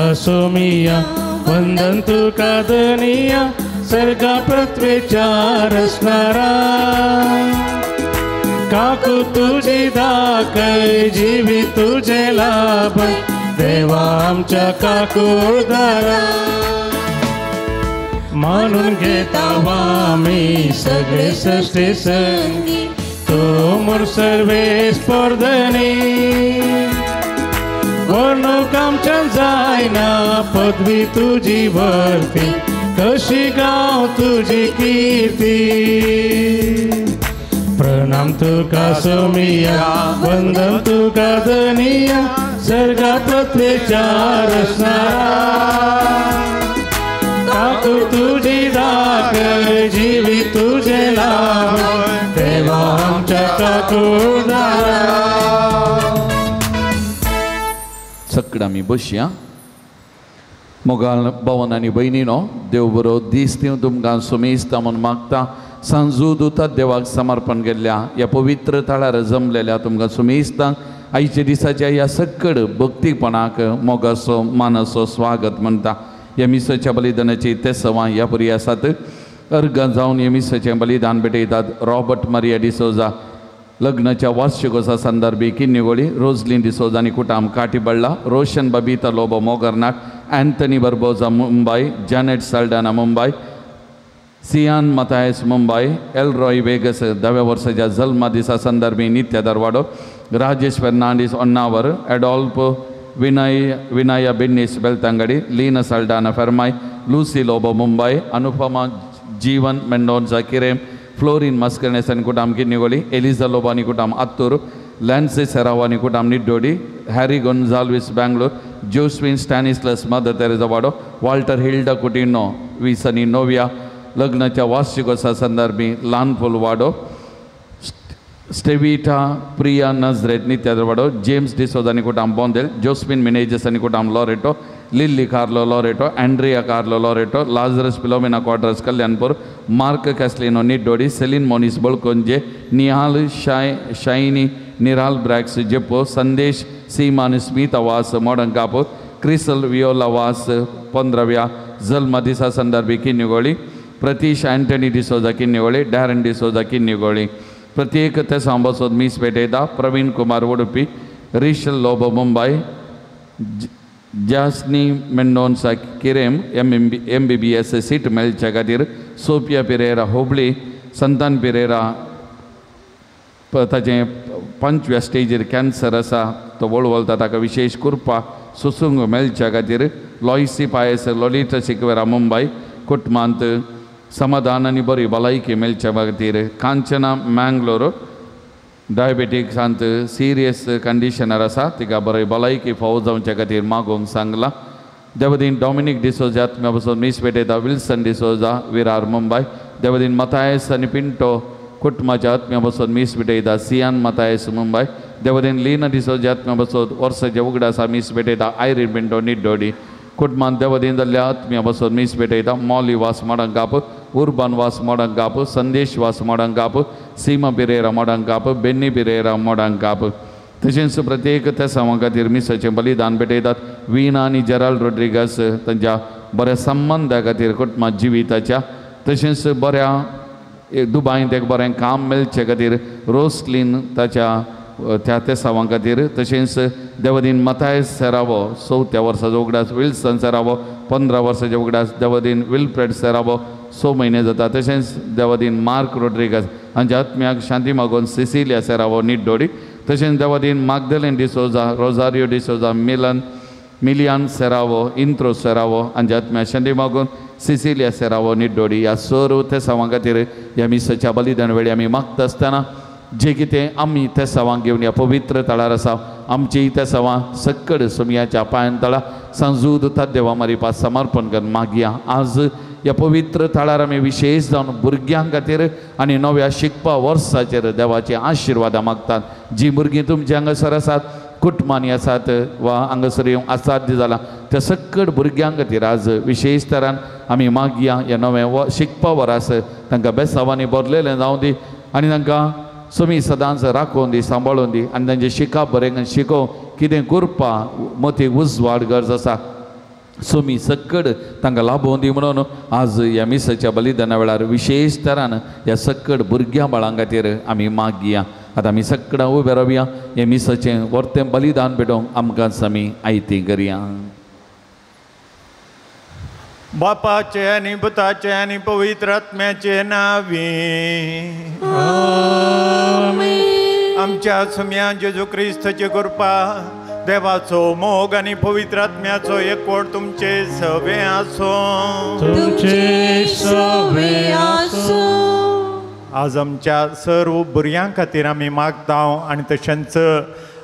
तुका सोमिया वंदन तुका धनिया सर्गा पृथ्वेच्या रचणारा काकू तुझी दाखय जीवी तुझे लाभ देवा आमच्या काकुळदारा मानून घेता आमी सगळे सृष्टी संगी तो मोर सर्वेस पोरधनी वर्णूक आमच्यान जायना पदवी तुजी वरती कशी गांव तुजी कीर्ती प्रणाम तुका सोमिया वंदन तुका धनिया सर्गा पृथ्वेच्या रचणारा काकू तुझी दाखय जीवी तुझे लाभ देवा आमच्या काकुळदारा. सगळं आमी बसया. मोगाल भवन आनी भयणीनो देव बरो दीस दिवं तुमकां सुमेस्ता म्हूण मागता. सांजू दुतात देवाक समर्पण केल्ल्या ह्या पवित्र थळार जमलेल्या तुमकां सुमेस्ता आयच्या दिसाच्या ह्या सक्कड भक्तीपणाक मोगाचो मानाचो स्वागत म्हणटा. ह्या मिसाच्या बलिदानाची तेसवां ह्या परी आसात. अर्गां जावन ह्या मिसाचें बलिदान भेटयतात रॉबर्ट मारिया डिसोजा लग्नाच्या वार्षिकोत्सवा संदर्भी किन्निगोळी रोजलीन डिसोजा आनी कुटाम Katiballa Roshan Babita Lobo Mogarnat Anthony Barbosa Mumbai Janet Saldanha Mumbai Sian Mathias Mumbai Elroy Vegas धाव्या वर्साच्या जल्मा दिसा संदर्भी Nitya Darwado Rajesh Fernandes Honnavar Adolf Vinay Vinaya Bennis Belthangady Leena Saldanha Fermai Lucy Lobo Mumbai Anupama Jeevan Mendonca Quirem Florin Mascarenhas आनी कुटाम Kinnigoli Elijah Lobo आनी कुटाम आत्तूर लॅन्सी सेरावो आनी कुटाम Niddodi Harry Gonsalves Bangalore Josephine Stanislaus Mother Teresa Wado Walter Hilda Coutinho 20 आनी नोव्या लग्नाच्या वार्षिकोत्सवा संदर्भी ल्हानफूल वाडो स्टेविटा प्रिया नजरेत नित्या वाडो James D'Souza आनी कुटाम बोंदेल जोस्मिन मिनेजस आनी कुटाम Loreto Lily Carlo Loreto Andrea Carlo Loreto Lazarus Philomena Quadras Kalyanpur Mark Caslino Niddodi Celine Moniz Balkonje Nihal Shiny Niral Brax Jeppo Sandesh Seema आनी स्मिता वास मोडंकाप CRISIL Viola वास 15व्या जल्मा दिसा संदर्भी किन्निगोळी प्रतीश अँटनी डिसोजा किन्निगोळी डॅरन डिसोजा किन्निगोळी. प्रत्येक तेसां बसोत मीस पेटयता प्रवीण कुमार उडुपी रिशल लोबो मुंबय जास्नी मेंडोन्सा किरेम MBBS seat मेळच्या खातीर सोफिया पिरेरा हुबळी संतान पिरेरा ताचें 5व्या स्टेजीर कॅन्सर आसा तो वळवळटा ताका विशेष कृपा सुसूंक मेळच्या खातीर लॉयसी पायस लोलिटा सिक्वेरा मुंबय कुटुंबांत समाधान आनी बरी भलायकी मेळच्या खातीर कांचना मँगलोर डायबेटिक्सांत सिरियस कंडिशनर आसा तिका बरी भलायकी फावो जावच्या खातीर मागोवंक सांगलां. देवदीन डॉमिनीक डिसोजा आत्म्या बसून मीस पेटयता विल्सन डिसोजा विरार मुंबय देवदीन मथायस आनी पिंटो कुटुंबाच्या आत्म्या बसून मीस पेटयता सियान मथायस मुंबय देवदीन लीना डिसोजा आत्म्या बसून वर्साचे उगडासा मीस पेटयता आयरीन पिंटो निड्डोडी कुटुंबान देवदीन जाल्ल्या आत्म्या बसून मीस पेटयता मॉली वास मोडंकाप उर्बान वास मोडंकाप संदेश वास मोडंकाप सीमा पिरेरा मोडंकाप बेन्नी पिरेरा मोडंकाप. तशेंच प्रत्येक तेसांवा खातीर मिसाचें बलिदान भेटयतात वीणा आनी जेराल्ड रोड्रिगस तांच्या बऱ्या संबंदा खातीर कुटुंबा जिविताच्या तशेंच बऱ्या दुबायंत एक बरें काम मेळचे खातीर रोसलीन ताच्या त्या तेसांवां खातीर तशेंच देवदीन मथायस सेरावो 4थ्या वर्साचो उगडास विल्सन सेरावो 15 वर्साचे उगडास देवदीन विल्फ्रेड सेरावो 6 म्हयने जाता तशेंच देवदीन मार्क रोड्रिगस हांच्या आत्म्याक शांती मागून सिसिलिया सेरावो निड्डोडी तशेंच देवदीन मागदलेन डिसोजा रोजारियो डिसोजा मिलन मिलियान सेरावो इंत्रो सेरावो हांच्या आत्म्याक शांती मागून सिसिलिया सेरावो निड्डोडी. ह्या सर्व तेसांवां खातीर ह्या मिसाच्या बलिदान वेळी आमी मागता आसतना जे कितें आमी तेसांवांक घेवन ह्या पवित्र थळार आसा आमची तेसांवां सक्कड सोमयाच्या पांयान तळा सांजू दुतात देवा मारिपा समर्पण करून मागया. आज ह्या पवित्र थळार आमी विशेष जावन भुरग्यां खातीर आनी नव्या शिकपा वर्साचेर देवाचे आशिर्वादां मागतात. जी भुरगीं तुमच्या हांगासर आसात कुटुंबांनी आसात वा हांगासर येवंक असाध्य जालां त्या सक्कड भुरग्यां खातीर आज विशेष तरान आमी मागया. ह्या नव्या शिकपा वरास तांकां बेसावांनी भरलेलें जावं दी आनी तांकां सुमी सदांच राखून दी सांबाळून दी आनी तांचें शिकप बरें शिकोवंक कितें करपा मतीक उजवाड गरज आसा. सोमी सक्कड तांकां लाभोवन दी म्हणून आज ह्या मिसाच्या बलिदाना वेळार विशेश तरान ह्या सक्कड भुरग्यां बाळां खातीर आमी मागया. आतां आमी सक्कडां उबे रावया, हें मिसाचें वर्तें बलिदान भेटोवंक आमकां आमी आयती करया. बापाचे आनी पुताचे आनी पवित्र आत्म्याचे नांवी आमच्या सुम्या जेजू क्रिस्ताची कृपा, देवाचो मोग आनी पवित्र आत्म्याचो एकवट तुमचे सवे आसूं. तुमचे सवे आसूं. आज आमच्या सर्व भुरग्यां खातीर आमी मागता आनी तशेंच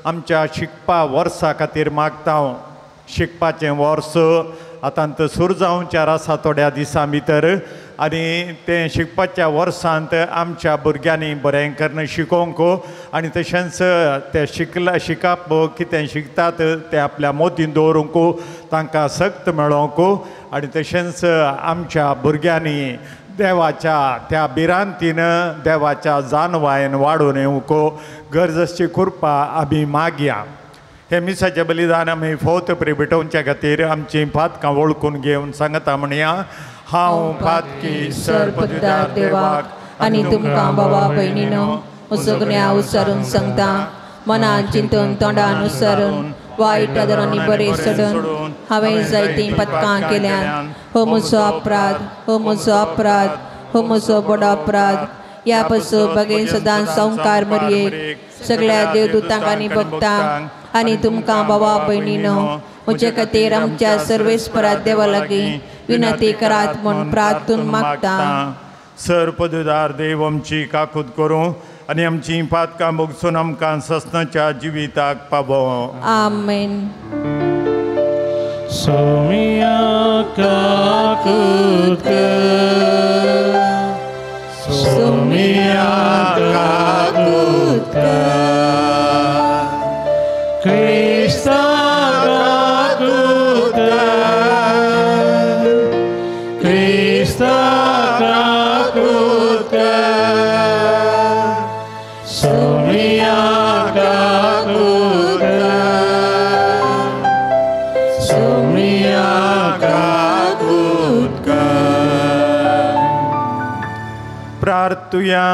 आमच्या शिकपा वर्सा खातीर मागता. शिकपाचें वर्स आतां सुरू जावच्यार आसा थोड्या दिसां भितर आनी तें शिकपाच्या वर्सांत आमच्या भुरग्यांनी बरें करून शिकोवंक आनी तशेंच ते शिकला शिकप कितें शिकतात तें आपल्या मोतीन दवरूंक तांकां सक्त मेळोवंक आनी तशेंच आमच्या भुरग्यांनी देवाच्या त्या भिरांतीन देवाच्या जानवायन वाडून येवंक गरज आसची कृपा आमी मागया. हे मिसाचें बलिदान आमी फौत प्री भेटोवच्या खातीर आमचीं पातकां वळखून घेवन सांगता म्हणया. हांव पातकी सर्वपदार देवाक आनी तुमकां बाबा भयणीनो सगळ्या उच्चारून सांगता, मनान चिंतून तोंडान उच्चारून वायट आदरांनी बरें सोडून हांवें जायतीं पदकां केल्यान. हो म्हजो अपराध, हो म्हजो अपराध, हो म्हजो व्हडो अपराध. ह्या पासून बगेन सदांच संवकार मरयेक सगळ्या देवदूतांक आनी भक्तांक आनी तुमकां बाबा भयणीनो म्हजे खातीर आमच्या सर्वेस्परा देवा लागीं विनंती करात म्हूण प्रार्थून मागता. सर्वपदुदार देव आमची काकूत करूं आनी आमची पातकां भोगसून आमकां ससनाच्या जिविताक पावो. आमेन. सोमिया काकूत कर, सोमिया काकूत कर, क्रिस्ता काकूत कर, क्रिस्ता काकूत कर, सोमिया काकूत कर, सोमिया काकूत कर. प्रार्थुया.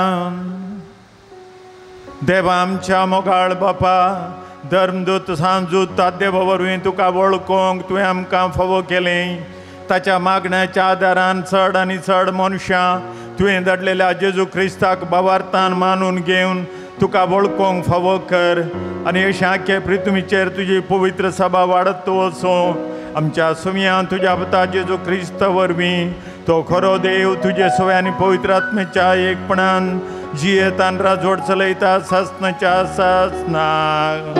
देवा आमच्या मोगाळ बापा, धर्मदूत सांजूत ताद्देवा वरवीं तुका वळखूंक तुवें आमकां फावो केलें. ताच्या मागण्याच्या आदारान चड आनी चड मनशां तुवें धाडलेल्या जेजू क्रिस्ताक भावार्थान मानून घेवन तुका वळखूंक फावो कर आनी अशें आख्खे पृथ्वीचेर तुजी पवित्र सभा वाडत वचूं. आमच्या सुमयान तुज्या पुता जेजू क्रिस्ता वरवीं तो खरो देव तुजे सवय आनी पवित्र आत्म्याच्या एकपणान जियेतान राजवट चलयता सासनाच्या सासनाक.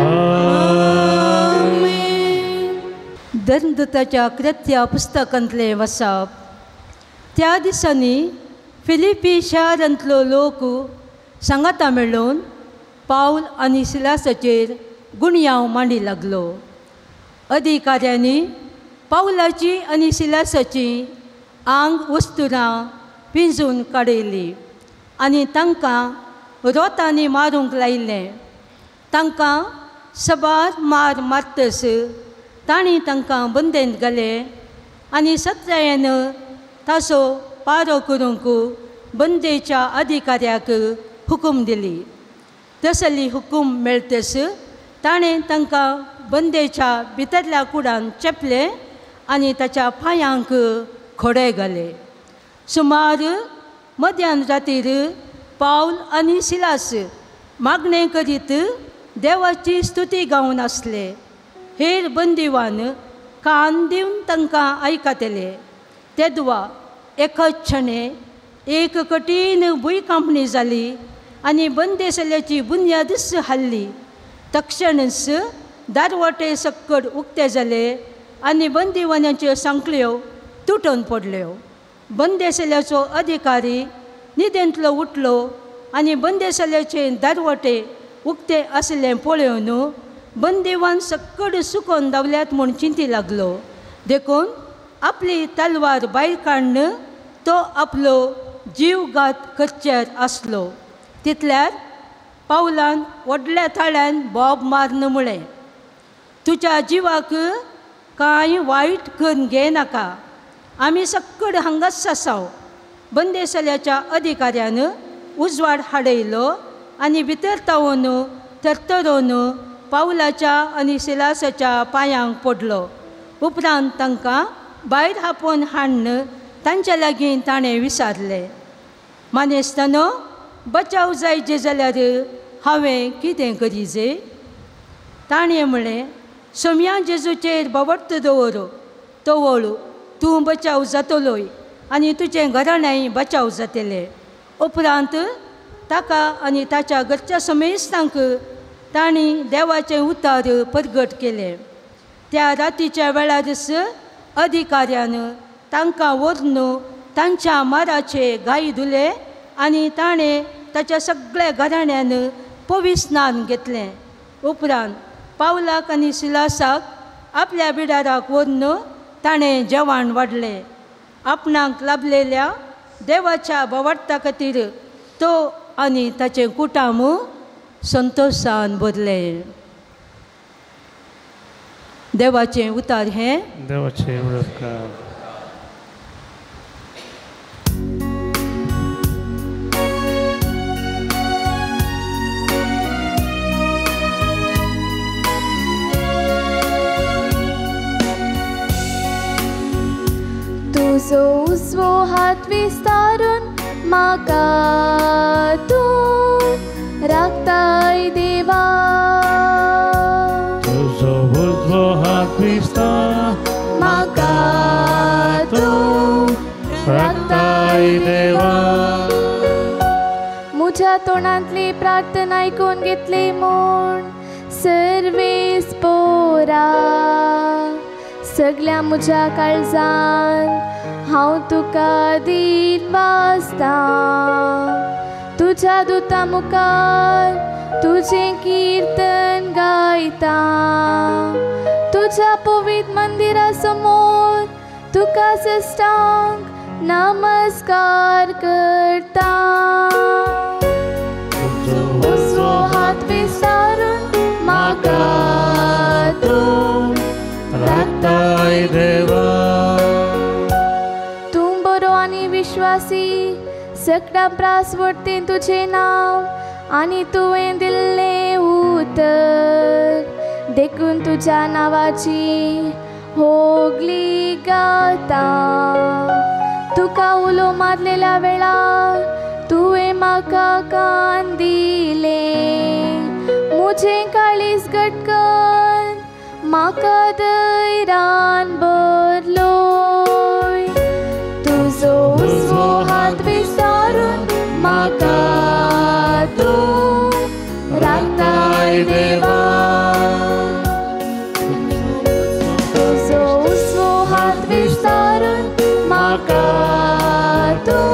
धर्मदूताच्या कृत्या पुस्तकांतलें वसाप. त्या दिसांनी फिलिपी शारांतलो लोक सांगाता मेळून पावल आनी सिलासाचेर गुणयांव मांडी लागलो. अधिकाऱ्यांनी पावलाची आनी सिलासाची आंग वस्तुरां पिंजून काडयली आनी तांकां रोतांनी मारूंक लायलें. तांकां सबार मार मारतस तांणी तांकां बंदेंत घाले आनी सत्रायेन ताचो पारो करूंक बंदेच्या अधिकाऱ्याक हुकूम दिली. तसली हुकूम मेळतस ताणें तांकां बंदेच्या भितरल्या कुडान चेपले आनी ताच्या पांयांक खोडे घाले. सुमार मध्यान रातीर पावल आनी सिलास मागणें करीत देवाची स्तुती गावन आसले. हेर बंदिवान कान दिवन तांकां आयकतले. तेदवा एकाच क्षणे एक कठीण भुंयकांपणी जाली आनी बंदेसल्याची बुन्यादच हाल्ली. तक्षणच दारवाटे सक्कड उक्ते जाले आनी बंदिवानाच्यो सांखळ्यो तुटून पडल्यो. बंदेसल्याचो अधिकारी न्हिदेंतलो उठलो आनी बंदेसल्याचे दारवाटे उक्ते आसले पळोवन बंदिवान सक्कड सुकोन धांवल्यात म्हूण चिंती लागलो. देखून आपली तलवार भायर काडून तो आपलो जीवघात करचेर आसलो. तितल्यार पावलान व्हडल्या थाळ्यान बोब मारून म्हळें, तुज्या जिवाक कांय वायट करून घेनाका, आमी सक्कड हांगाच आसाव. बंदेसल्याच्या अधिकाऱ्यान उजवाड हाडयलो आनी भितर तावोन थरथरोन पावलाच्या आनी सिलासाच्या पांयांक पडलो. उपरांत तांकां भायर आपोवन हाडून तांच्या लागीं ताणें विचारलें, मानेस्तानो, बचाव जायचे जाल्यार हांवें कितें करीजे? ताणें म्हळें, सोम्या जेजूचेर बावट्ट दवर, तवळ तूं बचाव जातलोय आनी तुजें घराणेंय बचाव जातलें. उपरांत ताका आनी ताच्या घरच्या समेस्तांक तांणी देवाचें उतार परगट केलें. त्या रातीच्या वेळारच अधिकाऱ्यान तांकां व्हरून तांच्या माराचे गाय धुले आनी ताणें ताच्या सगळ्या घराण्यान पवित्र स्नान घेतलें. उपरांत पावलाक आनी सिलासाक आपल्या बिडाराक व्हरून ताणें जेवण वाडलें. आपणाक लाभलेल्या देवाच्या बोवार्ता खातीर तो आनी ताचें कुटुंब संतोशान भरलें. देवाचें उतार हें देवाचें उपकार. तुजो उजवो हात विस्तारून म्हाका तूं राखताय देवा. तुजो उजवो हात विस्तार म्हाका तूं राखताय देवा. म्हज्या तोंडांतली प्रार्थना आयकून घेतली म्हूण सर्वेस पोरा. सगळ्या म्हज्या काळजान हांव तुका दीन वाचतां. तुज्या दुता मुखार तुजें किर्तन गायता. तुज्या पवित्र मंदिरा समोर तुका सष्टांग नमस्कार करता. उजवो हात विस्तारून म्हाका तूं राखताय देवा. तूं बरो आनी विश्वासी, सगळ्या प्रास वरतें तुजें नांव आनी तुवें दिल्लें उतर, देखून तुज्या नांवाची होगली गाता. तुका उलो मारलेल्या वेळार तुवें म्हाका कान दिलें. म्हजें काळीज घटकन म्हाका धैर्यान भरलोय. तुजो उजवो हात विस्तारून म्हाका तूं राखताय देवा. तुजो उजवो हात विस्तारून म्हाका तूं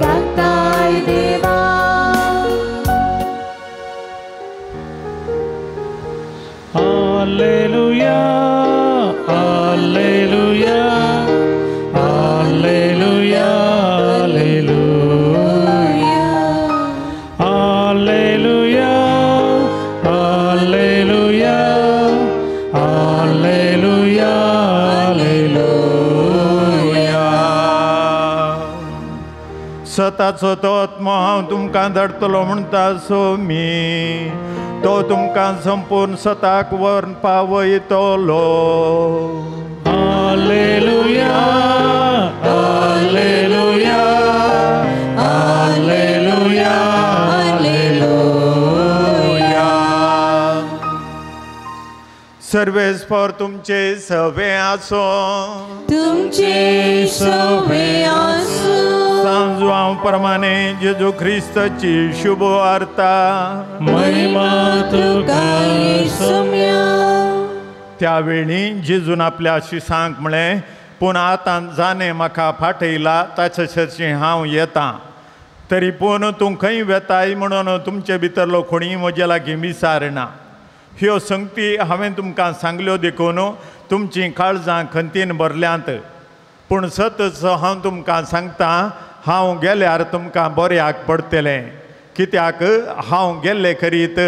राखताय देवा. Alleluia, Alleluia, Alleluia, Alleluia, Alleluia, Alleluia, Alleluia, Alleluia. सताचो तो आत्मो हांव तुमकां धाडटलो म्हणटा सोमी, तो तुमकां संपूर्ण सताक व्हरून पावयतलो. Alleluia, Alleluia, Alleluia, Alleluia. सर्वेस्पर तुमचे सवे आसो, तुमचे सवे आसो. सांजवां प्रमाणे जेजू ख्रिस्ताची शुभ वार्ता. महिमा तुका सोम्या. त्यावेळी जेजून आपल्या शिसांक म्हळें, पूण आतां जाणें म्हाका फाटयला ताचे सरशी हांव येतां, तरी पूण तूं खंय वेताय म्हणून तुमचे भितरलो कोणीय म्हजे लागीं विचारना. ह्यो संगती हांवें तुमकां सांगल्यो देखून तुमचीं काळजां खंतीन भरल्यांत. पूण सतच हांव तुमकां सांगतां, हांव गेल्यार तुमकां बऱ्याक पडटलें, कित्याक हांव गेल्ले खरीत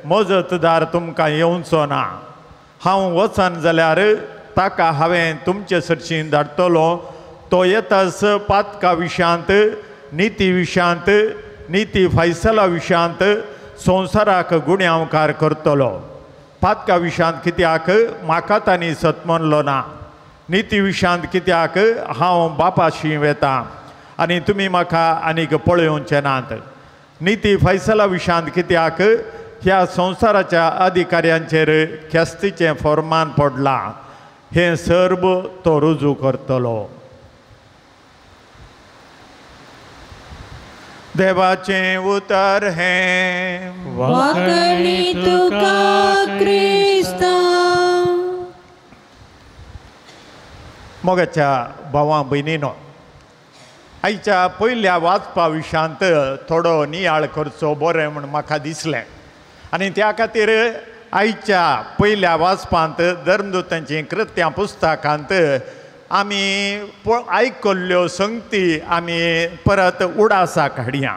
मजतदार तुमकां येवचो ना. हांव वचन जाल्यार ताका हांवें तुमचे सरशीं धाडटलो. तो येतास पातका विशयांत, निती विशयांत, निती फैसला विशयांत संवसाराक गुन्यांवकार करतलो. पातका विशयांत कित्याक म्हाका तांणी सत म्हणलो ना, निती विशयांत कित्याक हांव बापाशी वेता आनी तुमी म्हाका आनीक पळोवचे नात. निती फैसला विशयांत कित्याक ह्या संवसाराच्या अधिकाऱ्यांचेर ख्यास्तीचें फॉर्मान पडलां, हें सर्व तो रुजू करतलो. देवाचें उतर हें. वाकणी तुका क्रिस्ता. मोगाच्या भावां भयणीनो, आयच्या पयल्या वाचपा विशयांत थोडो नियाळ करचो बरें म्हूण म्हाका दिसलें आनी त्या खातीर आयच्या पयल्या वाचपांत धर्मदूतांचीं कृत्यां पुस्तकांत आमी आयकल्ल्यो संगती आमी परत उडासाक हाडया.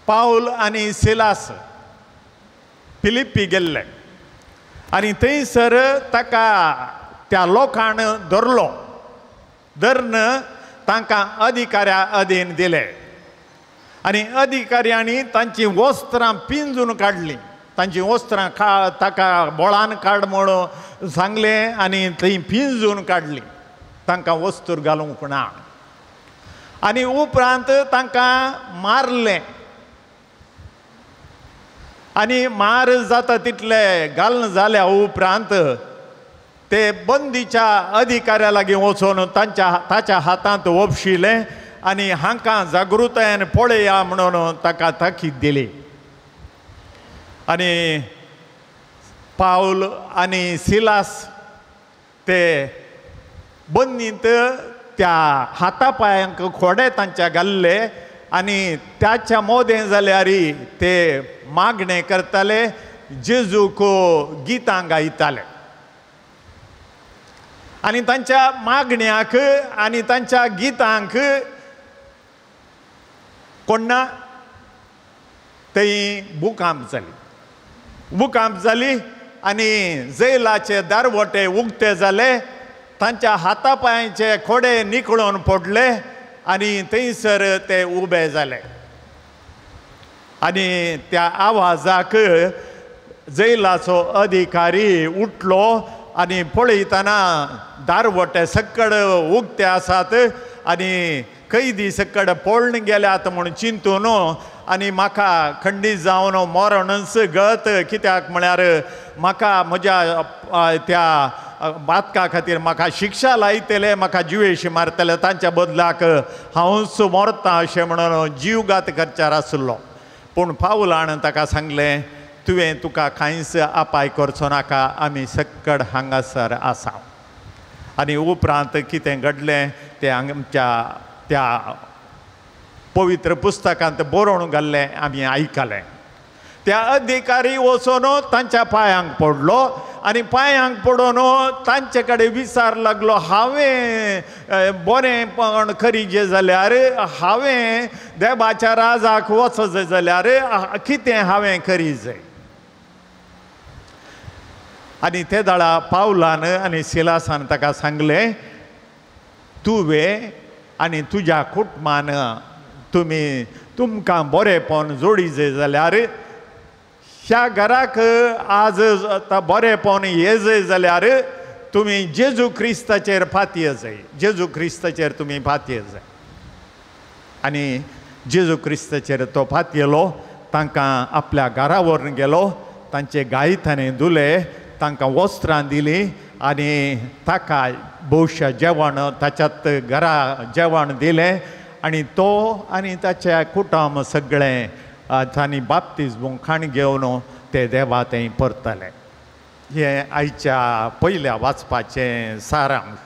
पावल आनी सिलास फिलिप्पी गेल्ले आनी थंयसर ताका त्या लोकान धरलो, धरून तांकां अधिकाऱ्या अधीन दिले आनी अधिकाऱ्यांनी तांचीं वस्त्रां पिंजून काडलीं. तांचीं वस्त्रां ताका बोळान काड म्हणून सांगलें आनी थंय पिंजून काडलीं, तांकां वस्तूर घालूंक ना. आनी उपरांत तांकां मारलें आनी मार जाता तितले घालून जाल्या उपरांत ते बंदीच्या अधिकाऱ्या लागीं वचून तांच्या ताच्या हातांत ओपशिलें आनी हांकां जागृतायेन पळया म्हणून ताका ताकीद दिली. आनी पावल आनी सिलास ते बंदींत त्या हाता पांयांक खोडे तांच्या घाल्ले आनी त्याच्या मोदें जाल्यार ते मागणें करताले, जेजूक गितां गायताले आनी तांच्या मागण्याक आनी तांच्या गितांक कोण्णा थंय भुकांप जाली. भुकांप जाली आनी जैलाचे दारवटे उक्ते जाले, तांच्या हाता पांयांचे खोडे निकळून पडले आनी थंयसर ते उबे जाले. आनी त्या आवाजाक जैलाचो अधिकारी उठलो आनी पळयतना दारवटे सक्कड उक्ते आसात आनी कैदी सक्कड पळून गेल्यात म्हूण चिंतून आनी म्हाका खंडीत जावन मरणच गत, कित्याक म्हळ्यार म्हाका म्हज्या त्या बातका खातीर म्हाका शिक्षा लायतले, म्हाका जिवेशी मारतले, तांच्या बदलाक हांवूच मरता अशें म्हणून जीवघात करच्यार आसलो. पूण पावलान ताका सांगलें, तुवें तुका कांयच अपाय करचो नाका, आमी सक्कड हांगासर आसा. आनी उपरांत कितें घडलें तें आमच्या त्या पवित्र पुस्तकांत बरोवन घाल्लें आमी आयकलें. त्या अधिकारी वचून तांच्या पांयांक पडलो आनी पांयांक पडून तांचे कडेन विचार लागलो, हांवें बरेंपण करीजे जाल्यार, हांवें देवाच्या राजाक वचत जाल्यार कितें हांवें करी जाय. आनी ते दाळा पावलान आनी सिलासान ताका सांगलें, तुवें आनी तुज्या कुटुंबान तुमी तुमकां बरेंपण जोडीजे जाल्यार, ह्या घराक आज बरेंपण येजय जाल्यार तुमी जेजू क्रिस्ताचेर फातये जाय, जेजू क्रिस्ताचेर तुमी फातये जाय. आनी जेजू क्रिस्ताचेर तो फातयेलो, तांकां आपल्या घरा व्हरून गेलो, तांचे गाय ताणें धुले, तांकां वस्त्रां दिलीं आनी ताका भोवशा जेवण ताच्यात घरा जेवण दिलें आनी तो आनी ताच्या कुटुंब सगळें तांणी बाप्तिज्म खाण घेवन ते देवा थंय परतले. हें आयच्या पयल्या वाचपाचें सारांश.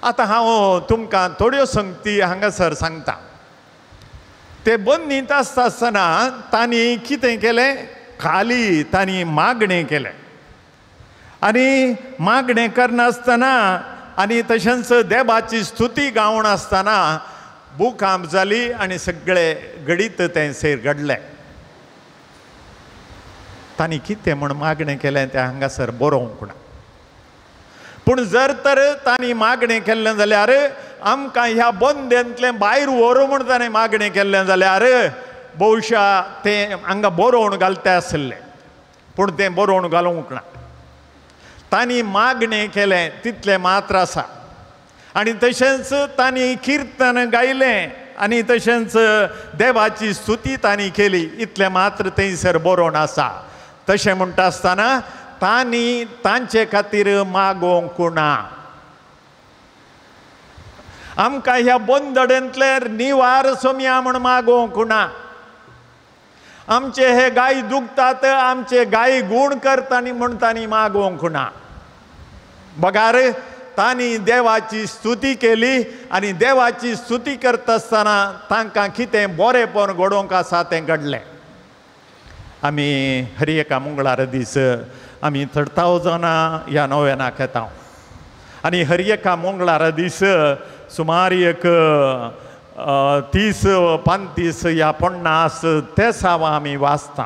आतां हांव तुमकां थोड्यो संगती हांगासर सांगता. ते बंदींत आसता आसतना तांणी कितें केलें, खाली तांणी मागणें केलें आनी मागणें करनासतना आनी तशेंच देवाची स्तुती गावन आसतना भूकंप जाली आनी सगळे घडीत तें सैर घडलें. तांणी कितें म्हूण मागणें केलें तें हांगासर बरोवंक ना. पूण जर तर तांणी मागणें केल्लें जाल्यार आमकां ह्या बंदेंतलें भायर व्हरूं म्हूण ताणें मागणें केल्लें जाल्यार बहुशा तें हांगा बरोवन घालता आशिल्लें, पूण तें बरोवन घालूंक ना. तांणी मागणें केलें तितलें मात्र आसा. आनी तशेंच तांणी किर्तन गायलें आनी तशेंच देवाची स्तुती तांणी केली, इतलें मात्र थंयसर बरोवन आसा. तशें म्हणटा आसतना तांणी तांचे खातीर मागोवंक ना. आमकां ह्या बंदडेंतले निवार सोमया म्हूण मागोवंक ना. आमचे हे गाय दुखतात, आमचे गाय गूण करता म्हूण तांणी मागोवंक ना. बगार तांणी देवाची स्तुती केली आनी देवाची स्तुती करता आसतना तांकां कितें बरेंपण घडोवंक आसा तें घडलें. आमी हर एका मंगळार दीस आमी 3000 ह्या नोवेनाक येता आनी हर एका मंगळार दीस सुमार एक 30 35 या 50 तेसावां आमी वाचता.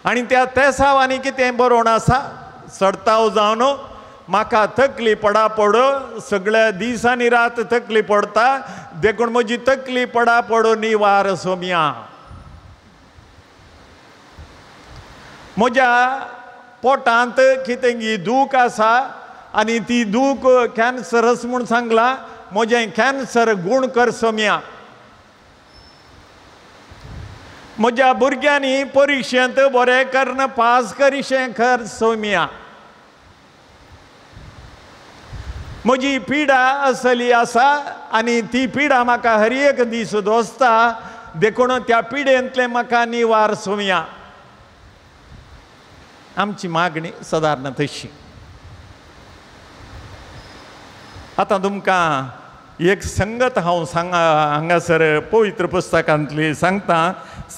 आनी त्या तेसावांनी कितें बरोवन आसा, चडताव जावन म्हाका तकली पडा पड, सगळ्या दीस आनी रात तकली पडता, देखून म्हजी तकली पडा पड निवार सोमया. म्हज्या पोटांत कितें दूख आसा आनी ती दूख कॅन्सरस म्हूण सांगला, म्हजें कॅन्सर गूण कर सोमया. म्हज्या भुरग्यांनी परिक्षेंत बरें करून पास करिशें कर सोमया. म्हजी पिडा असली आसा आनी ती पिडा म्हाका हर एक दीस दोसता, देखून त्या पिडेंतलें म्हाका निवार सोमया. आमची मागणी सदारण तशी. आतां तुमकां एक संगत हांव सांगा हांगासर पवित्र पुस्तकांतली सांगता.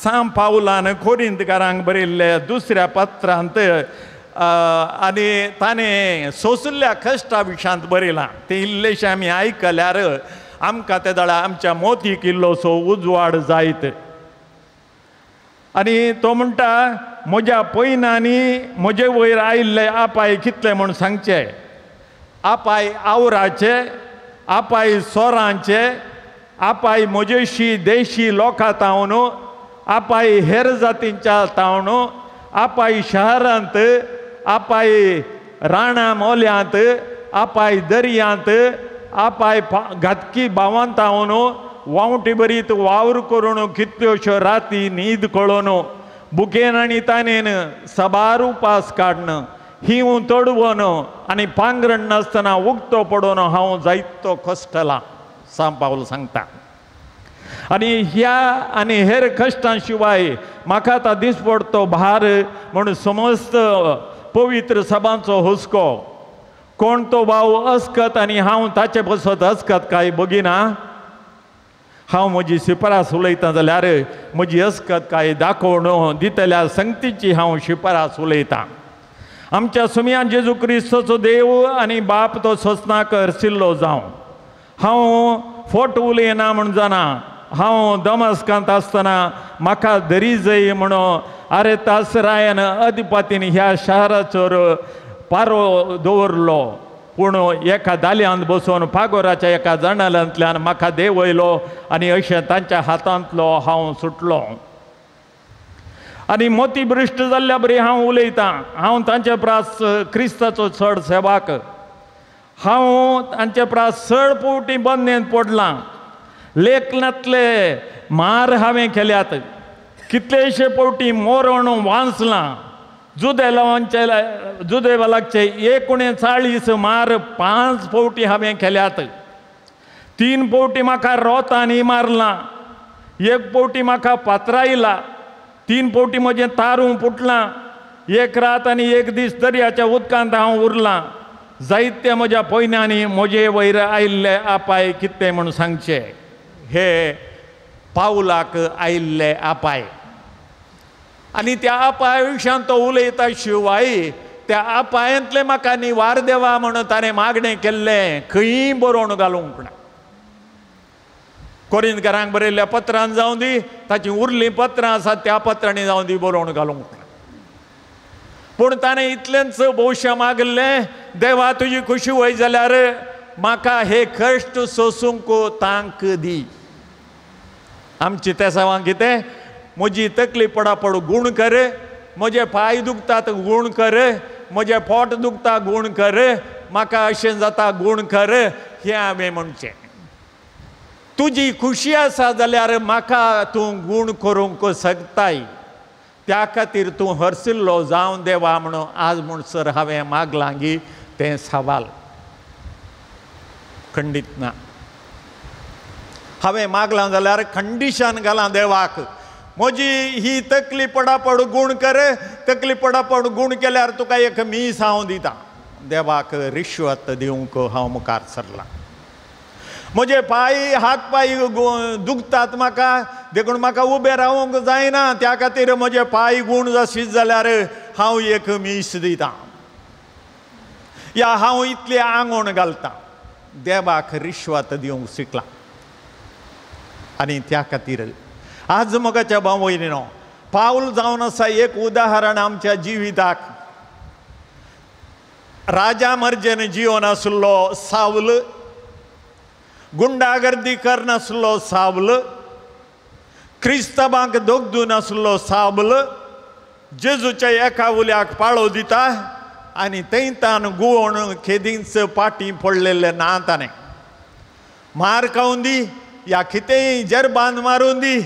सांव पावलान कोरिंतकारांक बरयल्ल्या दुसऱ्या पत्रांत आनी ताणें सोंशिल्ल्या कश्टा विशांत बरयलां. तें इल्लेशें आमी आयकल्यार आमकां ते दळा आमच्या मोतीक इल्लोसो उजवाड जायत. आनी तो म्हणटा, म्हज्या पयनांनी म्हजे वयर आयिल्ले आपाय कितले म्हूण सांगचे, आपाय आवराचे, आपाय सोरांचे, आपाय म्हजेशी देशी लोकां तावन, आपाय हेर जातींच्या तावन, आपाय शहरांत, आपाय राणा मोल्यांत, आपाय दर्यांत, आपाय घातकी भावांत तावन, वांवटी बरीत वावर करून कितल्योश्यो राती न्हीद कळोन, बुकेन आनी तानेन सबार उपास काडन, हिंव तडवन आनी पांगरण नासतना उक्तो पडोवन हांव जायतो कश्टला, सांव पावल सांगता. आनी ह्या आनी हेर कश्टां शिवाय म्हाका आतां दिसपडतो भार म्हूण समस्त पवित्र सभांचो हुस्को. कोण तो भाव अस्कत आनी हांव ताचे बसत अस्कत काय बगिना. हांव म्हजी शिफारस उलयतां जाल्यार म्हजी अस्कत काय दाखोवन दितल्या संगतीची हांव शिफारस उलयतां. आमच्या सुमयान जेजू क्रिस्ताचो देव आनी बाप तो सोंसनाक हरशिल्लो जावं. हांव फोट उलयना म्हूण जाणा. हांव दमस्कांत आसतना म्हाका दरी जय म्हूण आरे तास रायन अधिपतीन ह्या शाराचोर पारो दवरलो, पूण एका दाल्यांत बसून पागोराच्या एका जणालांतल्यान म्हाका देंवयलो आनी अशें तांच्या हातांतलो हांव सुटलो. आनी मोती भ्रश्ट जाल्ल्या बरी हांव उलयतां. हांव तांचे प्रास क्रिस्ताचो चड सेवाक, हांव तांचे प्रास चड पवटी बंदेंत पडलां. लेखनांतले मार हांवें केल्यात, कितलेशे पवटी मोरण वांचलां. जुदेलांचे जुदेवालाचे 39 मार 5 पवटी हांवें केल्यात. 3 पवटी म्हाका रोतांनी मारलां, 1 पवटी म्हाका पात्रायला, 3 पवटी म्हजें तारूं फुटलां, 1 रात आनी 1 दीस दर्याच्या उदकांत हांव उरलां. जायते म्हज्या पयन्यांनी म्हजे वयर आयिल्ले आपाय कितें म्हूण सांगचे, हे पावलाक आयिल्ले आपाय. आनी त्या आपाय विशयान तो उलयता शिवाय त्या आपायांतलें म्हाका निवार देवा म्हणून ताणें मागणें केल्लें खंयी बरोवन घालूंक ना. कोरिंतकारांक बरयल्ल्या पत्रान जावं दी, ताचीं उरलीं पत्रां आसात त्या पत्रांनी जावं दी, बरोवन घालूंक ना. पूण ताणें इतलेंच भोवशा मागलें, देवा तुजी खुशी वय जाल्यार म्हाका हे कश्ट सोसूंक तांक दी. आमची तेसावां कितें, म्हजी तकली पडापड गूण कर, म्हजे पांय दुखतात गूण कर, म्हजें पोट दुखता गूण कर, म्हाका अशें जाता गूण कर, हें हांवें म्हणचें. तुजी खुशी आसा जाल्यार म्हाका तूं गूण करूंक शकताय, त्या खातीर तूं हरसिल्लो जावं देवा म्हणून आज म्हणसर हांवें मागलां गी तें सवाल खंडीत ना. हांवें मागलां जाल्यार कंडिशन घालां देवाक, म्हजी ही तकली पडापड गूण कर, तकली पडापड गूण केल्यार तुका एक मीस हांव दितां. देवाक रिश्वत दिवंक हांव मुखार सरलां. म्हजे पांय हात पांय दुखतात म्हाका, देखून म्हाका उबें रावंक जायना, त्या खातीर म्हजे पांय गूण जाशीत जाल्यार हांव एक मीस दितां, या हांव इतली आंगोण घालतां. देवाक रिश्वत दिवंक शिकलां. आनी त्या खातीर आज मोगाच्या भाव भयणीनो, पावल जावन आसा एक उदाहरण आमच्या जिविताक. राजा मर्जेन जिवन आसलो सावल, गुंडागर्दी करनासलो सावल, क्रिस्तांवांक दोगदून आसलो सावल, जेजूच्या एका उल्याक पाळो दिता आनी थंयतान गुवण खेदींच पाटी पडलेले ना. ताणें मार खावन दी या कितेंय जरबान मारून दी,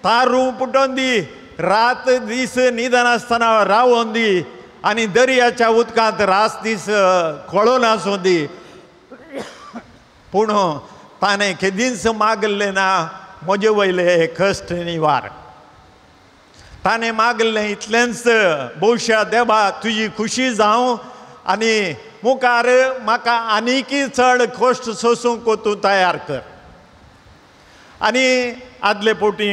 तारू पुटोवन दी, रात दीस न्हिदनासतना रावोन दी आनी दर्याच्या उदकांत रात दीस खळोन आसूं दी, पूण ताणें केदींच मागलें ना म्हजे वयले कश्ट निवार. ताणें मागलें इतलेंच, भोवशा देवा तुजी खुशी जावं आनी मुखार म्हाका आनीकय चड कश्ट सोसूंक तूं तयार कर. आनी आदले फावटी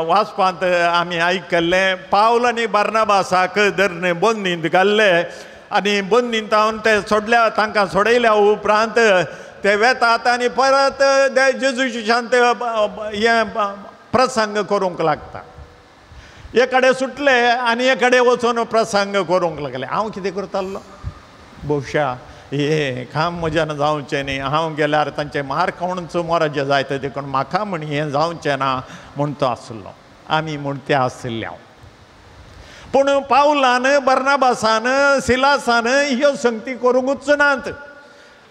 वाचपांत आमी आयकल्लें, पावल आनी बार्नाबासाक धरून बंदींत घाल्ले आनी बंदींत हांव ते सोडल्या, तांकां सोडयल्या उपरांत ते वेतात आनी परत जेजूची शांत हें प्रसंग करूंक लागता. एक कडेन सुटले आनी एक कडेन वचून प्रसंग करूंक लागले. हांव कितें करतालो, भोवशा हें काम म्हज्यान जावचें न्ही, हांव गेल्यार तांचें मार खावनच मोराचें जायत, देखून म्हाका म्हण हें जावचें ना म्हूण तो आसलो. आमी म्हूण ते आशिल्ले हांव. पूण पावलान बर्नाबासान सिलासान ह्यो संगती करूंकूच नात.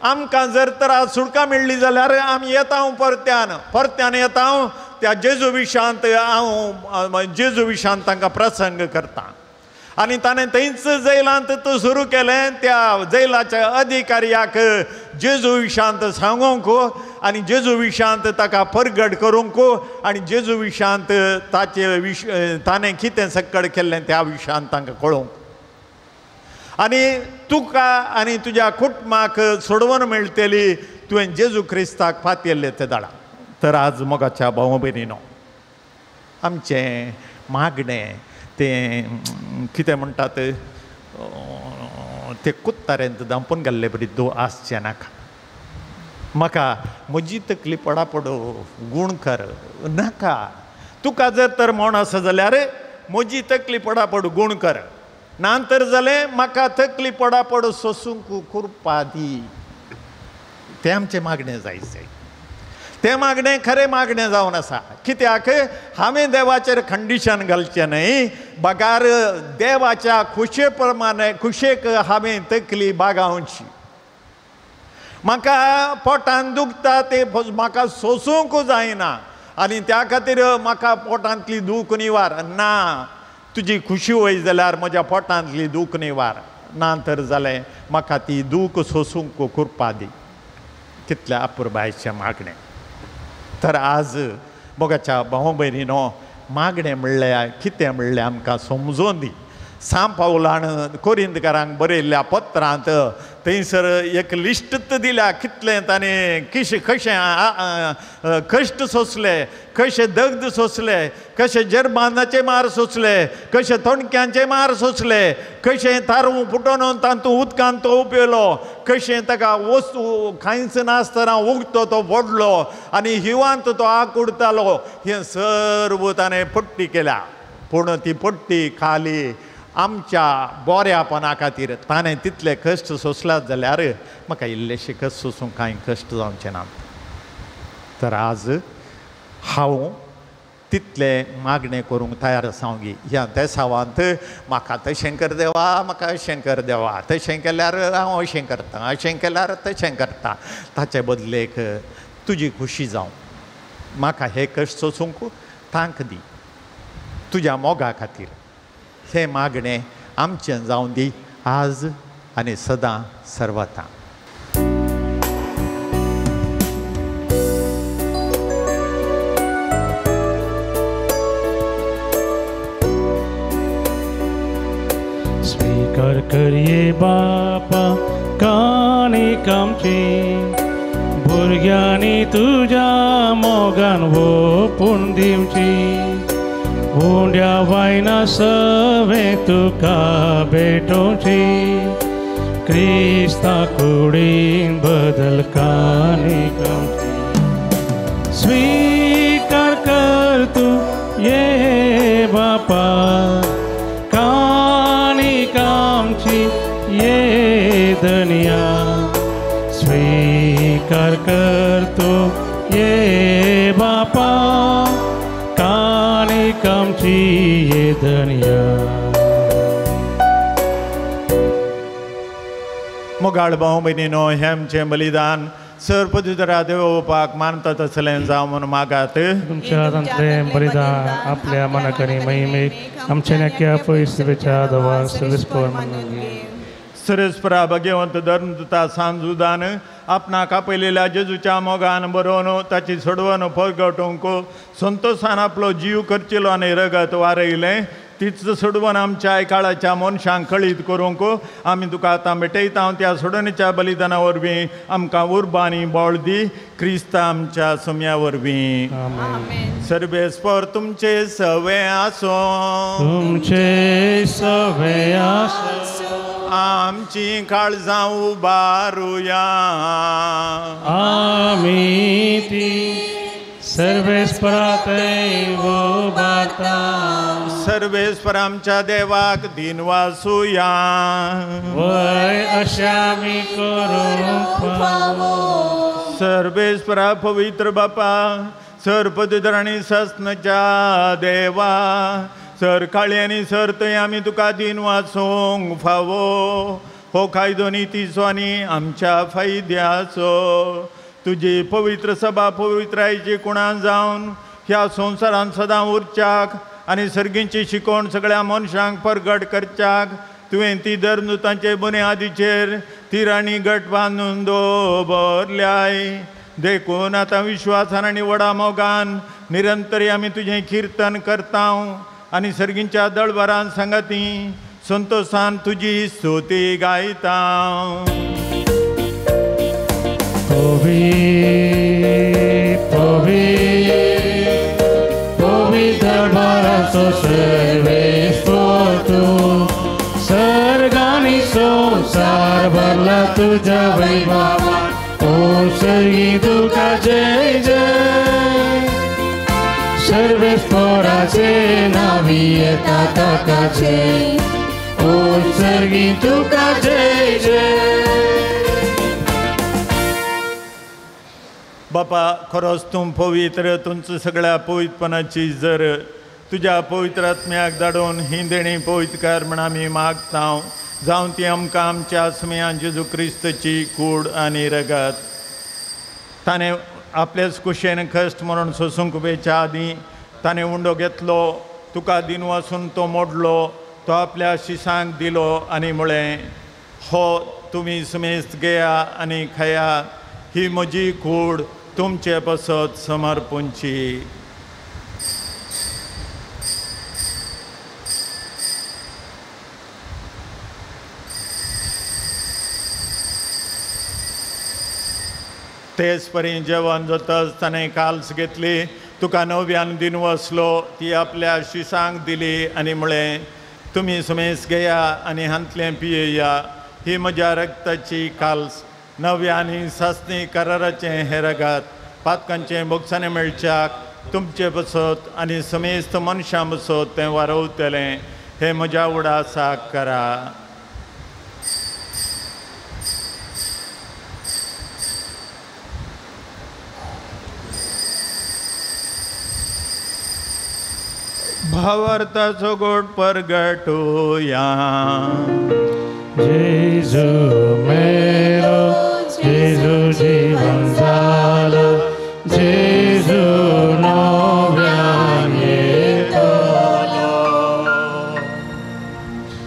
आमकां जर तर आज सुटका मेळ्ळी जाल्यार आमी येता हांव परत्यान, परत्यान येता हांव त्या जेजू विशांत, हांव जेजू विशांत तांकां प्रसंग करता. आनी ताणें थंयच जैलांत तो सुरू केलें, त्या जैलाच्या अधिकाऱ्याक जेजू विशांत सांगूंक आनी जेजू विशांत ताका परगट करूंक आनी जेजू विशांत ताचे विश ताणें कितें सक्कड केल्लें त्या विशांत तांकां कळोवंक आनी तुका आनी तुज्या कुटुंबाक सोडवण मेळटली तुवें जेजू क्रिस्ताक पातयेल्ले ते दाडा. तर आज मोगाच्या भाव भयणीनो, आमचें मागणें तें कितें म्हणटात ते कुत्तारेंत धांपून घाल्ले बरी दो आसचें नाका. म्हाका म्हजी तकली पडापड गूण कर नाका. तुका जर तर म्हण आसा जाल्यार म्हजी तकली पडापड गूण कर, ना तर जालें म्हाका तकली पडापड सोसूंक कुरपा दी. तें आमचें मागणें जाय जाय, तें मागणें खरें मागणें जावन आसा. कित्याक हांवें देवाचेर कंडिशन घालचें न्हय, बगार देवाच्या खुशे प्रमाणे खुशेक हांवें तकली बागावची. म्हाका पोटान दुखता तें म्हाका सोसूंक जायना आनी त्या खातीर म्हाका पोटांतली दूख निवार ना. तुजी खुशी वय जाल्यार म्हज्या पोटांतली दूख निवार, ना तर जालें म्हाका ती दूख सोसूंक कुरपा दी. कितल्या अपुरबायचें मागणें. तर आज मोगाच्या भाव भयणीनो, मागणें म्हणल्यार कितें म्हणलें आमकां समजून दी. सांत पावलान कोरिंतकारांक बरयल्ल्या पत्रांत थंयसर एक लिस्टच दिल्या, कितलें ताणें किशें कशें कश्ट सोंसले, कशें दग्ध सोंसले, कशें जरबानाचे मार सोंसले, कशें तोणक्यांचे मार सोंसले, कशें तारू फुटोवन तातूंत उदकांत तो उपेलो, कशें ताका वस्तू कांयच नासतना उगतो तो पडलो आनी हिवांत तो आकुडतालो. हें सर्व ताणें पट्टी केल्या, पूण ती पट्टी खाली आमच्या बऱ्यापणा खातीर ताणें तितले कश्ट सोंसल्यात जाल्यार म्हाका इल्लेशे कश्ट सोंसूंक कांय कश्ट जावचे ना. तर आज हांव तितले मागणें करूंक तयार आसा गी ह्या देसावांत म्हाका तशें कर देवा, म्हाका अशें कर देवा, तशें केल्यार हांव अशें करतां, अशें केल्यार तशें करता. ताचे बदलेक तुजी खुशी जावं, म्हाका हे कश्ट सोसूंक तांक दी तुज्या मोगा खातीर. हें मागणें आमचें जावं दी आज आनी सदां सर्वता. स्वीकार करये बापा काणी आमची, भुरग्यांनी तुज्या मोगान ओपून दिवची. उंड्या वायना सवे तुका भेटोवची, क्रिस्ता कुडीन बदल काणी आमची. स्वीकार कर तूं ये बापा कामची ये दनिया, स्वीकार कर तू ये बापा काणी कामची ये दनिया. मोगाळ भाव भयणीनो, हें आमचें बलिदान सर पदुतरा देवोवपाक मानता तसलें जावं म्हणून मागात. तुमच्या हातांतलें बलिदान आपल्या मनाकरी महिमेक आमच्या नक्या पयसुच्या दवा सर्वेस्पर म्हणून घे. सरस्परा भगवंत धर्मदूता सांजुदान आपणाक आपयलेल्या जेजूच्या मोगान बरोवन ताची सोडवण परगटूंक संतोशान आपलो जीव करचेलो आनी रगत वारयलें तीच सोडवण आमच्या काळाच्या मनशांक कळीत करूंक आमी तुका आतां भेटयता. त्या सोडवणीच्या बलिदाना वरवीं आमकां उर्बा आनी बळ दी, क्रिस्त आमच्या सुम्या वरवीं. सर्वेस्पर तुमचे सवे आसो, तुमचे सवे आसो. आमची काळजां उबारुया, आमी ती सर्वेस्परा थंय उबारता. सर्वेस्पर आमच्या देवाक दिनवासुया, वय अशें आमी करूंक फावो. सर्वेस्परा पवित्र बापा, सर पवित्र आनी सस्नच्या देवा, सर काळी आनी सर थंय आमी तुका दिनवासूंक फावो. हो कायदो नितीचो आनी आमच्या फायद्याचो. तुजी पवित्र सभा पवित्रायची कुणां जावन ह्या संवसारांत सदां उरच्याक आनी सर्गींची शिकवण सगळ्या मनशांक परगट करच्याक तुवें ती धर्मदूतांचे बुन्यादीचेर तिराणी गट बांदून दवरल्याय. देखून आतां विश्वासान आनी व्हडा मोगान निरंतर आमी तुजें किर्तन करता आनी सर्गींच्या दळभरान सांगाती संतोशान तुजी स्तुती गायता. दरबाराचो सर्वेस्पर तूं, सर्गानी संवसार भरला तुज्या वैभवान. ओ सर्गी तुका जय जय, सर्वेस्पराचे नावी येता ताका जय. ओ सर्गी तुका जय जय. बापा खरोच तूं पवित्र, तुमचं सगळ्या पवित्रपणाची जर तुज्या पवित्र आत्म्याक धाडून ही देणी पवित्रकार म्हण आमी मागता. जावं ती आमकां आमच्या सुमयान जेजू क्रिस्तची कूड आनी रगत. ताणें आपलेच कुशेन कश्ट म्हणून सोसूंक वेच्या आदीं ताणें उंडो घेतलो, तुका दिनवासून तो मोडलो, तो आपल्या शिसांक दिलो आनी म्हळें, हो तुमी सुमेस्त घेया आनी खाया, ही म्हजी कूड तुमचे पसत समर्पूंची. तेच परी जेवण जातच ताणें काल्स घेतली, तुका नव्यान दिनवसलो, ती आपल्या शिसांक दिली आनी म्हळें, तुमी सुमेस घेया आनी हांतलें पियेया, ही म्हज्या रक्ताची काल्स, नव्या आनी सासणी कराराचें हें रगत, पातकांचें भोगसाणें मेळच्याक तुमचे बसत आनी समेस्त मनशां बसत तें वारवतलें. हे म्हज्या उडासाक करा. भावार्थाचो गोड परगटुया. जेजू मेरो, जेजू जीवन जालो, जेजू नव्यान येतलो.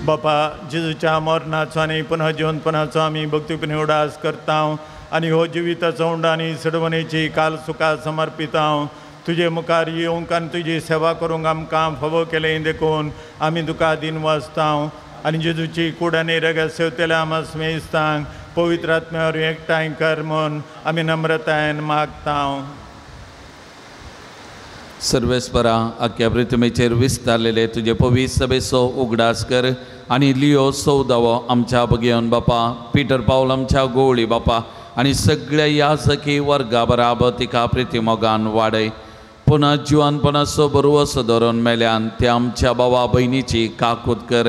बापा, जेजूच्या मरणाचो आनी पुनः जिवनपणाचो आमी भक्तीपणी उडास करता आनी हो जिविताचो उंडो आनी सडवणेची काल सुखा समर्पिता. तुजे मुखार येवंक आनी तुजी सेवा करूंक आमकां फावो केलें देखून आमी तुका दिनवासता आनी जेजूची कूड आनी रगत सेवतल्या आमा स्मेस्तांक पवित्र आत्म्या वरवीं एकठांय कर म्हूण आमी नम्रतायेन मागता. सर्वेस्परा, आख्या पृथ्वीचेर विस्तारलेले तुजे पवित्र सभेचो उगडास कर आनी लियो सौदावो आमच्या बगेवन बापा, पीटर पावल आमच्या गोवळी बापा आनी सगळ्या याजकी वर्गा बराबर तिका प्रिती मोगान वाडय. पुनः जिवानपणाचो बरवसो धरून मेल्यान ते आमच्या बाबा भयणीची काकूत कर.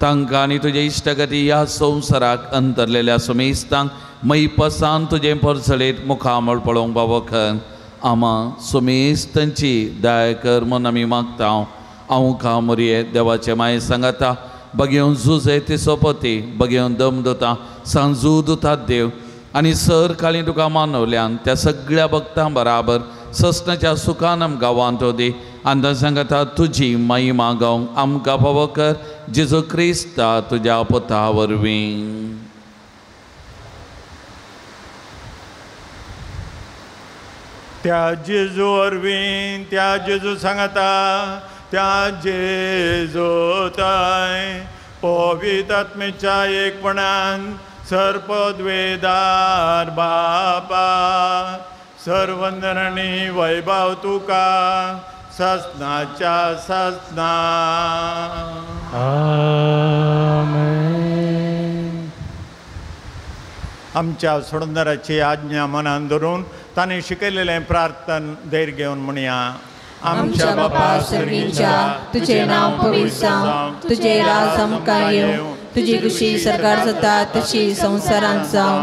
तांकां आनी तुजे इश्टगती ह्या संवसाराक अंतरलेल्या सुमेस्तांक मैपसान तुजें परसळीत मुखामळ पळोवंक बाबो कर. आमा सुमेस्तांची दया कर म्हूण आमी मागता. हांव का मोरये देवाचे माये सांगाता बगेवन जुजे ती सोपती बगेवन दम दुता सांजू दुतात देव आनी सर काळी तुका मानवल्यान त्या सगळ्या भक्तां बराबर ससनाच्या सुखान आमकां वांटो दी आनी सांगता तुजी महिमा गावंक आमकां फावो कर जेजू क्रिस्ता तुज्या पुता वरवीं. त्या जेजू वरवीं, त्या जेजू सांगता, त्या जेजू ताय पवित्र आत्म्याच्या एकपणान सर्पद्वेदार बापा सर्वंदनी वैभव तुका ससनाच्या ससना. आमेन. आमच्या सोडणाराची आज्ञा मनान धरून ताणें शिकयलेलें प्रार्थन धैर्य घेवन म्हणया. आमच्या बापा सर्गीच्या, तुझे नांव पवित्र जावं, तुझे राज आमकां येवं, तुजी खुशी सरकार जाता तशी संवसारांत जावं.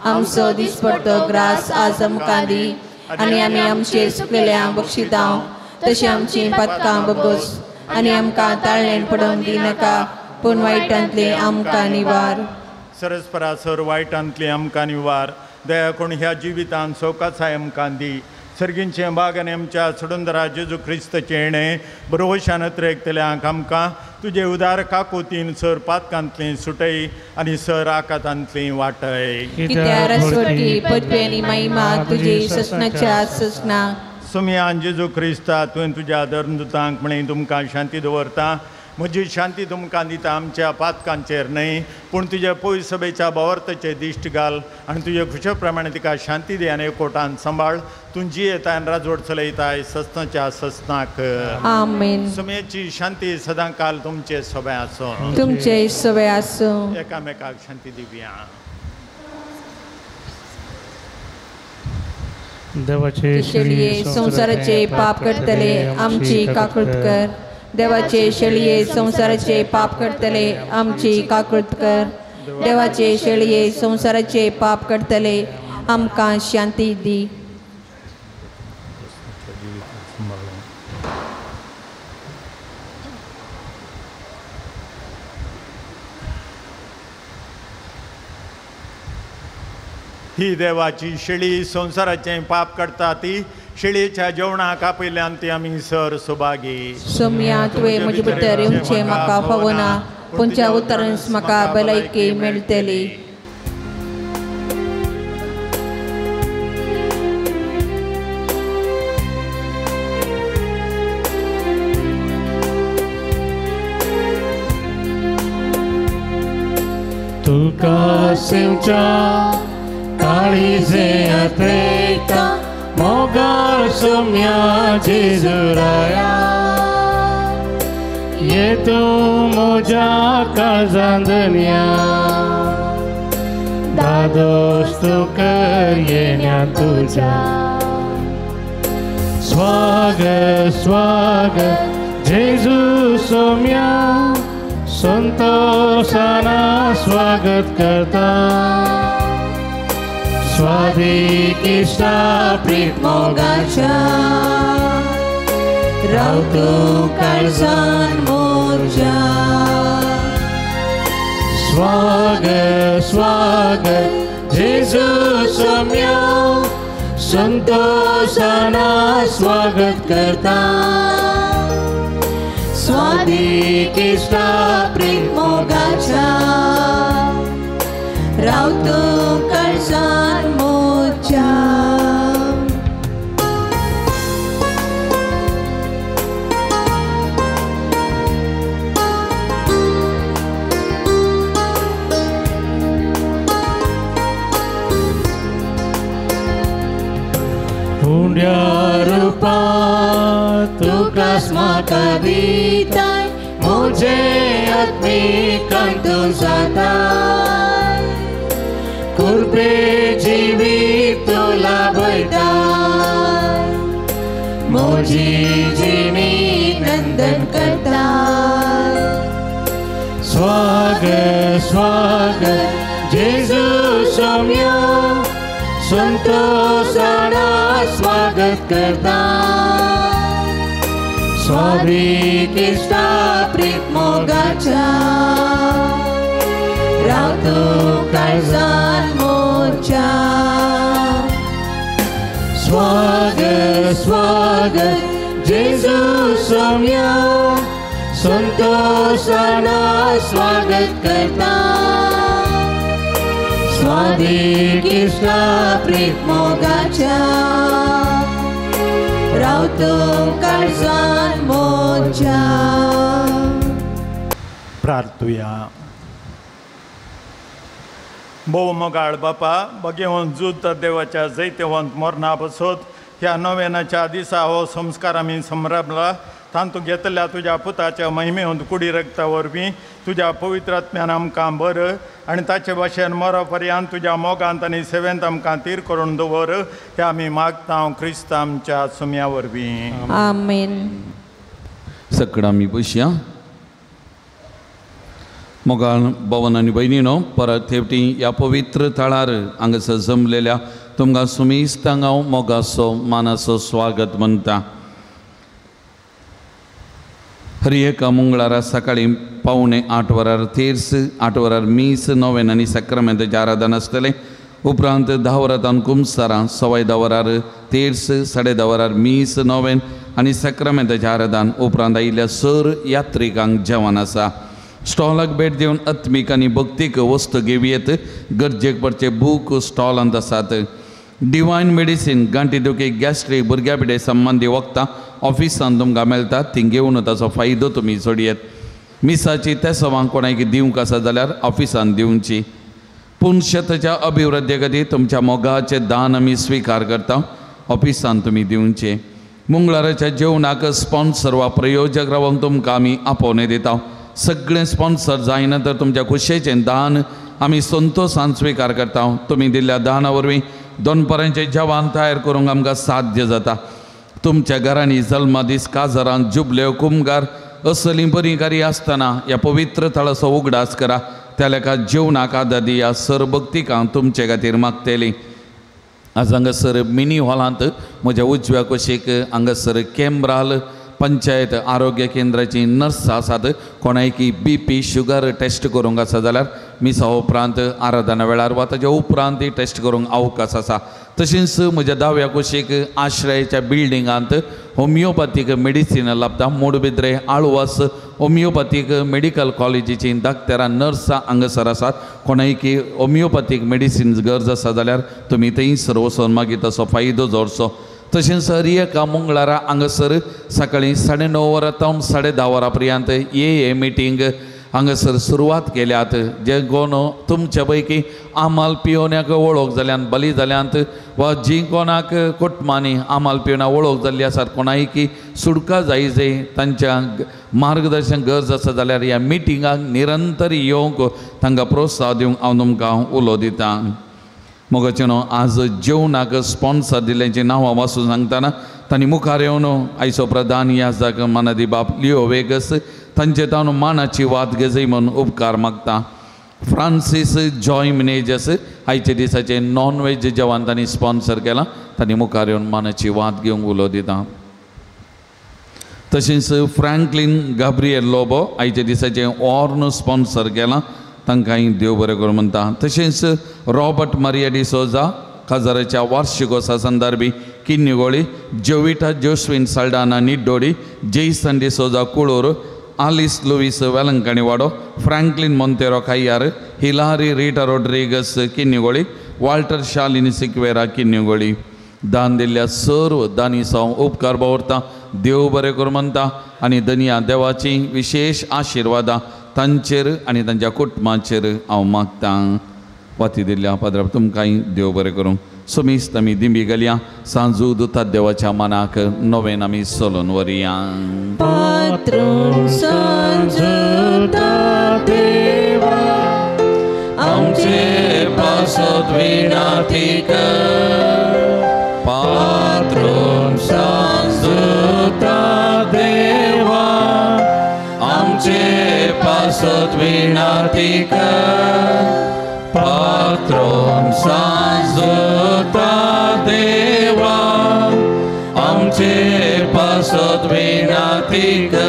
आमचो दिसपडतो ग्रास आज आमकां दी आनी आमी आमचेर चुकलेल्यांक बक्षितां तशी आमची पातकां बगोस आनी आमकां ताळणेन पडोवंक दिनाका, पूण वायटांतले आमकां निवार. सरस्परा सर वायटांतले आमकां निवार. दया कोण ह्या जिवितांत सवकासाय आमकां दी. सर्गींचें बाग आनी आमच्या सोडंदरा जेजू क्रिस्तचें येणें बरोवशान अत्रेकतल्यांक आमकां तुजे उदार काकुतीन सर पातकांतलीं सुटय आनी सर आकातांतलीं वाटय. कित्याक स्वर्गी पदवी आनी महिमा तुजी ससनाच्या ससना. सुमयान जेजू क्रिस्ता तुवें तुज्या धर्मदूतांक म्हळें तुमकां शांती दवरता, म्हजी शांती तुमकां दिता, आमच्या पातकांचेर न्हय पूण तुज्या पयस सभेच्या भावार्थाचेर दिश्ट घाल आनी तुजे खुशे प्रमाणे तिका शांती दी आनी एकवटान सांबाळ. तूं जियेता आनी राजवट चलयताय ससनाच्या ससनाक. आमेन. सुमेची शांती सदां काल तुमचे सोबे आसूं. तुमचे सोबे आसूं. एकामेकाक शांती दिवया. देवाचे शेळये संवसाराचे पाप करतले आमची काकूत कर. देवाचे शेळये संवसाराचे पाप करतले आमची काकूत कर. देवाचे शेळये संवसाराचे पाप करतले आमकां शांती दी. ही देवाची शेळी संवसाराचें पाप करता ती शेळयेच्या जेवणाक आपयल्यान ती आमी सर सुभागी. सोम्या तुवें म्हजे भितर येवचें म्हाका फावना, पूण तुज्या उतरान म्हाका भलायकी मेळटली. तुका सेवच्या काळीजे अत्रेता मोगाळ सोम्या जेजुराया, ये तूं म्हज्या काळजान धनया, दादोस तूं कर येण्या तुज्या. स्वागत स्वागत जेजू सोम्या, संतोषाना स्वागत करता स्वादीक इश्टा प्रीत मोगाच्या राव तूं काळजान मोरच्या स्वागत स्वागत जेजू सोम्या संतोषाना स्वागत करता स्वादीक इश्टा प्रीत मोगाच्या राव तूं काळजान मोरच्या. उंड्या रुपा तुकास म्हाका दिताय म्हजे आत्मिकांत तूं जाताय कृपे जिवीत तूं लाभयताय म्हजी जिणी नंदन करताय. स्वागत स्वागत जेजू सोम्या संतोषाना स्वागत करता स्वादीक इश्टा प्रीत मोगाच्या राव तूं काळजान मोरच्या. स्वागत स्वागत जेजू सोम्या संतोषाना स्वागत करता स्वादीक इश्टा प्रीत मोगाच्या राव तूं काळजान मोरच्या. प्रार्थुया. भोव मोगाळ बापा भगेवंत जुद्द देवाच्या जैतवंत मरणा बसत ह्या नव्यानाच्या दिसा हो संस्कार आमी संभ्रमला तांतू घेतल्या तुज्या पुताच्या महिमेवंत कुडी रक्ता वरवीं तुज्या पवित्र आत्म्यान आमकां बरं आनी ताचे भाशेन मरो पर्यंत तुज्या मोगांत आनी सेवेंत आमकां तीर करून दवर हे आमी मागता क्रिस्त आमच्या सुम्या वरवीं. आमेन. सगळं आमी बसया. मोगाळ भवन आनी भयणीनो परत थेवटी ह्या पवित्र थळार हांगासर जमलेल्या तुमकां सुमिस्तांक हांव मोगाचो मानाचो स्वागत म्हणटा. हर एका मंगळारा सकाळीं 7:45 वरार तेर्स 8 वरार मीस नोवेन आनी साक्रामेंताचें आराधन आसतलें. उपरांत 10 वरां कुमसारां 10:15 वरार तेर्स 10:30 वरार मीस नोवेन आनी साक्रामेंताचें आराधन. उपरांत आयिल्ल्या सर यात्रिकांक जेवण आसा. स्टॉलाक भेट दिवन आत्मीक आनी भक्तीक वस्तू घेवयेत. गरजेक पडचे बूक स्टॉलांत आसात. डिवायन मेडिसीन गांठी दुखी गॅस्ट्रीक भुरग्या पिडे संबंदी वखदां ऑफिसान तुमकां मेळटा ती घेवन ताचो फायदो तुमी जोडयेत. मिसाची तेसवांक कोणाक दिवंक आसा जाल्यार ऑफिसान दिवची. पूण शेताच्या अभिवृद्धी खातीर तुमच्या मोगाचें दान आमी स्विकार करता ऑफिसान तुमी दिवचे. मंगळाराच्या जेवणाक स्पॉन्सर वा प्रयोजक रावंक तुमकां आमी आपोवणें दिता. सगळें स्पॉन्सर जायना तर तुमच्या खुशयेचें दान आमी संतोशान स्विकार करता. तुमी दिल्ल्या दाना वरवीं दनपारांचें जेवण तयार करूंक आमकां साध्य जाता. तुमच्या घरांनी जल्मादीस काजारां जुबल्यो कुमगार असलीं बरीं कार्यां आसतना ह्या पवित्र थळाचो उगडास करा. त्या लेखा जेवणाक आदार दिया सर भक्तिकां तुमचे खातीर मागतली. आज हांगासर मिनी हॉलांत म्हज्या उजव्या कुशीक हांगासर केम्ब्राल पंचायत आरोग्य केंद्राची नर्स आसात. कोणायकी बी पी शुगर टेस्ट करूंक आसा जाल्यार मिसा उपरांत आराधना वेळार वा ताच्या उपरांत ती टेस्ट करूंक अवकाश आसा. तशेंच म्हज्या दाव्या कुशीक आश्रयाच्या बिल्डिंगांत होमियोपॅथीक मेडिसीन लाभता. मोडबिद्रे आळवास होमियोपॅथीक मेडिकल कॉलेजीची डाक्टरां नर्सां हांगासर आसात. कोणायकी होमियोपॅथीक मेडिसीन गरज आसा जाल्यार तुमी थंयसर वचून मागीर ताचो फायदो जोडचो. तशेंच हर एका मंगळारा हांगासर सकाळीं 9:30 वरां तावन 10:30 वरां पर्यंत ए मिटींग हांगासर सुरवात केल्यात. जे कोण तुमच्या पैकी आमाल पिवण्याक वळख जाल्यान बली जाल्यांत वा जी कोणाक कुटुंबांनी आमाल पिवण्या वळख जाल्ली आसात कोणायकी सुटका जाय जे तांच्या मार्गदर्शन गरज आसा जाल्यार ह्या मिटिंगाक निरंतर येवंक तांकां प्रोत्साहन दिवंक हांव तुमकां उलो दितां. मोगाचे न्हू आज जेवणाक स्पॉन्सर दिल्ल्याचीं नांवां वाचून सांगतना तांणी मुखार येवन आयचो प्रधान याजक मानादी बाप लिओ वेगस तांचे तावन मानाची वात घेजय म्हूण उपकार मागता. फ्रांसीस जॉय मिनेजस आयच्या दिसाचें नॉन वेज जेवण तांणी स्पॉन्सर केलां, तांणी मुखार येवन मानाची वात घेवंक उलो दिता. तशेंच फ्रँकलीन गाब्रियल लोबो आयच्या दिसाचें ऑर्न स्पॉन्सर केलां, तांकांय देव बरें करूं म्हणटा. तशेंच रॉबर्ट मारिया डिसोजा काजाराच्या वार्षिकोत्सवा संदर्भी Kinnigoli, Jovita Joswin Saldanha Niddodi, Jason D'Souza Kulur, Alice Luis Velankanni Wado, Franklin Monteiro Kayyar, Hillary Rita Rodrigues Kinnigoli, Walter Shalini Sequeira Kinnigoli. दान दिल्ल्या सर्व दानी साव उपकार बावरता, देव बरें करूं म्हणटा आनी दनया देवाची विशेश आशिर्वादां तांचेर आनी तांच्या कुटुंबाचेर हांव मागतां. वाती दिल्ल्या पाद्रा तुमकांय देव बरें करूं. सोमीस्त आमी दिंबी घालया, सांजू दुता देवाच्या मनाक नवेन आमी चलून व्हरया. पात्रून सांजूता देवा आमचे पासत विनाती कर, पात्रून सांजूता देवा आमचे पासत विनाती कर, पात्रून सांजूता देवा आमचे पासत विनाती कर.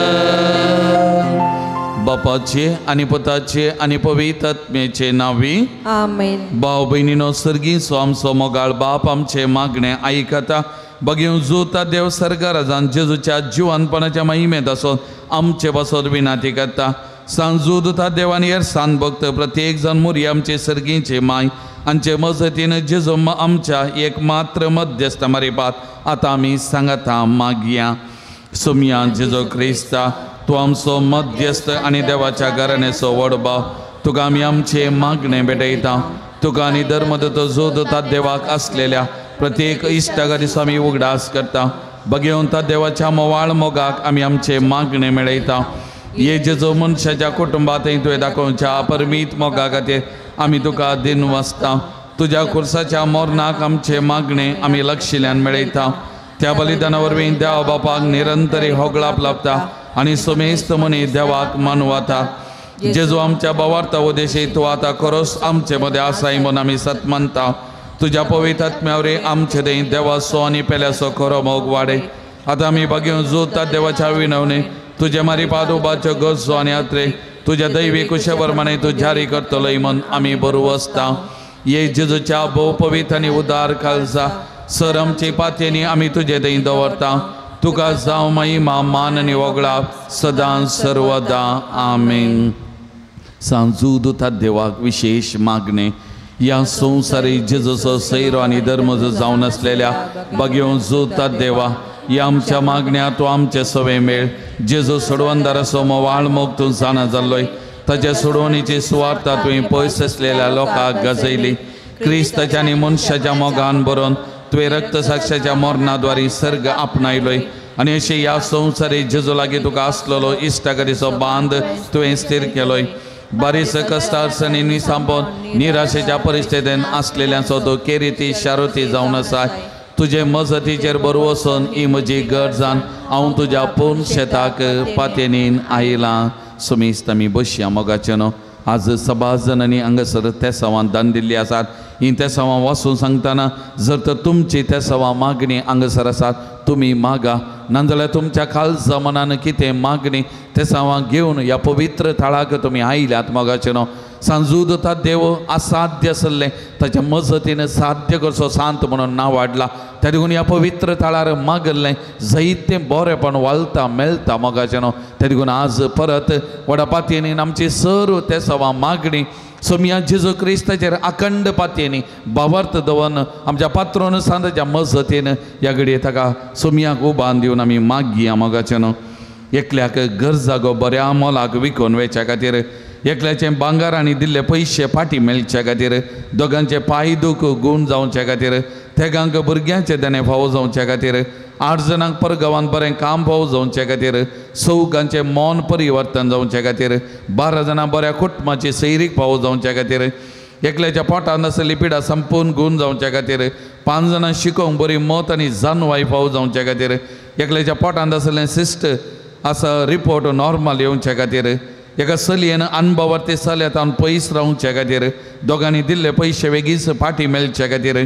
बापाचे आनी पुताचे आनी पवित्र आत्म्याचे नांवी आमेन. भाव भयणीनो, सर्गी सो आमचो मोगाळ बाप आमचे मागणे आयकता. बगेवन जोता देव सर्गाराजान जेजूच्या जिवानपणाच्या महिमेंत आसोन आमचे पासत विनाती करता. सांजू दुता देवान येर सान भक्त प्रत्येक जाण मुरी आमचे सर्गीचे माय आमचे मजतीन जेजू आमच्या एक मात्र मध्यस्थ मारिपात आतां आमी सांगता मागया. सोमया जेजू क्रिस्ता, तूं आमचो मध्यस्थ आनी देवाच्या घराण्याचो व्हड भाव, तुका आमी आमचे मागणे भेटयता. तुका आनी धर्मदत्त जो दत्ता देवाक आसलेल्या प्रत्येक इश्टा दिसा आमी उगडास करता. बगेवन ता देवाच्या मोवाळ मोगाक आमी आमचे मागणे मेळयता. हे जेजो मनशाच्या कुटुंबांतय तुवें दाखोवच्या अपरमीत मोगा खातीर आमी तुका दिन वाचता. तुज्या खुर्साच्या मोरनाक आमचे मागणे आमी लक्षिल्यान मेळयता. त्या बलिदाना वरवीं देवा बापाक निरंतरी होगळाप लाभता आनी सोमेस्त मनी देवाक मानवाता. जेजू आमच्या भावार्था उदेशी तूं आतां खरोच आमचे मदें आसाय म्हूण आमी सत मानता. तुज्या पवित्र आत्म्या वरवीं आमचे थंय देवाचो आनी पेल्याचो खरो मोग वाडे. आतां आमी बागेवन जोता देवाच्या विनवणे तुजे मारी पादोबाच्यो गरजो आनी आत्रे तुज्या दैवी कुशे तूं जारी करतलोय म्हूण आमी बरो वसता. ये जेजूच्या भोव पवित्र आनी उदार कालजा सर आमचे पातयेनी आमी तुजे थंय दवरता. तुका जावं महिमा मान आनी वगळाप सदां सर्वदा आमेन. सांजू दुता देवाक विशेश मागणे ह्या संवसारी जेजूचो सैरो आनी धर्मजो जावन आसलेल्या बागेवन जोता देवा ह्या आमच्या मागण्या तूं आमचे सवे मेळ. जेजू सोडवणदाराचो मोवाळ मोग तूं जाणा जाल्लोय, ताच्या सोडवणीची सुवार्ता तुवें पयस आसलेल्या लोकांक गाजयली. क्रिस्ताच्या आनी मनशाच्या मोगान बरोवन तुवें रक्तसाक्षाच्या मरणाद्वारी सर्ग आपणायलोय आनी अशें ह्या संवसारी जेजू लागीं तुका आसलेलो इश्टागतीचो बांद तुवें स्थीर केलोय. बारीस कश्टार्सणींनी सांपोवन निराशेच्या परिस्थितीन आसलेल्यांचो तूं केरिती शारुती जावन आसा. तुजे मजतीचेर बरो वचून ही म्हजी गरजान हांव तुज्या पूर्ण शेताक पातयेनीन आयलां. सुमीस्त आमी बसया मोगाचें न्हू. आज सभाजनांनी हांगासर तेसांवां दान दिल्ली आसात. ही तेसांवां वाचून सांगतना जर तर तुमची तेसांवां मागणी हांगासर आसात तुमी मागा, नाजाल्यार तुमच्या खालसा मनान कितें मागणी तेसांवां घेवन ह्या पवित्र थळाक तुमी आयल्यात मोगाचें न्हू. सांजू दता देव असाध्य आसलें ताच्या मजतीन साध्य करचो सांत म्हणून नांव वाडलां. त्या देखून ह्या पवित्र थळार मागल्लें जायतें बरेंपण वालता मेळटा मोगाचें न्हू. त्या देखून आज परत व्हडा पातयेनीन आमची सर्व तेसांवां मागणी सोमया जेजू क्रिस्ताचेर अखंड पातयेनी भावार्थ दवरून आमच्या पात्रोन सांताच्या मजतीन ह्या घडये ताका सोमयाक उबान दिवन आमी मागया मोगाचें न्हू. एकल्याक गरजागो बऱ्या मोलाक विकून वेच्या खातीर, एकल्याचें भांगर आनी दिल्ले पयशे फाटीं मेळचे खातीर, दोगांचे पांय दूख गूण जावचे खातीर, तेगांक भुरग्यांचे देणें फावो जावचे खातीर, 8 जाणांक परगांवांत बरें काम फावो जावचे खातीर, चौगांचें मन परिवर्तन जावचे खातीर, 12 जाणां बऱ्या कुटुंबाची सैरीक फावो जावचे खातीर, एकल्याच्या पोटांत आसलेली पिडा संपूर्ण गूण जावचे खातीर, 5 जाणां शिकोवंक बरी मत आनी जानवाय फावो जावचे खातीर, एकल्याच्या पोटांत आसलें सिस्ट आसा रिपोर्ट नॉर्मल येवचे खातीर एका चलयेन अनभवार्ती चलयेतावन पयस रावचे खातीर दोगांनी दिल्ले पयशे वेगीच फाटीं मेळचे खातीर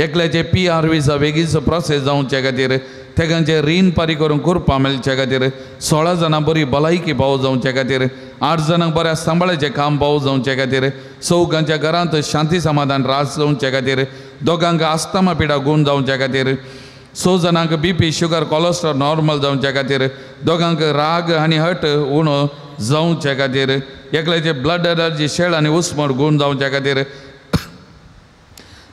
एकल्याचे PR visa वेगीच प्रोसेस जावचे खातीर तेगांचे रीण पारी करून करपा मेळचे खातीर 16 जाणां बरी भलायकी पाव जावचे खातीर 8 जाणांक बऱ्या सांबाळाचें काम पाव जावचे खातीर चौगांच्या घरांत शांती समाधान रास जावचे खातीर दोगांक आस्थमा पिडा गूण जावचे खातीर 6 जाणांक BP sugar cholesterol normal जावचे खातीर दोगांक राग आनी हट उणो जावचे खातीर एकल्याचे ब्लड एलर्जी शेळ आनी उस्मोड गूण जावचे खातीर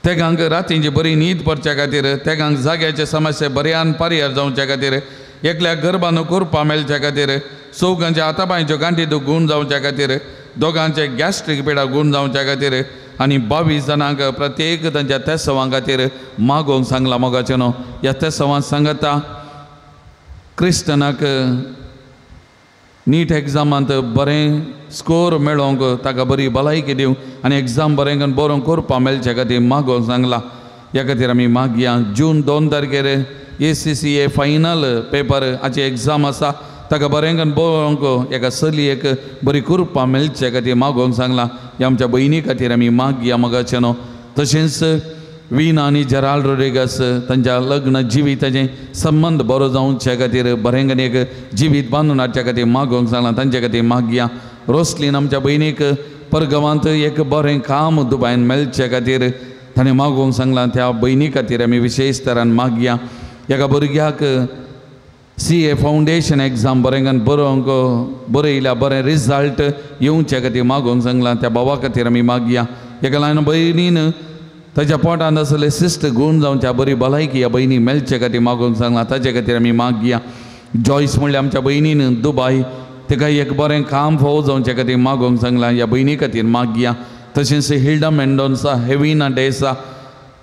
तेगांक रातींची बरी न्हीद पडच्या खातीर तेगांक जाग्याचे समस्या बऱ्यान परिहार जावच्या खातीर एकल्या गर्भान करपा मेळच्या खातीर चौगांच्या हातापांयच्यो गांठी गूण जावच्या खातीर दोगांचे गॅस्ट्रीक पिडा गूण जावच्या खातीर आनी 22 जाणांक प्रत्येक तांच्या तेसवां खातीर मागोवंक सांगलां मोगाचें न्हू. ह्या तेसवां सांगता क्रिस्टनाक नीट एग्जामांत बरें स्कोर मेळोवंक ताका बरी भलायकी दिवंक आनी एग्जाम बरें बरोवंक करपा मेळचे खातीर मागोवंक सांगलां. ह्या खातीर आमी मागया. जून 2 तारखेर ACCA final paper हाची एग्जाम आसा ताका बरें बरोवंक एका चलयेक बरी करपा मेळचे खातीर मागोवंक सांगलां. ह्या आमच्या भयणी खातीर आमी मागया मोगाचें न्हू. तशेंच वीना आनी जेराल्ड रोड्रिगस तांच्या लग्न जिविताचें संबंद बरो जावचे खातीर बरें एक जिवीत बांदून हाडच्या खातीर मागोवंक सांगलां तांचे खातीर मागया. रोसलीन आमच्या भयणीक परगांवांत एक बरें काम दुबायन मेळचे खातीर ताणें मागोवंक सांगलां त्या भयणी खातीर आमी विशेश तरान मागया. एका भुरग्याक CA foundation exam बरें बरोवंक बरयल्या बरें रिजल्ट येवचे खातीर मागोवंक सांगलां त्या भावा खातीर आमी मागया. एका ल्हान भयणीन ताच्या पोटांत आसले सिस्ट गूण जावच्या बरी भलायकी ह्या भयणी मेळचे खातीर मागोवंक सांगलां ताचे खातीर आमी मागया. जॉयस म्हणल्यार आमच्या भयणीन दुबाय तिका एक बरें काम फावो जावचे खातीर मागोवंक सांगलां ह्या भयणी खातीर मागया. तशेंच हिल्डा मेंडोन्सा हेविना डेसा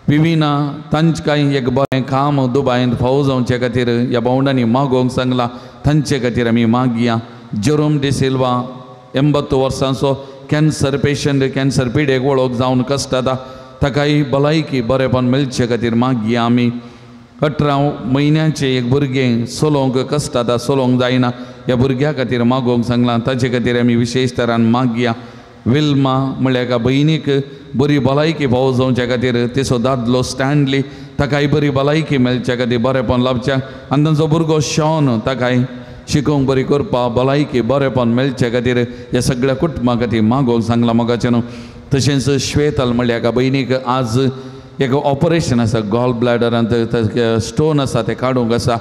विविना तांकां एक बरें काम दुबायंत फावो जावचे खातीर ह्या भावंडांनी मागोवंक सांगलां तांचे खातीर आमी मागया. जेरोम डिसिल्वा 80 वर्सांचो कॅन्सर पेशंट कॅन्सर पिडेक वळख जावन कश्टाता ताकाय भलायकी बरेंपण मेळचे खातीर मागया आमी. 18 म्हयन्याचें एक भुरगें चलोवंक कश्टाता चलोवंक जायना ह्या भुरग्या खातीर मागोवंक सांगलां ताचे खातीर आमी विशेश तरान मागया. विल्मा म्हणल्यार एका भयणीक बरी भलायकी फावो जावच्या खातीर तिचो दादलो स्टॅनली ताकाय बरी भलायकी मेळच्या खातीर बरेंपण लाभचें आनी तांचो भुरगो शॉन ताकाय शिकोवंक बरी करपा भलायकी बरेंपण मेळचे खातीर ह्या सगळ्या कुटुंबा खातीर मागोवंक सांगलां मोगाचें न्हू. तशेंच श्वेतल म्हणल्यार एका भयणीक आज एक ऑपरेशन आसा गॉल ब्लॅडरांत स्टोन आसा तें काडूंक आसा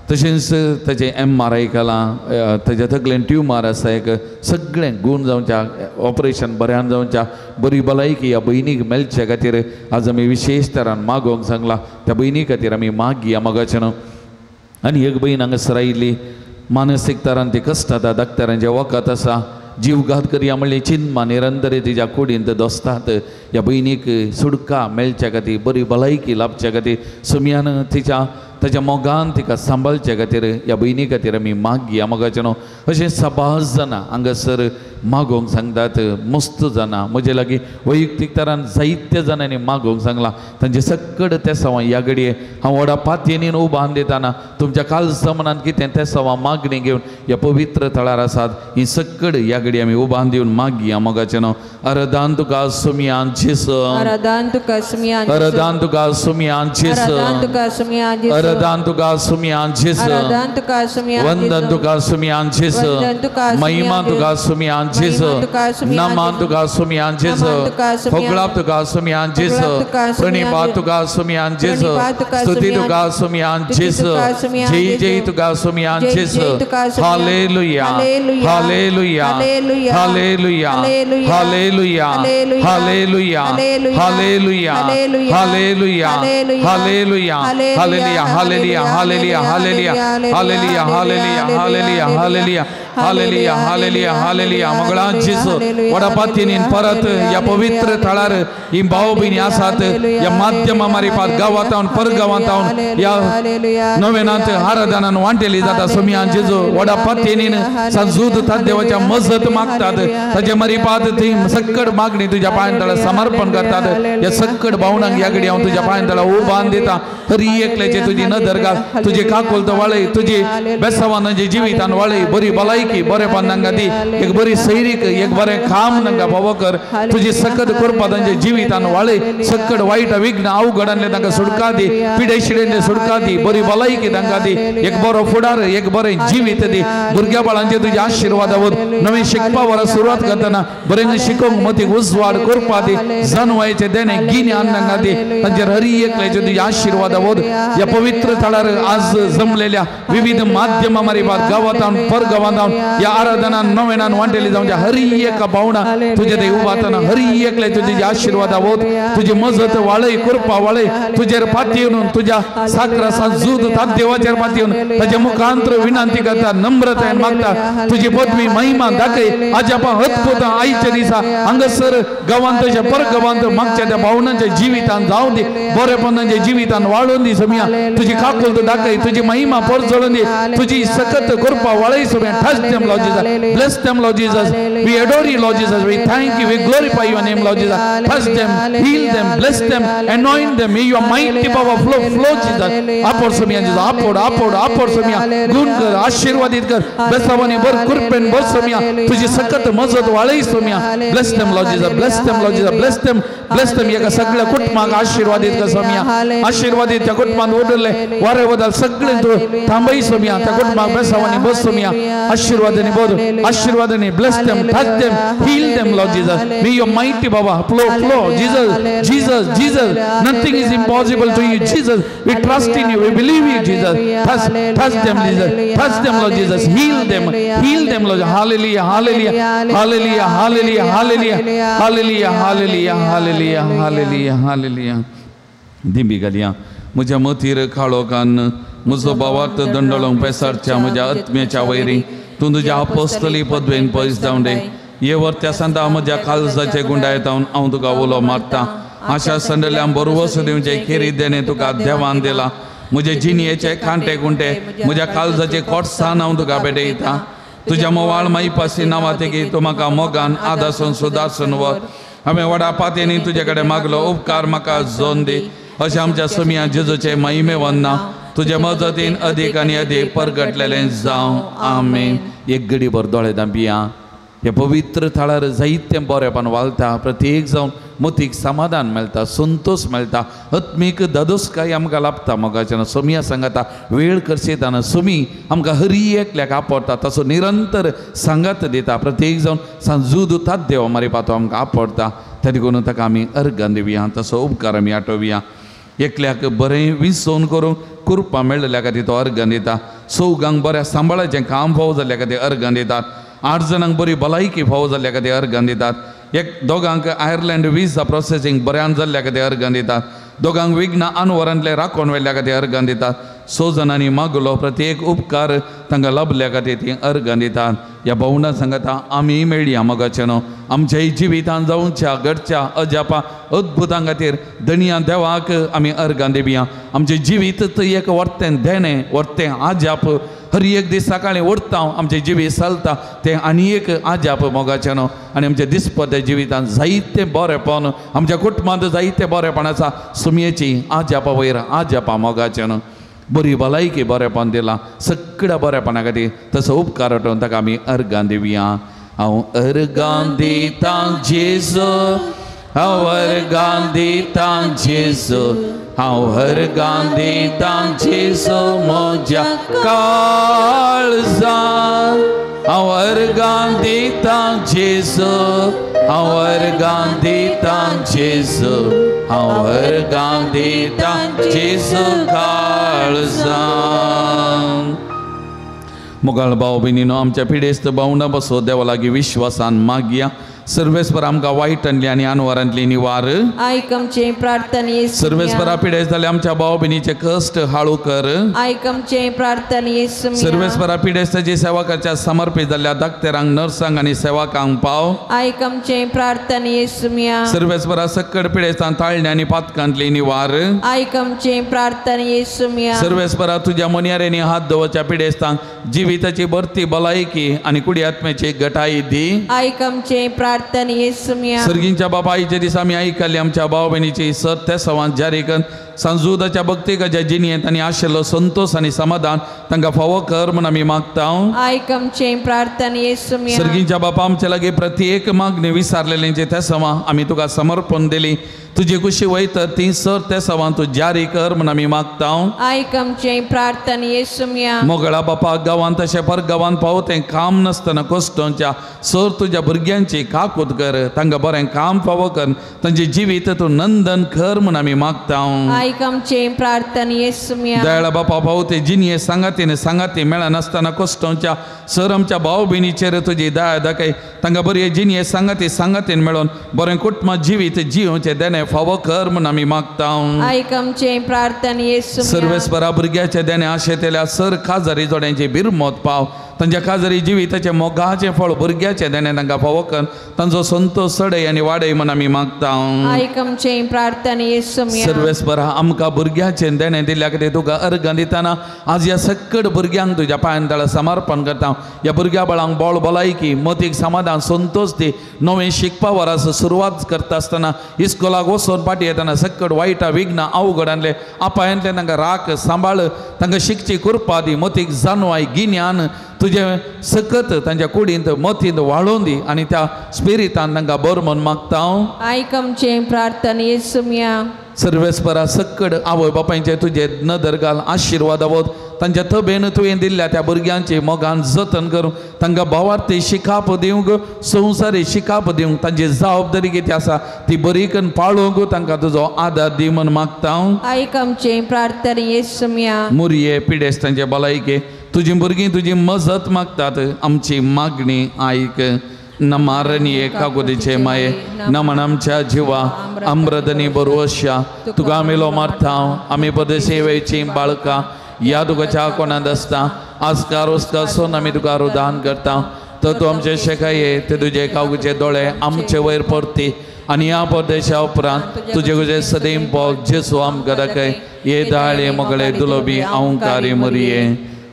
तशेंच ताचें MRI केलां ताच्या तकलेन ट्युमर आसा एक सगळें गूण जावच्या ऑपरेशन बऱ्यान जावच्या बरी भलायकी ह्या भयणीक मेळचे खातीर आज आमी विशेश तरान मागोवंक सांगलां त्या भयणी खातीर आमी मागया मोगाचें न्हू. आनी एक भयण हांगासर आयिल्ली मानसीक तरान ती कश्टाता डॉक्टरांचें वखद आसा जीवघात करया म्हणलें चिंतमा निरंतर तिच्या कुडींत दोसतात ह्या भयणीक सुटका मेळच्या खातीर बरी भलायकी लाभच्या खातीर सुमयान तिच्या ताच्या मोगान तिका सांबाळचे खातीर ह्या भयणी खातीर आमी मागया मोगाचें न्हू. अशें सबाज जाणां हांगासर मागोवंक सांगतात मस्त जाणां म्हजे लागीं वैयक्तीक तरान जायत्या जाणांनी मागोवंक सांगलां तांचे सकड तेसांवां ह्या घडये हांव व्हडा पातयेनीन उबान दितना तुमच्या कालसा मनांत कितें तेसांवां मागणी घेवन ह्या पवित्र थळार आसात ही सकड ह्या घडये आमी उबान दिवन मागया मोगाचें न्हू. अरदान तुका सुमयान जेस अरदान तुका सुमयान अरदान तुका सुमयान जेस अरदान तुका सुमयान जेस अरदान तुका सुमयान जेस अरदान तुका सुमयान वंदन तुका सुमयान जेस महिमा तुका सुमयान जेस नमन तुका सुमयान जेस फगळाप तुका सुमयान जेस प्रणिपात तुका सुमयान जेस स्तुती तुका सुमयान जेस जय जय तुका सुमयान जेस. Hallelujah hallelujah hallelujah hallelujah hallelujah hallelujah hallelujah hallelujah hallelujah hallelujah hallelujah hallelujah hallelujah hallelujah hallelujah hallelujah hallelujah hallelujah. मगळा जेजू व्हडा पातीनीन परत ह्या पवित्र थळार ही भाव भयणी आसात ह्या माध्यमा मारिफात गांवांत परगांवांत ह्या नवेनांत आराधनान वांटेली जाता. सोमिया जेजू व्हडा पातीनीन संजूद देवाच्या मजत मागतात ताजे मारिफात ती सक्कड मागणी तुझ्या पांयां तळा समर्पण करतात. ह्या सक्कड भावनांक ह्या घडी हांव तुझ्या पांयां तळा उबान दिता. हरी एकल्याचे तुजी नदर घाल, तुजी काकुलत वाळय, तुजी बेसावानांचे जिवितान वाळय, बरी भलायकी बरेपण तांकां दी, एक बरी सैरीक एक बरें काम तांकां फावो कर, तुजी सकत करपा तांच्या जिवितान वाळय, सक्कड वायट विघ्न अवघडांतले तांकां सुटका दी, पिडे शिडेंतले सुटका दी, बरी भलायकी तांकां दी, एक बरो फुडार एक बरें जिवीत दी. भुरग्या बाळांचे तुजे आशिर्वाद आवत नवें शिकपा वरां सुरवात करतना बरें शिकोवंक मतीक उजवाड करपा दी, जानवायचे देणे गिन्यान तांकां दी, तांचेर हरी एकल्याचे तुजे आशिर्वाद आवत. ह्या पवित्र थळार आज जमलेल्या विविध माध्यमां मारिफात गांवांत परगांवांत ह्या आराधनान नवेनान वांटेली जावच्या हरी एका भावना तुजे ते उबातना हरी एकले तुजे आशिर्वाद आवत, तुजी मजत वाळय कृपा वाळय, तुजेर पातयेवन तुज्या साकरा संजूद देवाचेर पातयेवन ताजे मुखांतर विनंती करता, नम्रतायेन मागता तुजी पदवी महिमा दाखय. अजापां अद्भुतां आयच्या दिसा हांगासर गांवांत तशें परगांवांत मागच्या त्या भावनांच्या जिवितान जावं दी, बरेपण तांच्या जिवितान वाळून दी. सोमिया तुजी काकुलत दाखय, तुजी महिमा परजळून दी, तुजी सकत कृपा वाळय. सोमिया touch them Lord Jesus, bless them Lord Jesus, we adore you Lord Jesus, we thank you, we glorify your name Lord Jesus. Touch them, heal them, bless them, anoint them, may your mighty power flow, flow Jesus. आपोड Somiya Jesus, आपोड आपोड आपोड सोमिया, गुण कर, आशीर्वादित कर, बेसावानी भर, कृपेन भर सोमिया, तुझी सकत मजत वाळय सोमिया. Bless them Lord Jesus, bless them Lord Jesus, bless them, bless them. एका सगळ्या कुटुंबाक आशीर्वादित कर सोमिया, आशीर्वादित त्या कुटुंबान उडले वारे बदल सगळे तू थांबय सोमिया, त्या कुटुंबाक बेसावानी बस सोमिया, आशीर्वादानी भर, आशीर्वादानी. Bless them, touch them, heal them Lord Jesus, may your mighty power flow, flow Jesus, Jesus, Jesus. Nothing is impossible to you Jesus, we trust in you, we believe you Jesus. Touch, touch them Jesus, touch them Lord Jesus, heal them, heal them Lord. Hallelujah, hallelujah, hallelujah, hallelujah, hallelujah, hallelujah, hallelujah, hallelujah, hallelujah, hallelujah. दिंबी घालया म्हज्या मतीर काळोखान म्हजो भावार्थ दंडोळोंक पेसारच्या म्हज्या आत्म्याच्या vary तूं तुज्या अपोस्तली पदवेन पयस जावं दे. ये वर्त्या सांता म्हज्या काळजाचे गुंडायत हांव तुका उलो मारता. आशा संडल्यान बरवस दिवचे खेरीत देणे तुका देवान दिला. म्हजे जिणयेचे कांटे कुंटे म्हज्या काळजाचे खोटसान हांव तुका भेटयता. तुज्या मोवाळ माईपासी नांवातेकी तूं म्हाका मोगान आदासून सुदासून वर. हांवें व्हडा पातयेनी तुजे कडेन मागलो उपकार म्हाका जोन दी. अशें आमच्या सोमिया जेजूचे महिमे वंदना तुजे मजतीन अदीक आनी अदीक परगटलेलें जावं. आमेन. एक घडी भर दोळे धांपिया. हे पवित्र थळार जायतें बरेपण वालता, प्रत्येक जावन मतीक समाधान मेळटा, संतोष मेळटा, आत्मीक दादोसकाय आमकां लाभता. मोगाच्यान सोमिया सांगता वेळ करशेताना सोमी आमकां हरी एकल्याक आपडटा, तसो निरंतर सांगात दिता. प्रत्येक जावन सांजूद देव मारी पातो आमकां आपडटा, त्या देखून ताका आमी अर्गान दिवया, तसो उपकार आमी आठोवया. एकल्याक बरें विसोवन करूंक कृपा मेळ्ळ्या खातीर तो अर्गान दिता. चौगांक बऱ्या सांबाळाचें काम फावो जाल्ल्या खातीर अर्गान दितात. 8 जाणांक बरी भलायकी फावो जाल्ल्या खातीर अर्गान दितात. एक दोगांक आयर्लंड विजा प्रोसेसींग बऱ्यान जाल्ल्या खातीर अर्गान दितात. दोगांक विघ्न आनवरांतले राखोवन व्हेल्ल्या खातीर अर्गान दितात. 6 जाणांनी मागलो प्रत्येक उपकार तांकां लाभल्या खातीर ती अर्गान दितात. ह्या भावना सांगता आमी मेळया मोगाच्यानो आमच्याय जिवितान जावच्या घडच्या अजापा अद्भुतां खातीर धनया देवाक आमी अर्गान दिवया. आमचें जिवीत एक वर्तें देणें, वर्तें आजाप. हर एक दीस सकाळीं उठता आमचें जिवीत चलता तें आनी एक आजाप मोगाच्यानो. आनी आमच्या दिसपट्ट्या जिवितान जायतें बरेपण आमच्या कुटुंबांत जायतें बरेपण आसा. सुमयेची आजापा वयर आजापा मोगाच्यानो बरी भलायकी बरेपण दिलां सगळ्या बरेपणा खातीर तसो उपकार आठोवन ताका आमी अर्गान दिवया. हांव अर्गान दितां जेजू, हांव अर्गान दितां जेजू, हांव अर्गान दितां जेजू म्हज्या काळजान. हांव अर्गान दितां जेजू, हांव अर्गान दितां जेजू, हांव अर्गान दितां जेजू काळजान. मोगाळ भाव भयणीनो आमच्या पिडेस्त भावना बसो देवा लागीं विश्वासान मागया. सर्वेस्पर आमकां वायटांतली आनी अनवरांतली निवार. आयक आमचें प्रार्थना येसुम्या. सर्वेस्परा पिडेस्त जाल्ले आमच्या भाव भयणीचे कश्ट हाळू कर. आयक आमचें प्रार्थना येसुम्या. सर्वेस्परा पिडेस्ताची सेवा करच्या समर्पित जाल्ल्या डाक्टरांक, नर्सांक आनी सेवकांक पाव. आयक आमचें प्रार्थना येसुम्या. सर्वेस्परा सक्कड पिडेस्तांक ताळणे आनी पातकांतली निवार. आयक आमचें प्रार्थना येसुम्या. सर्वेस्परा तुज्या मोनयारेंनी हात दवरच्या पिडेस्तांक जिविताची भरती भलायकी आनी कुडी आत्म्याची गटाई दी. आयक आमचें प्रार्थना येसुम्या. सर्गींच्या बापायच्या दिसा आमी आयकल्ली आमच्या भाव भयणीची सत्य सवान जारी कर सांजुदाच्या भक्तिकाच्या जिणेंत आनी आशिल्लो संतोष आनी समाधान तांकां फावो कर म्हूण आमी मागता. आयक आमचें प्रार्थना येसुम्या. सर्गींच्या बापा आमच्या लागीं प्रत्येक मागणी विसारलेल्यांचे त्या सवां आमी तुका समर्पण दिली. तुजे कुशी वयता ती सर त्या सवां तूं जारी कर म्हूण आमी मागता. आयक आमचें प्रार्थना येसुम्या. मोगळा बापा गांवांत तशें पर गांवांत पावो तें काम नासतना कश्टोंच्या सर तुज्या भुरग्यांची काकूत कर, तांकां बरें काम फावो कर, तांचें जिवीत तूं नंदन कर म्हूण आमी मागता. आयक आमचें प्रार्थना येसुम्या. दयाळा बापा पावो ते जिणये सांगातीन सांगाती मेळनासतना कश्टोंच्या सर आमच्या भाव भयणीचेर तुजी दया दाखय, तांकां बरी जिणये सांगाती सांगातीन मेळोन बरें कुटुंब जिवीत जियोवचें देणें फावो कर म्हूण आमी मागता. आयक आमचें प्रार्थना येसुम्या. सर्वेस्परा भुरग्याच्या देणें आशेतल्या सर खाजरी जोड्यांची बिरमत पाव, तांच्या खाजरी जिविताचें मोगाचें फळ भुरग्याचें देणें तांकां फावो कर, तांचो संतोष चडय आनी वाडय म्हूण आमी मागता. आयक आमचें प्रार्थना येसुम्या. सर्वेस्परा आमकां भुरग्याचें देणें दिल्ल्या खातीर तुका अर्गां दितना आज ह्या सक्कड भुरग्यांक तुज्या पांयां तळा समर्पण करता. ह्या भुरग्या बाळांक बळ भलायकी मतीक समाधान संतोष दी. नवें शिकपा वरास सुरवात करता आसतना इस्कोलाक वचून फाटी येतना सक्कड वायटा विघ्नां अवघडांतले अपायांतले तांकां राख सांबाळ, तांकां शिकची कृपा दी, मतीक जाणवाय गिन्यान तुजें सकत तांच्या कुडींत मतींत वाळोवन दी आनी त्या स्पिरितान तांकां बरो म्हूण मागता. आयक आमचें प्रार्थना येसुम्या. सर्वेस्परा सक्कड आवय बापायचे तुजे नदर घाल, आशिर्वाद आवत तांच्या तबेन तुवें दिल्ल्या त्या भुरग्यांची मोगान जतन करूं, तांकां भावार्थी शिकाप दिवंक, संवसारी शिकाप दिवंक, तांची जबाबदारी कितें आसा ती बरी करून पाळोवंक तांकां तुजो आदार दी म्हूण मागता. आयक आमचें प्रार्थना येसुम्या. मुरये पिडेस्तांचे भलायके तुजी भुरगीं तुजी मजत मागतात, आमची मागणी आयक. नमारणी कागुदीचे माये नमन आमच्या जिवा अमृतनी बरोवश्या तुका आमी लो मारता. आमी परदेशी वेळची बाळकां ह्या तुकाच्या कोणांत आसता आजकार उस्कार सोन आमी तुका रुदान करता. तर तूं आमचे शेकाये ते तुजे कागुचे दोळे आमचे वयर परती आनी ह्या परदेशा उपरांत तुजे तुजे सदैम पोल जेसू आमकां दाखय. ये दाळे मोगळे दुलोबी अहंकारी मरये.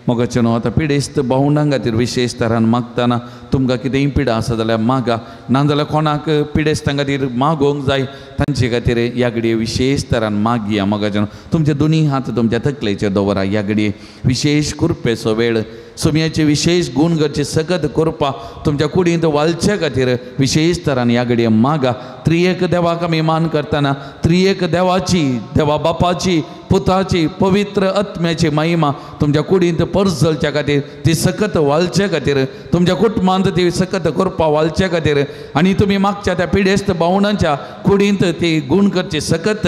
मोगाचे न्हू आतां पिडेस्त भावंडां खातीर विशेश तरान मागतना तुमकां कितेंय पिडा आसा जाल्यार मागा, नाजाल्यार कोणाक पिडेस्तां खातीर मागोवंक जाय तांचे खातीर ह्या घडये विशेश तरान मागया. मोगाचे न्हू तुमचे दोनूय हात तुमच्या तकलेचेर दवरा. ह्या घडये विशेश कृपेचो वेळ, सुमयाचे विशेश गूण करचे सकत कृपा तुमच्या कुडींत वालचे खातीर विशेश तरान ह्या घडये मागा. त्रियेक देवाक आमी मान करतना त्रियेक देवाची, देवा बापाची, पुताची, पवित्र आत्म्याची महिमा तुमच्या कुडींत परजलच्या खातीर, ती सकत वालचे खातीर, तुमच्या कुटुंबांत ती सकत कृपा वालचे खातीर आनी तुमी मागच्या त्या पिडेस्त भावणांच्या कुडींत ती गूण करची सकत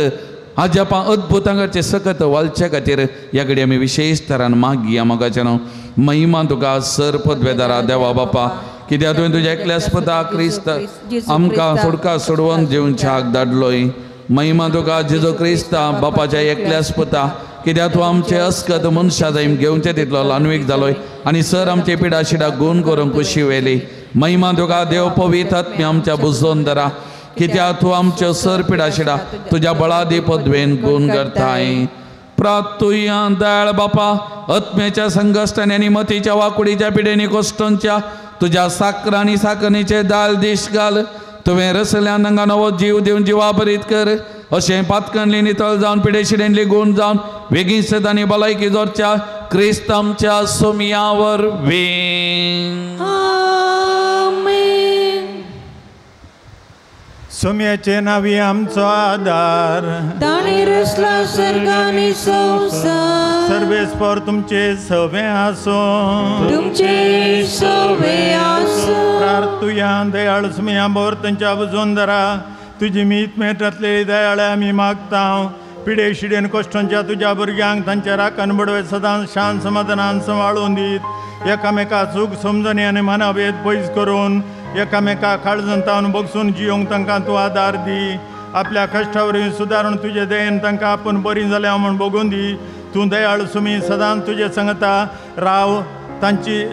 आजापां अद्भुतां करचे सकत वालचे खातीर ह्या घडये आमी विशेश तरान मागया. मोगाचें न्हू महिमा तुका सर पदवेदारा देवा बापा, कित्याक तुवें तुज्या एकल्याच पुता क्रिस्त आमकां सोडका सोडवंक जेवच्याक धाडलोय. महिमा तुका जेजू क्रिस्ता बापाच्या एकल्याच पुता, कित्याक तूं आमचे अस्कत मनशा जाय घेवचे तितलो ल्हानवीक जालोय आनी सर आमचे पिडा शिडा गूण करूंक कुशी वेली. महिमा तुका देव पवित्र आत्म्या आमच्या बुजोवन धरा, कित्याक तूं आमच्यो सर पिडा शिडा तुज्या बळादी पदवेन गूण करताय. प्रातुया दयाळ बापा आत्म्याच्या संकश्टांनी आनी मतीच्या वाकुडीच्या पिडेनी कोश्टोंच्या तुज्या साकर आनी साकरणीचे दाल दीश घाल. तुवें रसल्यान तांकां नवो जीव दिवन जिवा भरीत कर. अशें पातकणली नितळ जावन पिडेशिडेनली गूण जावन वेगीं सदांनी भलायकी जोडच्या क्रिस्त आमच्या सोमया वरवीं. सोम्याचे नावी आमचो आदार, ताणी रचला सर्ग आनी संवसार. सर्वेस्पर तुमचे सवे आसूं, तुमचे सवे आसूं. प्रार्थुया दयाळ सुमया बोर तांच्या बुजोवन धरा. तुजी मीत मेटांतलेली दयाळे आमी मागता. पिडे शिडेन कश्टांच्या तुज्या भुरग्यांक तांच्या राखण बडवे सदांच शांत समाधानान सांबाळून दीत. एकामेका चूक समजणी आनी मानभेद पयस करून एकामेका काळजंतावन बगसून जियोंक तांकां तूं आदार दी. आपल्या कश्टा वरवीं सुदारून तुजे दयेन तांकां आपूण बरीं जाल्या म्हूण बगून दी. तूं दयाळ सुमी सदांच तुजे सांगता राव. तांची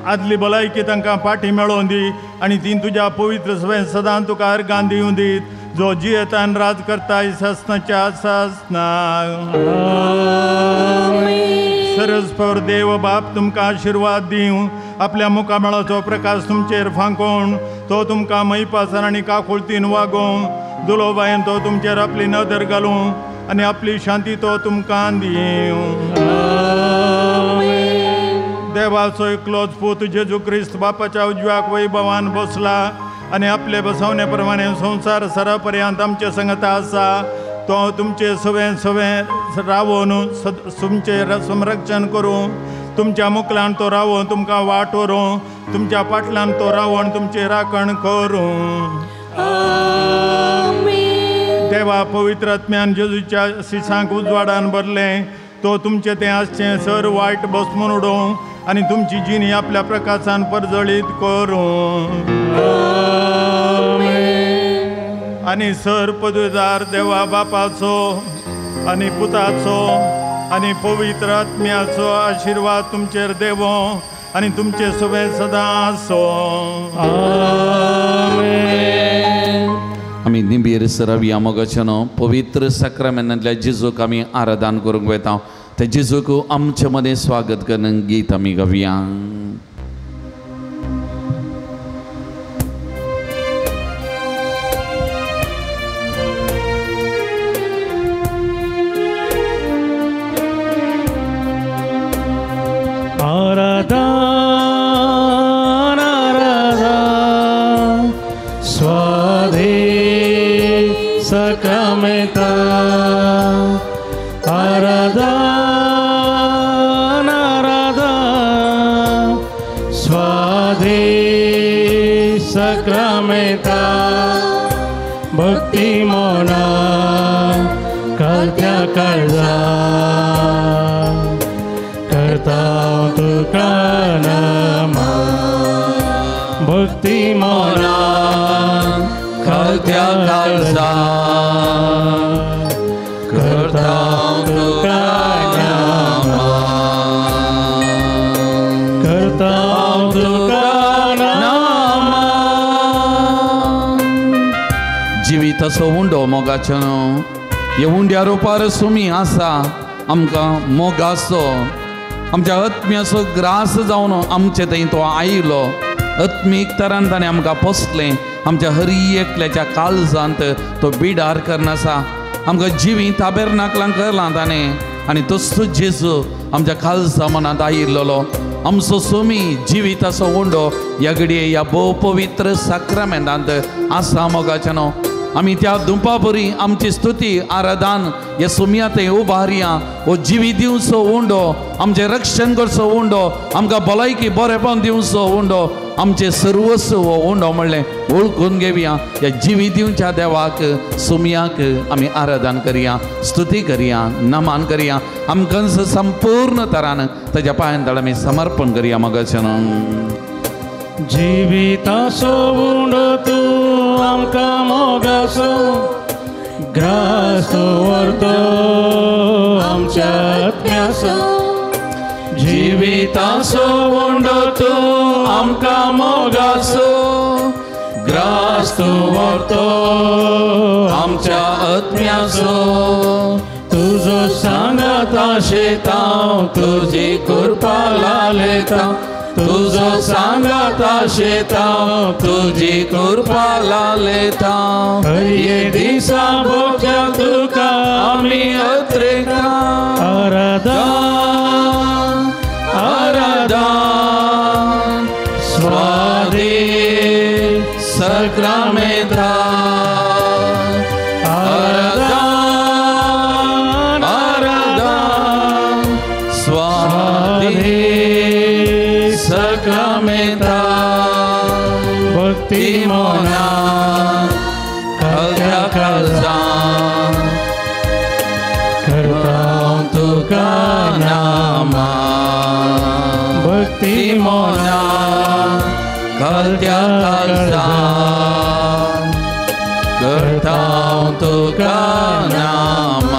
आदली भलायकी तांकां फाटी मेळोवन दी आनी ती तुज्या पवित्र सभेन सदां तुका अर्गां दिवं दीत, जो जियेतान राज करता सासनाच्या सासना. सरस्पर देव बाप तुमकां आशिर्वाद दिवं. आपल्या मुखामळाचो प्रकाश तुमचेर फांकोवन तो तुमकां मैपासन आनी काकुळतीन वागोवं. दुलोबायन तो तुमचेर आपली नदर घालूं आनी आपली शांती तो तुमकां दिवं. देवाचो एकलोच पूत जेजू क्रिस्त बापाच्या उजव्याक वैभवान बसला आनी आपले बसवणे प्रमाणे संवसार सरापर्यंत आमचे संगता आसा. तो तुमचे सवें सवें रावोन तुमचें संरक्षण करूं. तुमच्या मुकलान तो रावोन तुमकां वाट व्हरूं. तुमच्या पाटलान तो रावोन तुमचें राखण करूं. देवा पवित्र आत्म्यान जेजूच्या सिसांक उजवाडान भरलें. तो तुमचें तें आसचें सर वायट बसमून उडोवं आनी तुमची जिणी आपल्या प्रकाशान परजळीत करूं. आनी सर पदवीदार देवा बापाचो आनी पुताचो आनी पवित्र आत्म्याचो आशिर्वाद तुमचेर देवो आनी तुमचे सवें सदां आसो. आमी निबीर सरावया मोगाच्यानो पवित्र साक्रामेंतांतल्या जेजूक आमी आराधन करूंक वता. त्या जेजूक आमचे मदें स्वागत करून गीत आमी गावया. आराधन आराधन स्वाधे साक्रामेंता. आराधन आराधन स्वाधे साक्रामेंता. भक्ती मोना करत्या काळजा करता तुका नमा. भक्ती मोना करत्या काळजा करता तुका नमा. करता तुका नमा. जिविताचो उंडो मोगाच्यानो ह्या उंड्या रुपार सुमी आसा. आमकां मोगाचो आमच्या आत्म्याचो ग्रास जावन आमचे थंय तो आयलो. आत्मीक तरान ताणें आमकां पोसलें. आमच्या हरी एकल्याच्या काळजांत तो बिडार करनासा. आमकां जिवी ताबेरनाकलां करलां ताणें आनी तसोच जेजू आमच्या काळजा मनांत आयिल्लो. आमचो सुमी जिविताचो उंडो ह्या घडये ह्या भोव पवित्र साक्रामेंतांत आसा मोगाच्यानो. आमी त्या दुंपा बरी आमची स्तुती आराधन ह्या सुमया थंय उबारया. हो जिवी दिवचो उंडो, आमचें रक्षण करचो उंडो, आमकां भलायकी बरेपण दिवचो उंडो, आमचें सर्वस्व हो उंडो म्हणलें वळखून घेवया. ह्या जिवी दिवच्या देवाक सुमयाक आमी आराधन करया, स्तुती करया, नमन करया. आमकां संपूर्ण तरान ताज्या पांयां तळ आमी समर्पण करया मोगाच्यानो. जिविताचो उंडो तूं आमकां मोगाचो ग्रास व्हरतो आमच्या आत्म्याचो. जिविताचो उंडो तूं आमकां मोगाचो ग्रास व्हरतो आमच्या आत्म्याचो. तुजो सांगाता शेतांव तुजी कृपा लालेता. तुजो सांगाता शेतांव तुजी कृपा लालेता. हये दिसा भोग्या तुका आमी अत्रेता. आराधन आराधन स्वादे साक्रामेंता. आराधन आराधन स्वादे साक्रामेंता. भक्ती मोना काळजा काळजा करता तुका नामा. भक्ती मोना काळजा खालत्या काळजान करता तुका नामान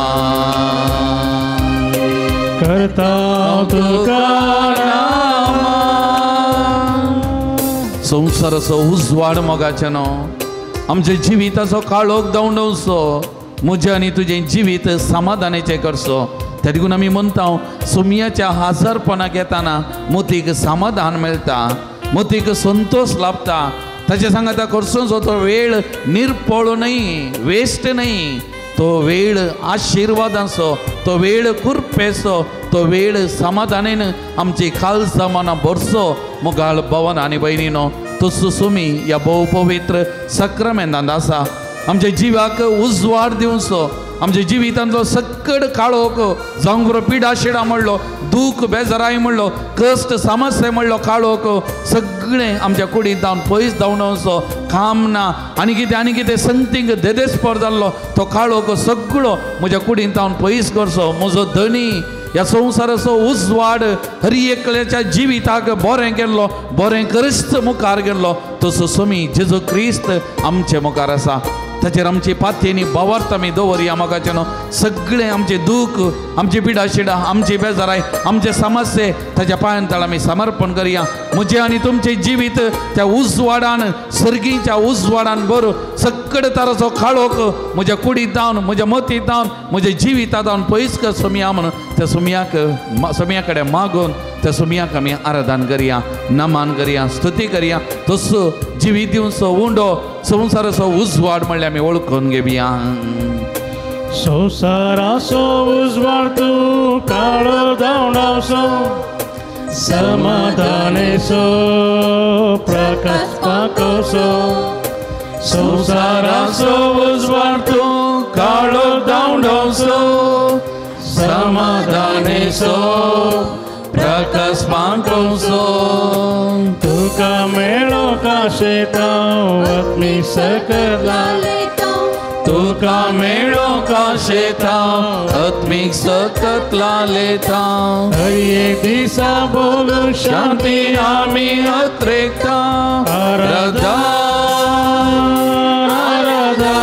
करता तुका नामान. संवसाराचो उजवाड मोगाचें न्हू आमच्या जिविताचो काळोख धांवडोवचो म्हजें आनी तुजें जिवीत समाधानाचें करचो. त्या देखून आमी म्हणटा सोमयाच्या हाजरपणाक येताना मोतीक समाधान मेळटा, मोतीक संतोष लाभता. ताचे सांगाता करचो तो वेळ निर्पळ न्हय, वेस्ट न्हय, तो वेळ आशिर्वादांचो, तो वेळ कुरपेचो, तो वेळ समाधानेन आमची खालसा मनां भरचो. मुगाळ भवन आनी भयणीनो तसो सुमी ह्या भोव पवित्र सक्रामेंतांत आसा. आमच्या जिवाक उजवाड दिवचो, आमच्या जिवितांतलो सक्कड काळोख जावंक बरो पिडा शिडा म्हणलो, दूख बेजाराय म्हणलो, कश्ट समस्या म्हणलो काळोख सगळें आमच्या कुडींत धांवन पयस धांवडोवचो. काम ना आनी कितें आनी कितें संगतींक देदेस्पर जाल्लो तो काळोख सगळो म्हज्या कुडींत धांवन पयस करचो. म्हजो धनी ह्या संवसाराचो उजवाड हर एकल्याच्या जिविताक बरें केल्लो, बरें क्रिस्त मुखार गेल्लो तसो सोमी जेजू क्रिस्त आमचे मुखार आसा. ताचेर आमची पातयेनी भावार्थ आमी दवरया मोगाचें न्हू. सगळें आमचें दूख, आमची पिडा शिडा, आमची बेजाराय, आमचे समस्ये ताच्या पांयान तळ आमी समर्पण करया. म्हजें आनी तुमचें जिवीत त्या उजवाडान, सर्गीच्या उजवाडान बरो सक्कड ताराचो काळोख म्हज्या कुडींत धांवन, म्हज्या मतींत धांवन, म्हज्या जिवितांत धांवन पयस कर सोमया म्हणून त्या सोमयाक सोमया कडेन मागून त्या सोमयाक आमी आराधन करया, नमन करया, स्तुती करया. तसो जिवीत दिवचो उंडो संवसाराचो उजवाड म्हणल्यार आमी वळखून घेवया. संवसाराचो उजवाड तूं काळो धांवडावचो, समाधानेचो प्रकाश पाकोसो. संवसाराचो उजवाड तूं काळो धांवडावचो, समाधानेचो प्रकाश पाकोसो. तुका मेळो काशेतांव आत्मी सकला, तुका मेळो काशेतांव आत्मीक सकतला लेता. हर एक दिसा बोलू शांती आमी अत्रेकता. आराधना आराधना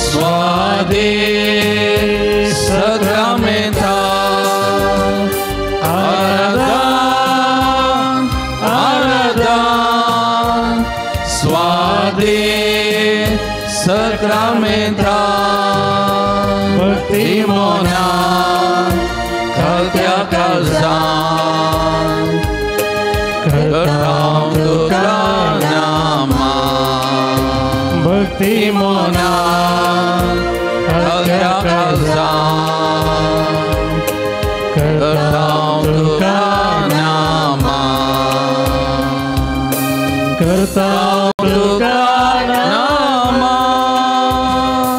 स्वादे सक्रामेंता. आराधना आराधना स्वादे सक्रामेंता. भक्ती मोना खालत्या काळजान करता तुका नामान. भक्ती मोना खालत्या काळजान करता तुका नामान. करता तुका Naaman.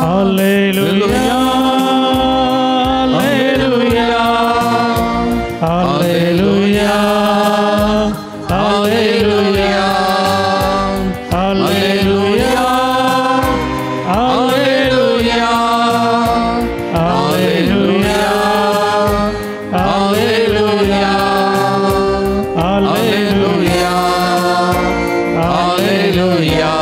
Hallelujah hallelujah hallelujah hallelujah hallelujah hallelujah hallelujah hallelujah hallelujah hallelujah hallelujah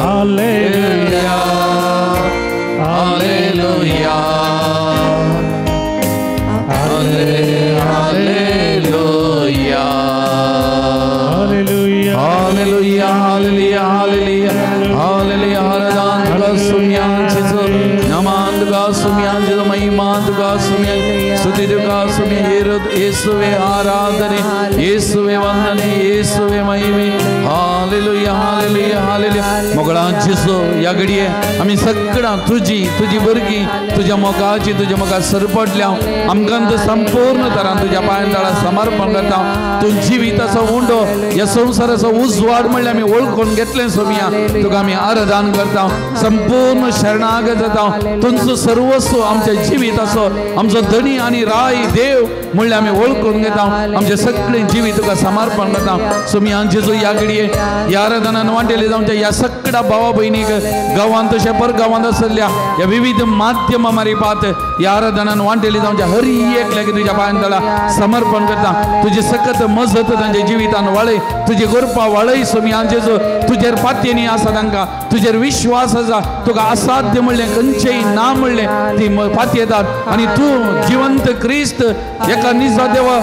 hallelujah hallelujah hallelujah hallelujah hallelujah hallelujah hallelujah hallelujah. Hardan सुम्यान जेजू नमान तुका सुम्यान जेजू महिमा तुका सुम्यान स्तुती तुका सुम्यान. येसुवे आराधने, येसुवे वंदने, येसुवे महिमे. Hallelujah hallelujah hallelujah. मोगळां जेजू ह्या घडये आमी सगळां तुजी तुजी भुरगीं तुज्या मोगाची तुज्या मोगा सरपटल्या. आमकां संपूर्ण तरान तुज्या पांयां तळा समर्पण करता. तूं जिविताचो उंडो ह्या संवसाराचो उजवाड म्हणल्यार आमी वळखून घेतलें सोमया. तुका आमी आराधन करता, संपूर्ण शरणागत जाता. तुमचो सर्वस्व आमच्या जिविताचो आमचो धनी आनी राय देव म्हणल्यार आमी वळखून घेता आमचे सगळे जिवीत तुका समर्पण करता सोमया जेजू ह्या घडये ह्या आराधनान वांटेले जावच्या ह्या सगळ्या भावा भयणीक गांवांत तशें परगांवांत आसल्या ह्या विविध माध्यमां मारिपात ह्या आराधनान वांटेले जावच्या हर एकल्याक तुज्या पांयान तळा समर्पण करता तुजी सकत मजत तांच्या जिवितान वाळय तुजी कृपा वाळय सोमया जेजू तुजेर पातयेनी आसा तांकां तुजेर विश्वास आसा तुका असाध्य म्हणलें खंयचेय ना म्हणलें ती पातयेतात आनी तूं जिवंत क्रिस्त एका निजा देवा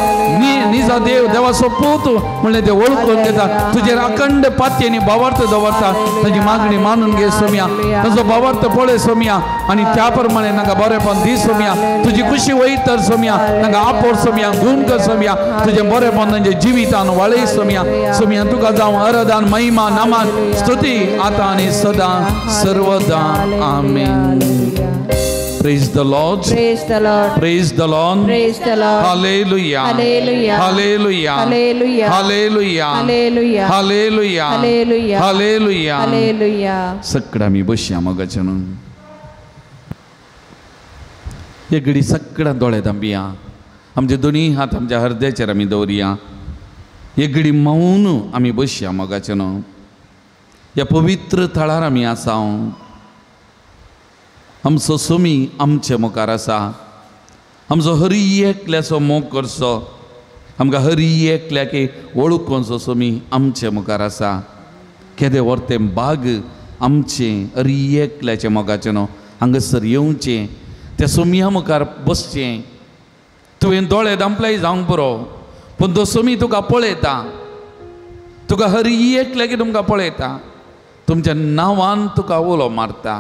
निजा देव देवाचो पूत म्हणलें ते वळखून घेता तुजेर अखंड पातयेनी भावार्थ दवरता ताजी मागणी मानून घे सोमया ताजो भावार्थ पळय सोमया आनी त्या प्रमाणे तांकां बरेपण दी सोमया तुजी खुशी वयत तर सोमया तांकां आपोर सोमया गुण कर सोमया तुजें बरेपण तांच्या जिवितान वाळय सोमया सोमया तुका जावं आराधन महिमा नामान स्तुती आतां आनी सदां सर्वदा आमेन. Praise the Lord. Praise the Lord. Praise the Lord. Praise the Lord. Hallelujah. Hallelujah. Hallelujah. Hallelujah. Hallelujah. Hallelujah. Hallelujah. Hallelujah. Hallelujah. Hallelujah. सगळं आमी बसया मोगाच्यान हे घडी सगळ्या दोळे धांपया आमचे दोनी हात आमच्या हृदयाचेर आमी दवरया हे घडी मौन आमी बसया मोगाच्यान ह्या पवित्र थळार आमी आसा आमचो सोमी आमचे मुखार आसा आमचो हरी एकल्याचो मोग करचो आमकां हरी एकल्याक वळखूचो सोमी आमचे मुखार आसा केदें व्हरतें बाग आमचें हरी एकल्याचें मोगाचें न्हू हांगासर येवचें त्या सोमया मुखार बसचें तुवें दोळे धांपल्याय जावंक पुरो पूण तो सोमी तुका पळयता तुका हरी एकल्याक तुमकां पळयता तुमच्या नांवान तुका उलो मारता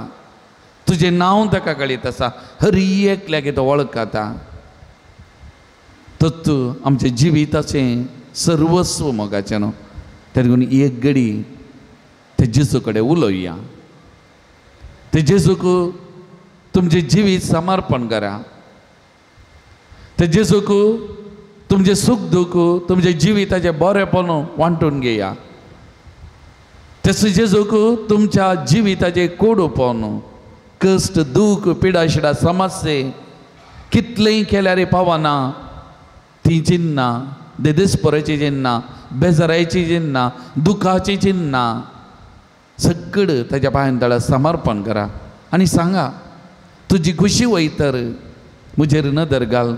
तुजें नांव ताका कळीत आसा हरी एकल्याक तो वळखता तत्व आमचें जिविताचें सर्वस्व मोगाचें न्हू तेका एक घडी ते जेजू कडेन उलोवया ते जेजूक तुमचें जिवीत समर्पण करा ते जेजूक तुमचें सूख दूख तुमचें जिविताचें बरेपण वांटून घेया तशें जेजूक तुमच्या जिविताचें कोडूपण कश्ट दूख पिडा शिडा समस्ये कितलेंय केल्यार पावना ती चिन्नां देदेस्पोराची चिन्नां बेजारायची चिन्नां दुखाची चिन्नां सगळं ताच्या पांयान तळा समर्पण करा आनी सांगा तुजी खुशी वयतर म्हजेर नदर घाल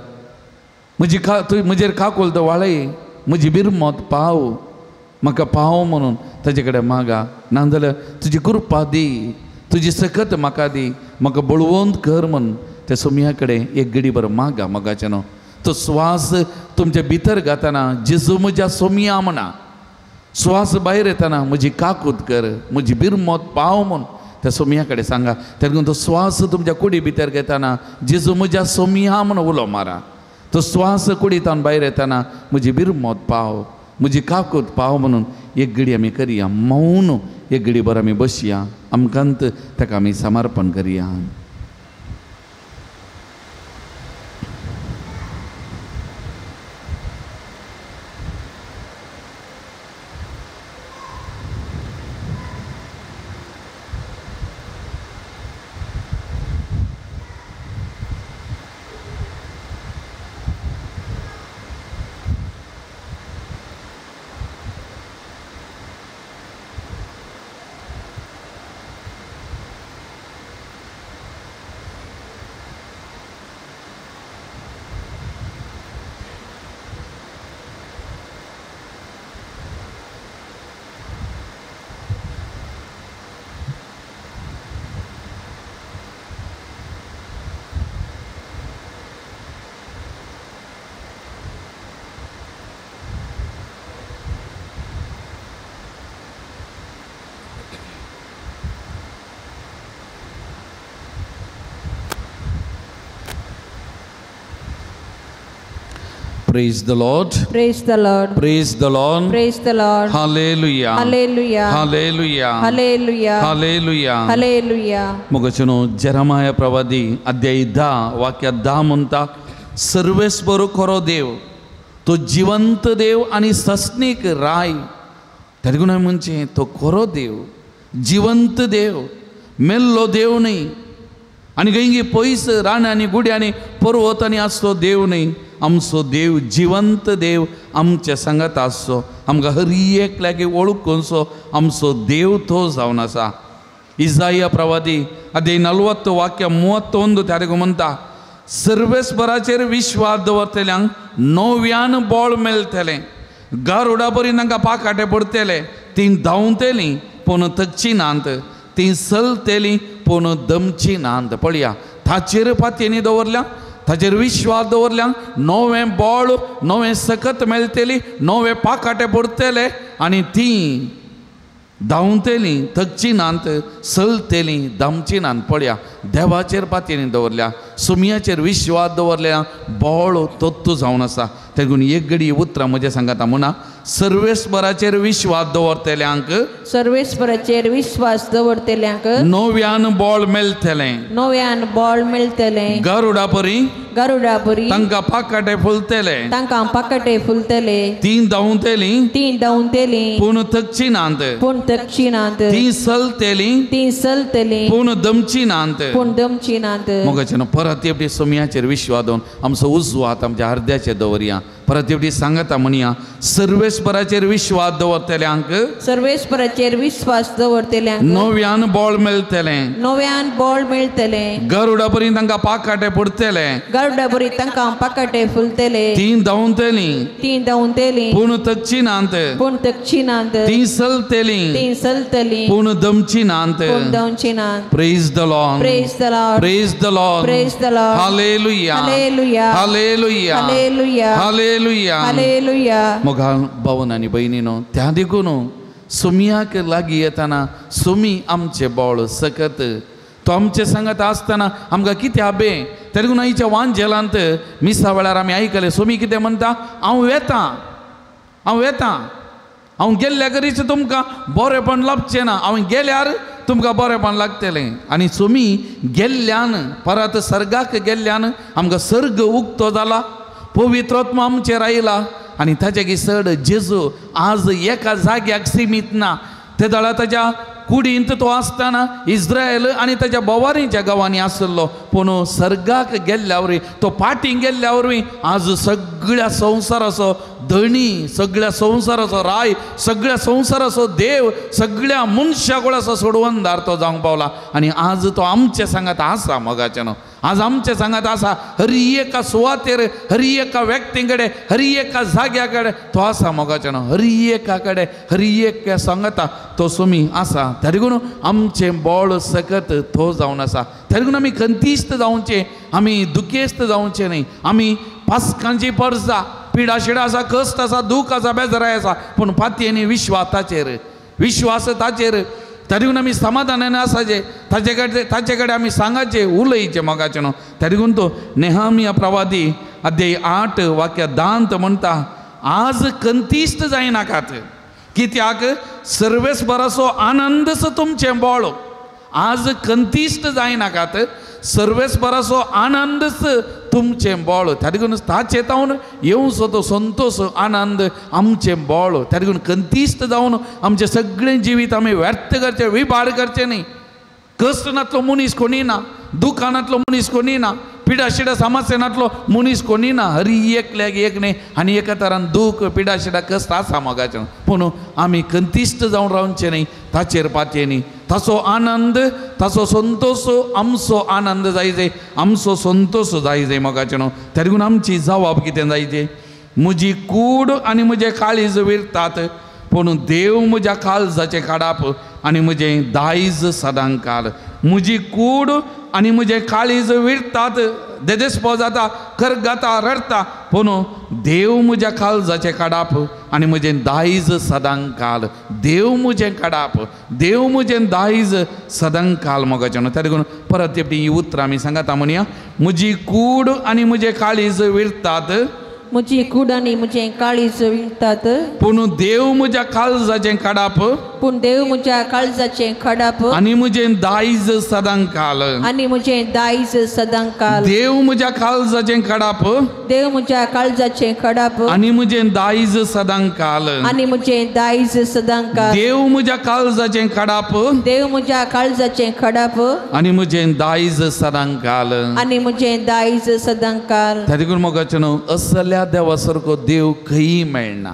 म्हजी तूं म्हजेर काकुळट वाळय म्हजी बिरमत पाव म्हाका पाव म्हणून ताजे कडेन मागा नाजाल्यार तुजी कृपा दी तुजी सकत म्हाका दी म्हाका बळवंत कर म्हूण त्या सोमया कडेन एक घडी बरो मागा मोगाचें न्हू तो स्वास तुमच्या भितर घातना जेजू म्हज्या सोमया म्हणा स्वास भायर येतना म्हजी काकूत कर म्हजी बिरमत पाव म्हूण त्या सोमया कडेन सांगा तेका तो स्वास तुमच्या कुडी भितर घेतना जेजू म्हज्या सोमया म्हूण उलो मारा तो स्वास कुडींतल्यान भायर येतना म्हजी बिरमत पाव म्हजी काकूत पाव म्हणून एक घडी आमी करया मौन एक घडी बरो आमी बसया आमकांत ताका आमी समर्पण करया. Praise the Lord. Praise the Lord. Praise the Lord. Praise the Lord. Hallelujah. Hallelujah. Hallelujah. Hallelujah. Hallelujah. Hallelujah. मोगाचेनो Jeremiah प्रवादी अध्याय 10 वाक्य 10 म्हणता सर्वेस्पर खरो देव तो जिवंत देव आनी सस्नीक राय तेका म्हणजे तो खरो देव जिवंत देव मेल्लो देव न्हय आनी खंय पयस रानांनी गुड्यांनी पर्वतांनी आसतो देव न्हय आमचो देव जिवंत देव आमच्या सांगात आसचो, आमकां हर एकल्याक वळखूनसो आमचो देव तो जावन आसा. इजाया प्रवादी अध्याय 40 वाक्य 31 तारीख म्हणटा, सर्वेस्पराचेर विश्वास दवरतल्यांक नव्यान बळ मेळटलें, गारुडा बरी तांकां पाकाटे पडटले, तीं धांवतलीं पूण थकची नात, तीं चलतलीं पूण दमची नात. पळया, ताचेर पातयेनी दवरल्या, ताचेर विश्वास दवरल्या, नवें बळ नवें सकत मेळटली, नवे पाकाटे पडटले आनी तीं धांवतलीं थकची नात, चलतलीं दमची नात. पळया, देवाचेर पातयेनी दवरल्या, सुमयाचेर विश्वास दवरल्या, बळ तत्व जावन आसा. तेगून एक घडी उतरां म्हजें सांगता म्हणा, सर्वेस्पराचेर विश्वास दवरतल्यांक, सर्वेस्पराचेर विश्वास दवरतल्यांक नव्यान बळ मेळटलें, नव्यान बळ मेळटलें, गरुडा परी, गरुडा परी तांकां पाकाटे फुलतले, तांकां पाकाटे फुलतले, तीं धांवतलीं, तीं धांवतलीं पूण थकची नात, पूण थकची नात, तीं चलतलीं, तीं चलतलीं पूण दमची नात, पूण दमची नात. मोगाचें परत एकटी सोमयाचेर विश्वास दवरून आमचो उजवो हात आमच्या अर्द्याचेर दवरया. परत एकटी सांगता म्हणया, सर्वेस्पराचेर विश्वास दवरतल्यांक, सर्वेस्पराचेर विश्वास दवरतल्यांक नव्यान बळ मेळटलें, नव्यान बळ मेळटलें, गरुडा परी तांकां पाकाटे पडटले, गरुडा परी तांकां पाकाटे फुलतले, तीं धांवतलीं, तीं धांवतलीं पूण थकची नात, पूण थकची नात, तीं चलतलीं, तीं चलतलीं पूण दमची नात, पूण दमची नात. Praise the Lord, praise the Lord, praise the Lord, praise the Lord. Hallelujah, hallelujah, hallelujah, hallelujah, hallelujah, hallelujah. मोगाळ भावन आनी भयणीनो, त्या देखून सुमयाक लागीं येतना सुमी आमचें बळ सकत, तो आमचे सांगत आसतना आमकां कितें आबे. तरी देखून आयच्या वांजेलांत मिसा वेळार आमी आयकलें, सुमी कितें म्हणटा, हांव वेतां, हांव वेतां, हांव गेल्ल्या घरीच तुमकां बरेपण लाबचें ना, हांव गेल्यार तुमकां बरेपण लागतलें. आनी सुमी गेल्ल्यान परत सर्गाक गेल्ल्यान आमकां सर्ग उक्तो जाला, पवित्रात्मा आमचेर आयला आनी ताचे चड जेजू आज एका जाग्याक सिमीत ना. ते दळा ताच्या कुडींत तो आसतना इस्रायल आनी ताच्या बोवारीच्या गांवांनी आसलो, पूण सर्गाक गेल्ल्या वरवीं तो पाटीं गेल्ल्या वरवीं आज सगळ्या संवसाराचो धणी, सगळ्या संवसाराचो राय, सगळ्या संवसाराचो देव, सगळ्या मनशा कोणाचो सोडवणदार तो जावंक पावला. आनी आज तो आमचे सांगात आसा. मोगाचें न्हू, आज आमचे सांगात आसा. हर एका सुवातेर, हर एका व्यक्ती कडेन, हर एका जाग्या कडेन तो आसा. मोगाचें न्हू, हर एका कडेन, हर एका सांगता तो सुमी आसा. त्या देखून आमचें बळ सकत तो जावन आसा. त्या देखून आमी खंतीस्त जावचें, आमी दुखेस्त जावचें न्ही. आमी पास्कांची परसा, पिडा शिडा आसा, कश्ट आसा, दूख आसा, बेजाराय आसा, पूण पातयेनी विश्वास ताचेर, विश्वास ताचेर. त्या देखून आमी समाधानान आसाचें, ताचे कडेन, ताचे कडेन आमी सांगाचें, उलयचें. मोगाचें न्हू, त्या देखून तो नेहामिया प्रवादी अध्याय 8 वाक्य 10 म्हणटा, आज खंतीस्त जायनाकात, कित्याक सर्वेस्पराचो आनंदच तुमचें बळ. आज खंतीस्त जायनाकात, सर्वेस्पराचो आनंदच तुमचें बळ. त्या देखून ताचे तावन येवचो तो संतोश, आनंद आमचें बळ. त्या देखून खंतीस्त जावन आमचें सगळें जिवीत आमी व्यर्थ करचें, विबाड करचें न्ही. कश्ट नातलो मनीस कोणी ना, दुकानांतलो मनीस कोणी ना, पिडाशिडा समस्येनातलो मनीस कोणी ना. हर एकल्याक एक न्ही आनी एका तरान दूख, पिडाशिडा, कश्ट आसा मोगाचें. पूण आमी खंतीस्त जावन रावचें न्ही, ताचेर पातयेनी ताचो आनंद, ताचो संतोश आमचो आनंद जायजे, आमचो संतोश जायजे. मोगाचें न्हू, त्या देखून आमची जवाब कितें जायजे, म्हजी कूड आनी म्हजें काळीज विरतात, पूण देव म्हज्या काळजाचें काडाप आनी म्हजें दायज सदांकाल. म्हजी कूड आनी म्हजें काळीज विरतात, देदेस्पो जाता, करगाता, रडटा, पूण देव म्हज्या काळजाचें काडाप आनी म्हजें दायज सदांकाल. देव म्हजें काडाप, देव म्हजें दायज सदांकाल. मोगाचें न्हू, त्या देखून परत एकटी ही उतरां आमी सांगता म्हणया, म्हजी कूड आनी म्हजें काळीज विरतात, म्हजी कूड आनी म्हजें काळीज विणतात पूण देव म्हज्या काळजाचें काडाप पूण देव म्हज्या काळजाचें खडाप आनी म्हजें दायज सदां काल आनी म्हजें दायज सदां काल देव म्हज्या काळजाचें काडाप देव म्हज्या काळजाचें खडाप आनी म्हजें दायज सदां काल आनी म्हजें दायज सदां काल देव म्हज्या काळजाचें काडाप देव म्हज्या काळजाचें खडाप आनी म्हजें दायज सदां काल आनी म्हजें दायज सदां काल त्या देखून मोगाचें न्हू असल्या देवा सारको देव खंयी मेळना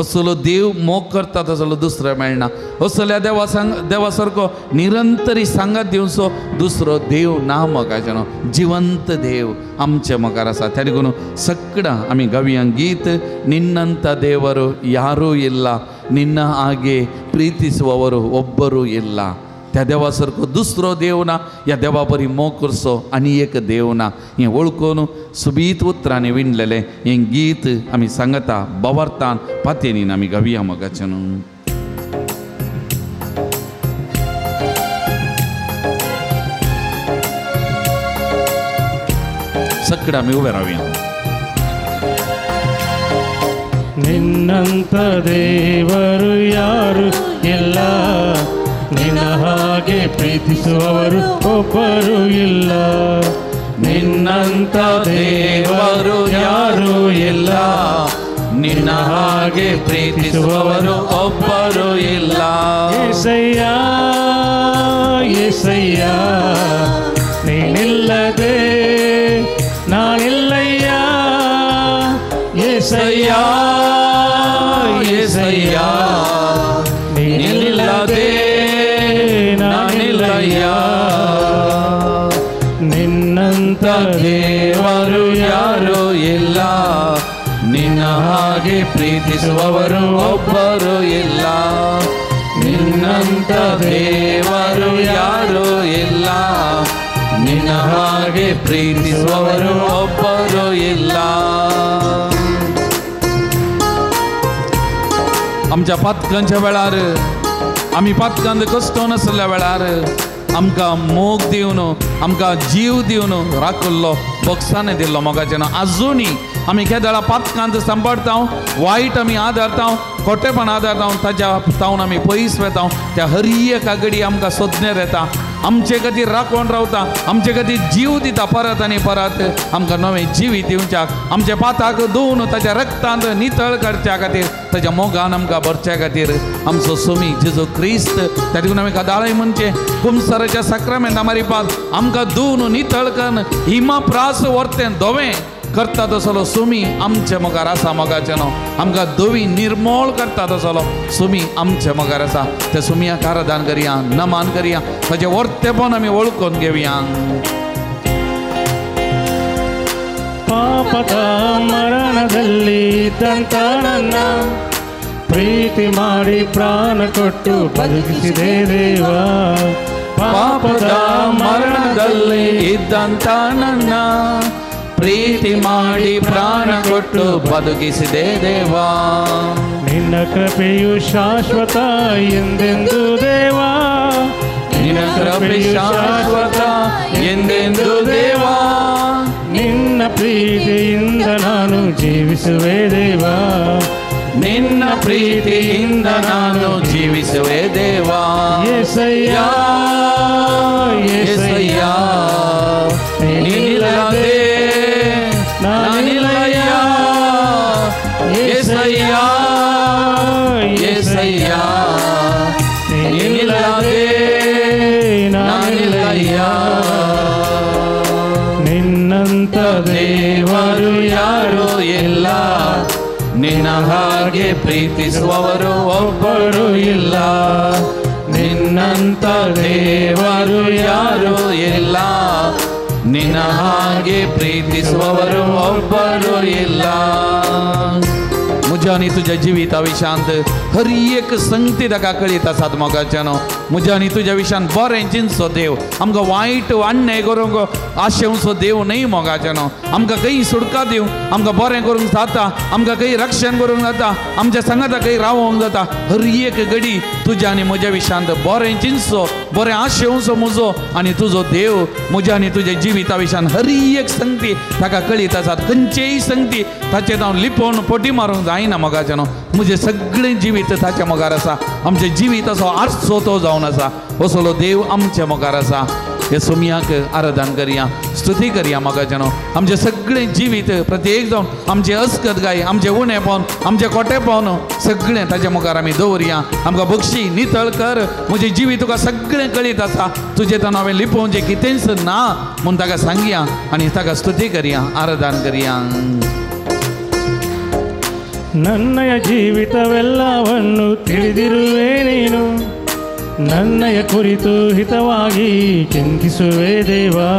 असलो देव मोग करता तसलो दुसरो मेळना असल्या देवा देवा सारको निरंतरी सांगात दिवचो दुसरो देव ना मोगाचें न्हू जिवंत देव आमचे मुखार आसा. त्या देखून सगळां आमी गावया गीत ನಿನ್ನಂತ ದೇವರು ಯಾರೂ ಇಲ್ಲ ನಿನ್ನ ಹಾಗೆ ಪ್ರೀತಿಸುವವರು ಒಬ್ಬರೂ ಇಲ್ಲ. त्या देवा सारको दुसरो देव ना ह्या देवा बरी मोग करचो आनी एक देव ना हें वळखून सुबीत उतरांनी विणलेलें हें गीत आमी सांगता बवरतान पातयेनीन आमी गावया मोगाचें न्हू. सगळें आमी उबे रावया. ನಿನ್ನಂತ ದೇವರು ಯಾರು ಇಲ್ಲ ನಿನ್ನ ಹಾಗೆ ಪ್ರೀತಿಸುವವರು ಒಬ್ಬರು ಇಲ್ಲ ನಿನ್ನಂತ ದೇವರು ಯಾರು ಇಲ್ಲ ನಿನ್ನ ಹಾಗೆ ಪ್ರೀತಿಸುವವರು ಒಬ್ಬರು ಇಲ್ಲ. ಯೇಸಯ್ಯ ಯೇಸಯ್ಯ ನೀನಿಲ್ಲದೆ ನಾನಿಲ್ಲಯ್ಯ ಯೇಸಯ್ಯ ಯೇಸಯ್ಯ ನೀನಿಲ್ಲದೆ ನಾನಿಲ್ಲಯ್ಯ ನಿನ್ನಂತ ದೇವರು ಯಾರು ಇಲ್ಲ ನಿನ್ನ ಹಾಗೆ ಪ್ರೀತಿಸುವವರು ಒಬ್ಬರು ಇಲ್ಲ ನಿನ್ನಂತ ದೇವರು ಯಾರು ಇಲ್ಲ ನಿನ್ನ ಹಾಗೆ ಪ್ರೀತಿಸುವವರು ಒಬ್ಬರು ಇಲ್ಲ. आमच्या पातकांच्या वेळार आमी पातकांत कश्ट नासल्या वेळार आमकां मोग दिवन आमकां जीव दिवन राखल्लो बक्षाने दिल्लो मोगाचें न्हू. आजुनूय आमी केदळा पातकांत सांबाळता वायट आमी आदारता खोटेपण आदारता ताच्या तावन आमी पयस वेता त्या हर एका घडी आमकां सोदनेर येता आमचे खातीर राखून रावता आमचे खातीर जीव दिता परत आनी परत आमकां नवें जिवीत दिवच्याक आमच्या पाताक धुवन ताच्या रक्तांत नितळ करच्या खातीर ताच्या मोगान आमकां भरच्या खातीर आमचो सोमी जेजू क्रिस्त. त्या देखून आमी कादाळय म्हणचें कुमसाराच्या साक्रामेंता मारिपात आमकां धुवन नितळ करून हिमा प्रास वर्तें धवें करता तसलो सुमी आमचे मुखार आसा मोगाचें न्हू. आमकां धवी निर्मोळ करता तसलो सुमी आमचे मुखार आसा. त्या सुमयाक आराधन करया नमान करया ताचें वर्तेपण आमी वळखून घेवया. ಪಾಪದ ಮರಣದಲ್ಲಿ ಇದ್ದಂತ ನನ್ನ ಪ್ರೀತಿ ಮಾಡಿ ಪ್ರಾಣ ಕೊಟ್ಟು ಬದುಕಿಸಿದೆ ದೇವ. ಪಾಪದ ಮರಣದಲ್ಲಿ ಇದ್ದಂತ ನನ್ನ ಪ್ರೀತಿ ಮಾಡಿ ಪ್ರಾಣ ಕೊಟ್ಟು ಬದುಕಿಸಿದೆ ದೇವಾ. ನಿನ್ನ ಕೃಪೆಯು ಶಾಶ್ವತ ಎಂದೆಂದು ದೇವಾ. ನಿನ್ನ ಕೃಪೆ ಶಾಶ್ವತ ಎಂದೆಂದು ದೇವಾ. ನಿನ್ನ ಪ್ರೀತಿಯಿಂದ ನಾನು ಜೀವಿಸುವೆ ದೇವಾ. ನಿನ್ನ ಪ್ರೀತಿಯಿಂದ ನಾನು ಜೀವಿಸುವೆ ದೇವಾ. ಯೇಸಯ್ಯ ಯೇಸಯ್ಯ ನೀನಿಲ್ಲದೆ ನಾನಿಲ್ಲಯ್ಯ. ಯೇಸಯ್ಯ ಯೇಸಯ್ಯ ನೀನಿಲ್ಲದೆ ನಾನಿಲ್ಲಯ್ಯ. ನಿನ್ನಂತ ದೇವರು ಯಾರು ಇಲ್ಲ ನಿನ್ನ ಹಾಗೆ ಪ್ರೀತಿಸುವವರು ಒಬ್ಬರು ಇಲ್ಲ. ನಿನ್ನಂತ ದೇವರು ಯಾರು ಇಲ್ಲ ನಿನ್ನ ಹಾಗೆ ಪ್ರೀತಿಸುವವರು ಒಬ್ಬರು ಇಲ್ಲ. म्हज्या आनी तुज्या जिविता विशांत हर एक संगती ताका कळीत आसात मोगाच्यानो. म्हज्या आनी तुज्या विशांत बरें जिनसो देव आमकां वायट अन्याय करूंक आशेवचो देव न्हय मोगाच्यानो. आमकां खंय सुटका दिवं आमकां बरें करूंक जाता आमकां खंय रक्षण करूंक जाता आमच्या सांगाता खंय रावोंक जाता. हर एक घडी तुज्या आनी म्हज्या विशांत बरें जिनसो बरें आशेवचो म्हजो आनी तुजो देव म्हज्या आनी तुज्या जिविता विशयान हर एक संगती ताका कळीत आसा. खंयचेय संगती ताचेर हांव लिपोवन फटी मारूंक जायना मोगाचें न्हू. म्हजें सगळें जिवीत ताच्या मुखार आसा. आमचें जिवीत असो आरसो तो जावन आसा. असलो देव आमच्या मुखार आसा. हे सोमयाक आराधन करया, स्तुती करया मोगाचें न्हू. आमचें सगळें जिवीत प्रत्येक जावन आमचें अस्कत गाय, आमचें उणेपण, आमचें कोटेपण सगळें ताच्या मुखार आमी दवरया. आमकां बक्षी नितळ कर. म्हजें जिवीत तुका सगळें कळीत आसा. तुजें ताणें हांवें लिपोवचें कितेंच ना म्हूण ताका सांगया आनी ताका स्तुती करया, आराधन करया. ನನ್ನಯ ಜೀವಿತವೆಲ್ಲವನ್ನು ತಿಳಿದಿರುವೆ ನೀನು, ನನ್ನಯ ಕುರಿತು ಹಿತವಾಗಿ ಚಿಂತಿಸುವೆ ದೇವಾ.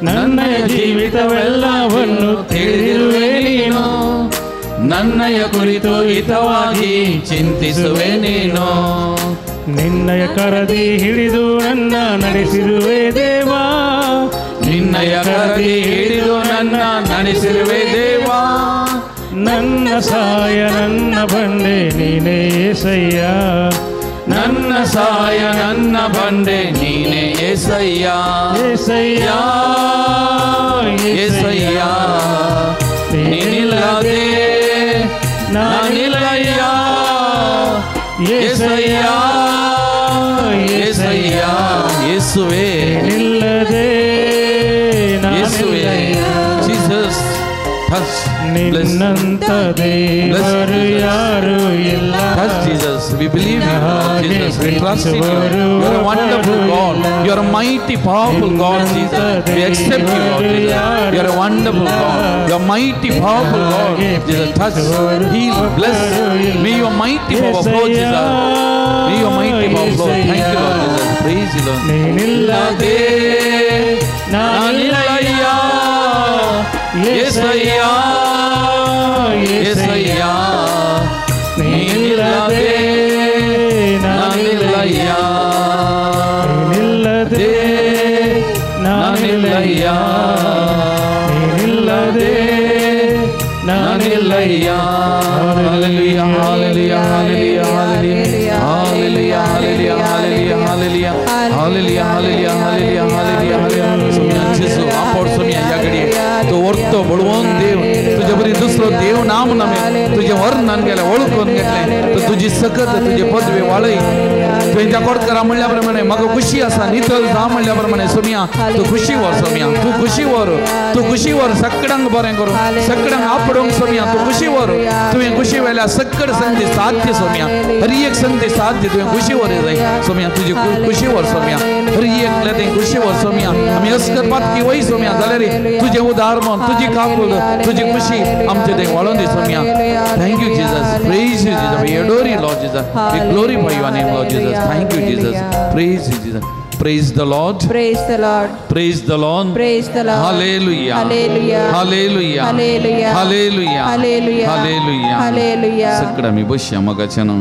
ನನ್ನಯ ಜೀವಿತವೆಲ್ಲವನ್ನು ತಿಳಿದಿರುವೆ ನೀನು, ನನ್ನಯ ಕುರಿತು ಹಿತವಾಗಿ ಚಿಂತಿಸುವೆ ನೀನು. ನಿನ್ನಯ ಕರದಿ ಹಿಡಿದು ನನ್ನ ನಡೆಸಿರುವೆ ದೇವಾ, ನಿನ್ನಯ ಕರದಿ ಹಿಡಿದು ನನ್ನ ನಡೆಸಿರುವೆ ದೇವಾ. ನನ್ನ ಸಾಯ ನನ್ನ ಬಂಡೆ ನೀನೇ ಏಸಯ್ಯ, ನನ್ನ ಸಾಯ ನನ್ನ ಬಂಡೆ ನೀನೇ ಏಸಯ್ಯ. ಏಸಯ್ಯ ಏಸಯ್ಯ ನೀನಿಲ್ಲದೆ ನಾನಿಲ್ಲಯ್ಯ. ಏಸಯ್ಯ ಏಸಯ್ಯ ಯೇಸುವೇ ನಿಲ್ಲದೆ ಯೇಸುವೇ. ಜೀಸಸ್ ಟಚ್ ನಿನ್ನಂತ ದೇವರು ಯಾರು ಇಲ್ಲ. Touch Jesus, we believe in you, Jesus. We trust in you. You are a wonderful God. You are a mighty, powerful God, Jesus. We accept you, Lord Jesus. You are a wonderful God. You are mighty, powerful God. Jesus, touch, heal, bless. May your mighty power flow, Jesus. May your mighty power flow. Thank you, Lord Jesus. Praise you, Lord. ನೀನಿಲ್ಲದೆ ನಾನಿಲ್ಲಯ್ಯ ಏಸಯ್ಯ ಏಸಯ್ಯ ನೀನಿಲ್ಲದೆ ನಾನಿಲ್ಲಯ್ಯ, ನೀನಿಲ್ಲದೆ ನಾನಿಲ್ಲಯ್ಯ, ನೀನಿಲ್ಲದೆ ನಾನಿಲ್ಲಯ್ಯ. Hallelujah hallelujah hallelujah hallelujah hallelujah hallelujah hallelujah hallelujah hallelujah hallelujah hallelujah hallelujah. सुमिया जेसू आपोड सुमिया ह्या घडये तो वर्तो बळवंत देव तुजे बरी दुसरो देव ना म्हणून आमी तुजें वर्णन केलें, वळखून घेतलें. तर तुजी सकत तुजी पदवी वाळय. तुवें त्या कोटकरा म्हणल्या प्रमाणे म्हाका खुशी आसा नितळ जा म्हणल्या प्रमाणे सोमिया तूं खुशी व्हर सोमिया, तूं खुशी व्हर, तूं खुशी व्हर. सगळ्यांक बरें करूं, सगळ्यांक आपडूंक सोमिया तूं खुशी व्हर. तुवें खुशी व्हेल्या सकड संदी साथ दी सोमिया, हर एक संदी साथ दी. तुवें खुशी व्हर जाय सोमिया, तुजी खुशी व्हर सोमिया, हर एकल्या तें खुशी व्हर सोमिया. आमी अस्कत पातकी वय सोमिया जाल्यार तुजें उदार मन, तुजी काकूळ, तुजी खुशी आमचे तें वाळोवन दी सोमिया. Thank you Jesus, praise you Jesus. We adore you Lord Jesus, we glorify your name Lord Jesus. Thank you Jesus, praise you Jesus. Praise the Lord, praise the Lord, praise the Lord, praise the Lord. Hallelujah hallelujah hallelujah hallelujah hallelujah hallelujah hallelujah hallelujah. सगळं आमी बसया मोगाचें न्हू.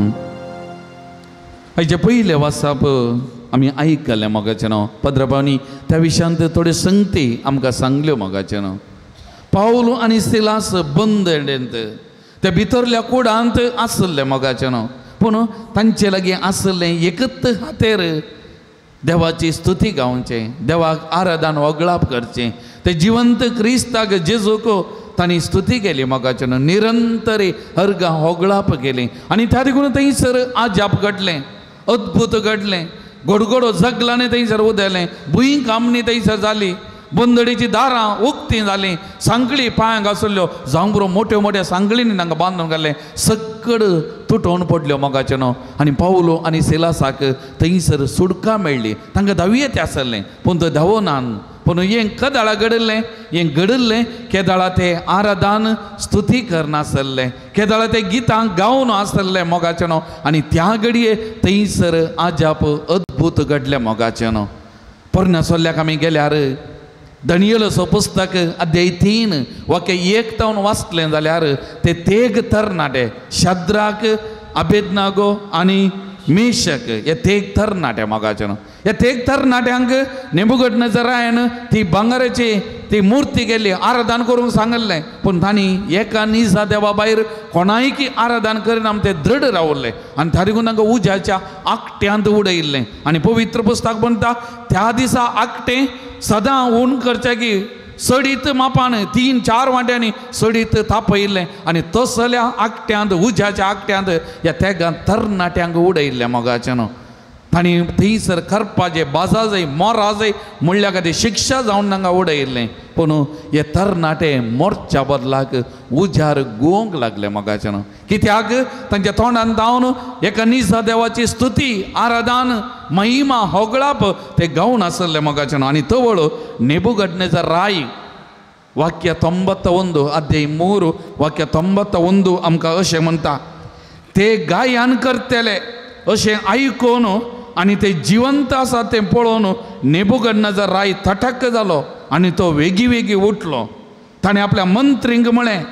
हाचे पयलें वाचप आमी आयकलें मोगाचें न्हू. पद्रपावनी त्या विशयांत थोड्यो संगती आमकां सांगल्यो मोगाचें न्हू. पावल आनी सिलास बंदडेंत त्या भितरल्या कुडांत आसलें मोगाचें न्हू. पूण तांचे लागीं आसलें एकच हातेर देवाची स्तुती गावचें, देवाक आराधन वगळाप करचें. ते जिवंत क्रिस्ताक जेजूक तांणी स्तुती केली मोगाचें न्हू. निरंतरी अर्गां होगळाप केली आनी त्या देखून थंयसर आजाप घडलें, अद्भुत घडलें. गोडगोडो जगलांनी थंयसर उदेलें, भूंय कामणी थंयसर जाली, बंदडीची दारां उक्तीं जालीं, सांखळी पांयांक आसल्यो जांबरो मोट्यो मोट्या सांखळींनी तांकां बांदून घाल्लें, सकड तुटोवन पडल्यो मोगाचें न्हू. आनी पावलो आनी सिलासाक थंयसर सुटका मेळ्ळी. तांकां धांवयेत आसलें पूण तो धांवनान. पूण हें कदाळा घडिल्लें, हें घडिल्लें केदाळा ते आराधान स्तुती करनासलें, केदाळा ते गितां गावन आसलें मोगाचें न्हू. आनी त्या घडये थंयसर आजाप अद्भुत घडलें मोगाचें न्हू. पोरण्या सोल्ल्याक आमी गेल्यार दानियेलाचो पुस्तक अध्याय 3 वाक्य 1 तावन वाचलें जाल्यार ते तेग तरणाटे शाद्राक, अबेदनागो आनी मेशक हे तेग तरणाटे मोगाचें न्हू. ह्या तेग तरणाट्यांक नेबुकदनेझरान ती भांगराची ती मूर्ती केली आराधन करूंक सांगल्लें पूण तांणी एका निजा देवा भायर कोणायकी आराधन करिना ते दृढ रावल्ले आनी ताका तांकां उज्याच्या आकट्यांत उडयल्लें. आनी पवित्र पुस्तक म्हणटा त्या दिसा आकटें सदां ऊन करचें की सडीत मापान 3-4 वांट्यांनी सडीत तापयल्लें आनी तसल्या आकट्यांत उज्याच्या आकट्यांत ह्या तेगां तरणाट्यांक उडयल्लें मोगाचें न्हू. तांणी थंयसर करपाचें बाजा जाय मोरा जाय म्हणल्या खातीर शिक्षा जावन तांकां उडयल्लें. पूण हे तरणाटे मोरच्या बदलाक उज्यार गोवंक लागले मोगाचें न्हू. कित्याक तांच्या तोंडान धांवन एका निजा देवाची स्तुती आराधन महिमा होगळाप ते गावन आसले मोगाचें न्हू. आनी तवळ नेबुकदनेझर राय वाक्य 91 अध्याय 3 वाक्य 91 आमकां अशें म्हणटा ते गायन करतले अशें आयकून आनी ते जिवंत आसा तें पळोवन नेबुकदनेझर राय थटक जालो आनी तो वेगी वेगी उठलो. ताणें आपल्या मंत्रींक म्हळें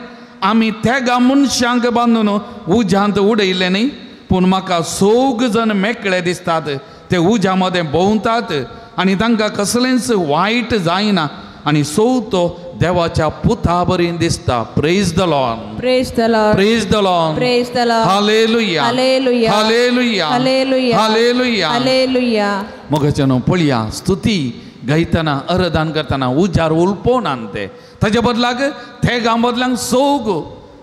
आमी तेगा मनशांक बांदून उज्यांत उडयलें न्ही पूण म्हाका सोग जण मेकळे दिसतात ते उज्या मदें भोंवतात आनी तांकां कसलेंच वायट जायना आनी सोवतो देवाच्या पुता बरी दिसता. Praise the Lord. Praise the Lord. Praise the Lord. Praise the Lord. Hallelujah. Hallelujah. Hallelujah. Hallelujah. Hallelujah. Hallelujah. मोगाचें न्हू पळया स्तुती गायतना अरदान करतना उजार उलपोवन ते ताजे बदलाक थेगां बदलाक सोग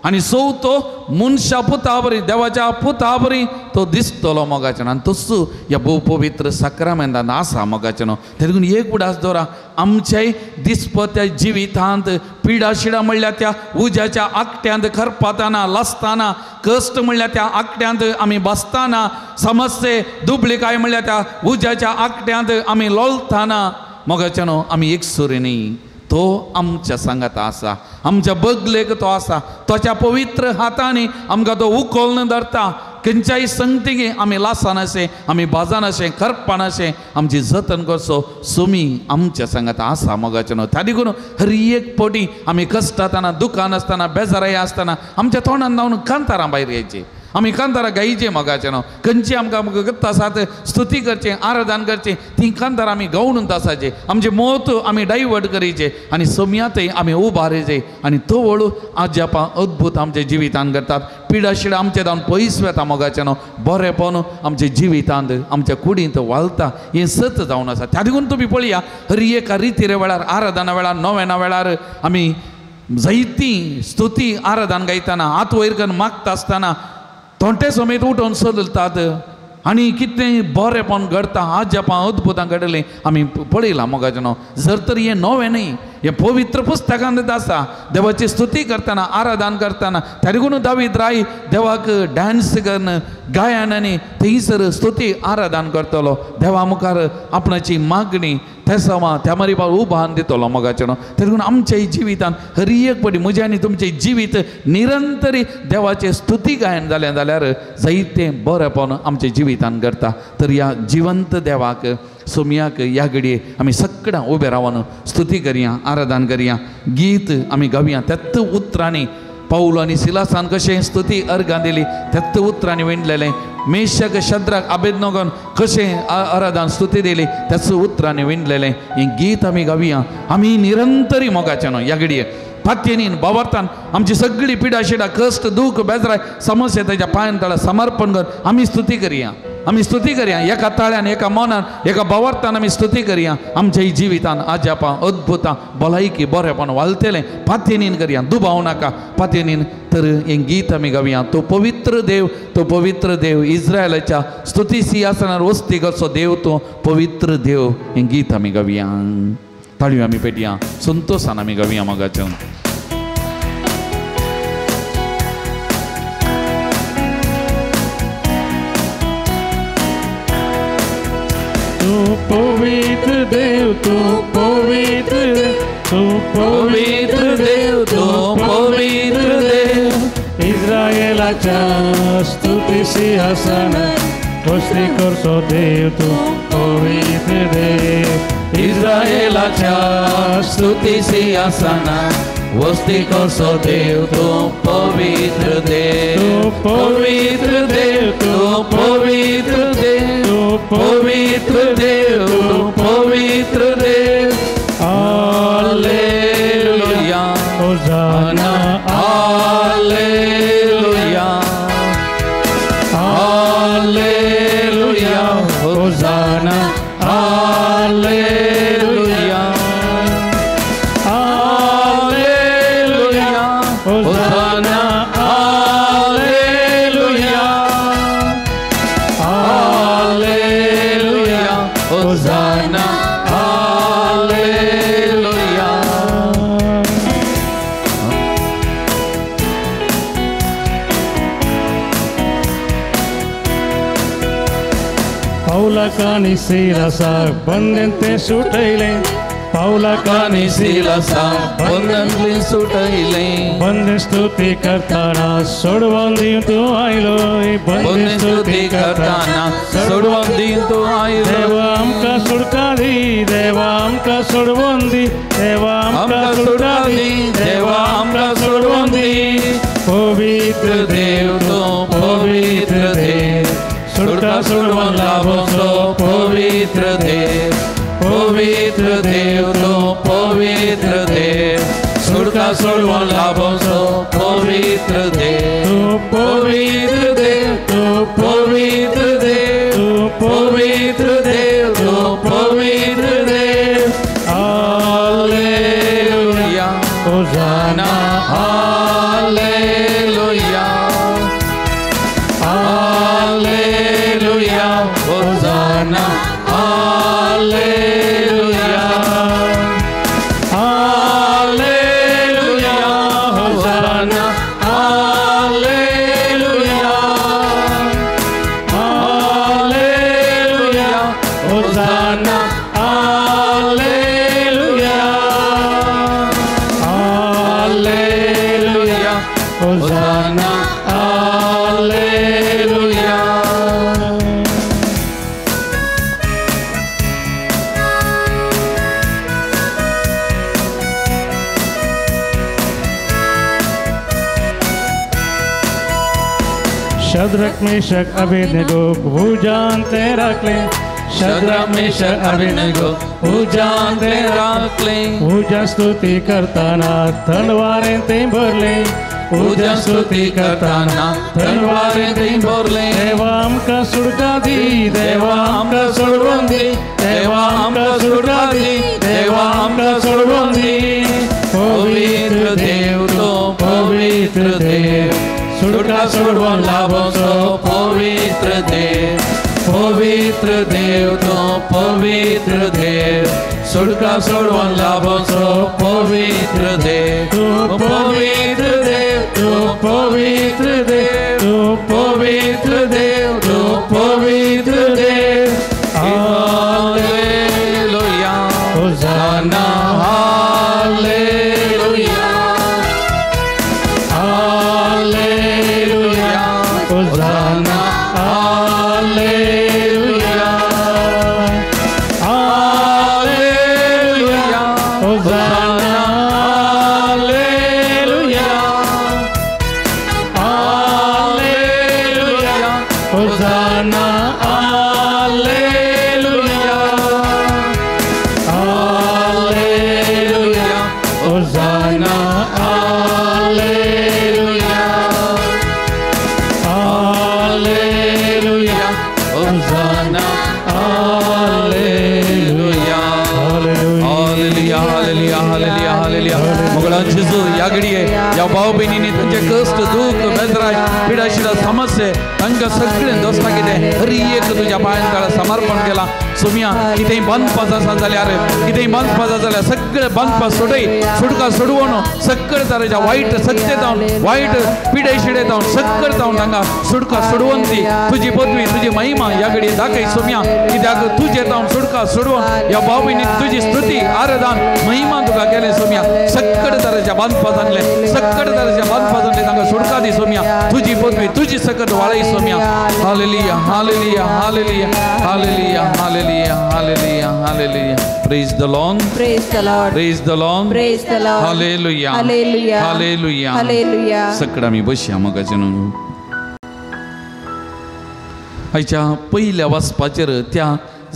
आनी सोव तो मनशा पुता बरी देवाच्या पुता बरी तो दिसतलो मोगाचें. आनी तसो ह्या भोव पवित्र साक्रामेंतान आसा मोगाचें न्हू. तेका एक उडास दवरा आमच्याय दिसपत्या जिवितांत पिडा शिडा म्हणल्यार त्या उज्याच्या आकट्यांत खरपातना लासतना कश्ट म्हणल्यार त्या आकट्यांत आमी बसतना समस्ये दुबळीकाय म्हणल्यार त्या उज्याच्या आकट्यांत आमी लोलताना मोगाचें न्हू आमी एकसुरी न्ही तो आमच्या सांगात आसा आमच्या बगलेक तो आसा ताच्या पवित्र हातांनी आमकां तो उखोलन धरता. खंयच्याय संगतीक आमी लासनाशें आमी बाजानाशें करपानाशें आमची जतन करचो सुमी आमच्या सांगात आसा मोगाचें न्हू. त्या देखून हर एक पटी आमी कश्टातना दुकान आसतना बेजाराय आसतना आमच्या तोंडान धांवन कांतारां भायर यायची आमी कांतारां गायचें मोगाचें न्हू. खंयची आमकां गत्त आसात स्तुती करचें आराधन करचें ती कांतारां आमी गावन आसाचें आमचें मत आमी डायवर्ट करीचें आनी सम्यातय आमी उबारीचें आनी तवळ आज्यापां अद्भूत आमच्या जिवितान करतात. पिडा शिडा आमचे जावन पयस वेता मोगाचें न्हू. बरेंपण आमच्या जिवितांत आमच्या कुडींत वालता हें सत जावन आसा. त्या देखून तुमी पळया हर एका रितीरे वेळार आराधना वेळार नोवेना वेळार आमी जायती स्तुती आराधन गायतना हात वयर करून मागता आसतना तोंटे समेत उठोवन चलतात आनी कितें बरेंपण घडता आज्यापां अद्भुतां घडलें आमी पळयलां मोगाचें न्हू. जर तर हें नवें न्ही हें पवित्र पुस्तकांत आसा. देवाची स्तुती करतना आराधन करतना त्या देखून दावीद राय देवाक डांस करून गायन आनी थंयसर स्तुती आराधन करतलो देवा मुखार आपणाची मागणी तेसांवा त्या मारी उबान दितलो मोगाचें न्हू. त्या देखून आमच्या जिवितान हर एक पटी म्हजें आनी तुमचें जिवीत निरंतरी देवाचें स्तुती गायन जालें जाल्यार जायतें बरेंपण आमच्या जिवितान करता. तर ह्या जिवंत देवाक सोमयाक ह्या घडये आमी सगळ्यां उबे रावन स्तुती करया आराधन करया गीत आमी गावया. त्याच उतरांनी पावल आनी सिलासान कशें स्तुती अर्गां दिली त्याच उतरांनी विणलेलें मेशक शद्राक आबेदनोगन कशें आराधन स्तुती दिली त्याच उतरांनी विणलेलें हें गीत आमी गावया. आमी निरंतरी मोगाचें न्हू ह्या घडये पातयेनीन बावरतान आमची सगळी पिडा शिडा कश्ट दूख बेजराय समस्या ताच्या पांयान तळा समर्पण कर आमी स्तुती करया आमी स्तुती करया. एका ताळ्यान एका मनान एका बावरतान आमी स्तुती करया. आमच्या जिवितान आजापां अद्भुतां भलायकी बरेंपण वालतलें पातयेनीन करया दुबाव नाका पातयेनीन. तर हें गीत आमी गावया तो पवित्र देव तो पवित्र देव इस्रायलाच्या स्तुती सिंहासनार वस्ती करचो देव तो पवित्र देव हें गीत आमी गावया. ताळयो आमी पेटया संतोशान आमी गावया मोगाचें. तू पवित्र देव तू पवित्र देव तू पवित्र देव तू पवित्र देव इस्रायलाच्या स्तुती सिंहासनार वस्ती करचो देव तू पवित्र देव इस्रायलाच्या स्तुती सिंहासनार वस्ती करचो देव तू पवित्र देव पवित्र देव तू पवित्र देव तू पवित्र देव तू पवित्र देव. हालेलुया. पावलांनी सिलासाक बंधन ते सुटयलें, पावलांनी सिलासाक बंधन सुटयलें। बंधन स्तुती करताना सोडवून दिवन तूं आयलो, बंधन स्तुती करताना सोडवून दिवन तूं आयलो। देवा आमकां सुटका दी, देवा आमकां सोडवून दी, देवा आमकां सुटका दी, देवा आमकां सोडवून दी। पवित्र देव तूं पवित्र देव, सुटका सोडवून लाभोसो पवित्र देव, पवित्र देव तूं पवित्र देव, सुटका सोडवून लाभोसो पवित्र देव, तूं पवित्र देव, तूं पवित्र देव, तूं पवित्र देव, तूं पवित्र देव। Hallelujah, hosanna, hallelujah, hallelujah, hosanna, hallelujah, hallelujah, hosanna, hallelujah, hallelujah, hosanna, hallelujah, hallelujah, hosanna, hallelujah. Shadrach Meshach Abednego उजान ते राखले, शद्रक मेशक अबेदनगो उजान ते राखले। उजा स्तुती करताना थंडवारें ते भरले, उजा स्तुती करताना थंडवारें ते भरले। देवा आमकां सुटका दी, देवा आमकां सोडवून दी, देवा आमकां सुटका दी, देवा आमकां सोडवून दी। पवित्र देव तूं पवित्र देव, सुटका सोडवून लाभोसो पवित्र देव, पवित्र देव तूं पवित्र देव, सुटका सोडवून लाभोसो पवित्र देव, तूं पवित्र देव, तूं पवित्र देव, तूं पवित्र देव, तूं पवित्र देव। Hallelujah, hosanna, hallelujah, hallelujah, hosanna, hallelujah, hallelujah, hosanna, hallelujah, hallelujah, hosanna, hosanna, hallelujah, hallelujah, hosanna, hallelujah, hallelujah, hosanna, hallelujah, hallelujah, hallelujah, hallelujah, hallelujah, hallelujah. मोगळा जेजू ह्या घडये ह्या भाव भयणींनी तांचे कश्ट, दूख, बेजराय, पिडाशिडा, समस्ये तांकां सगळें दोस्ता कितें हर एक तुज्या पांयां तळा समर्पण केलां सोम्या। कितेंय बांदपास आसा जाल्यार, कितेंय बांदपास आसा जाल्यार सगळें बांदपास सोडय, सुटका सोडवून सगळे तरेच्या वायट सत्य जावन, वायट पिडे शिडे जावन सगळे जावन तांकां सुटका सोडवून दी। तुजी पदवी, तुजी महिमा ह्या घडये दाखय सोम्या, कित्याक तुजें जावन सुटका सोडवून ह्या भाव भयणींनी तुजी स्तुती, आराधन, महिमा तुका केलें सोम्या। सगळे तरेच्या बांदपास आणले, सगळे तरेच्या बांदपास आणले, तांकां सुटका दी सोम्या। तुजी पदवी, तुजी सकत वाळय सोम्या। Hallelujah, hallelujah, hallelujah, hallelujah, hallelujah, hallelujah, hallelujah. Praise the Lord, Praise the Lord. Praise the Lord, Praise the Lord. Hallelujah, Hallelujah. Hallelujah, Hallelujah. सगळं आमी बसया मोगाचे न्हू। आयच्या पयल्या वाचपाचेर त्या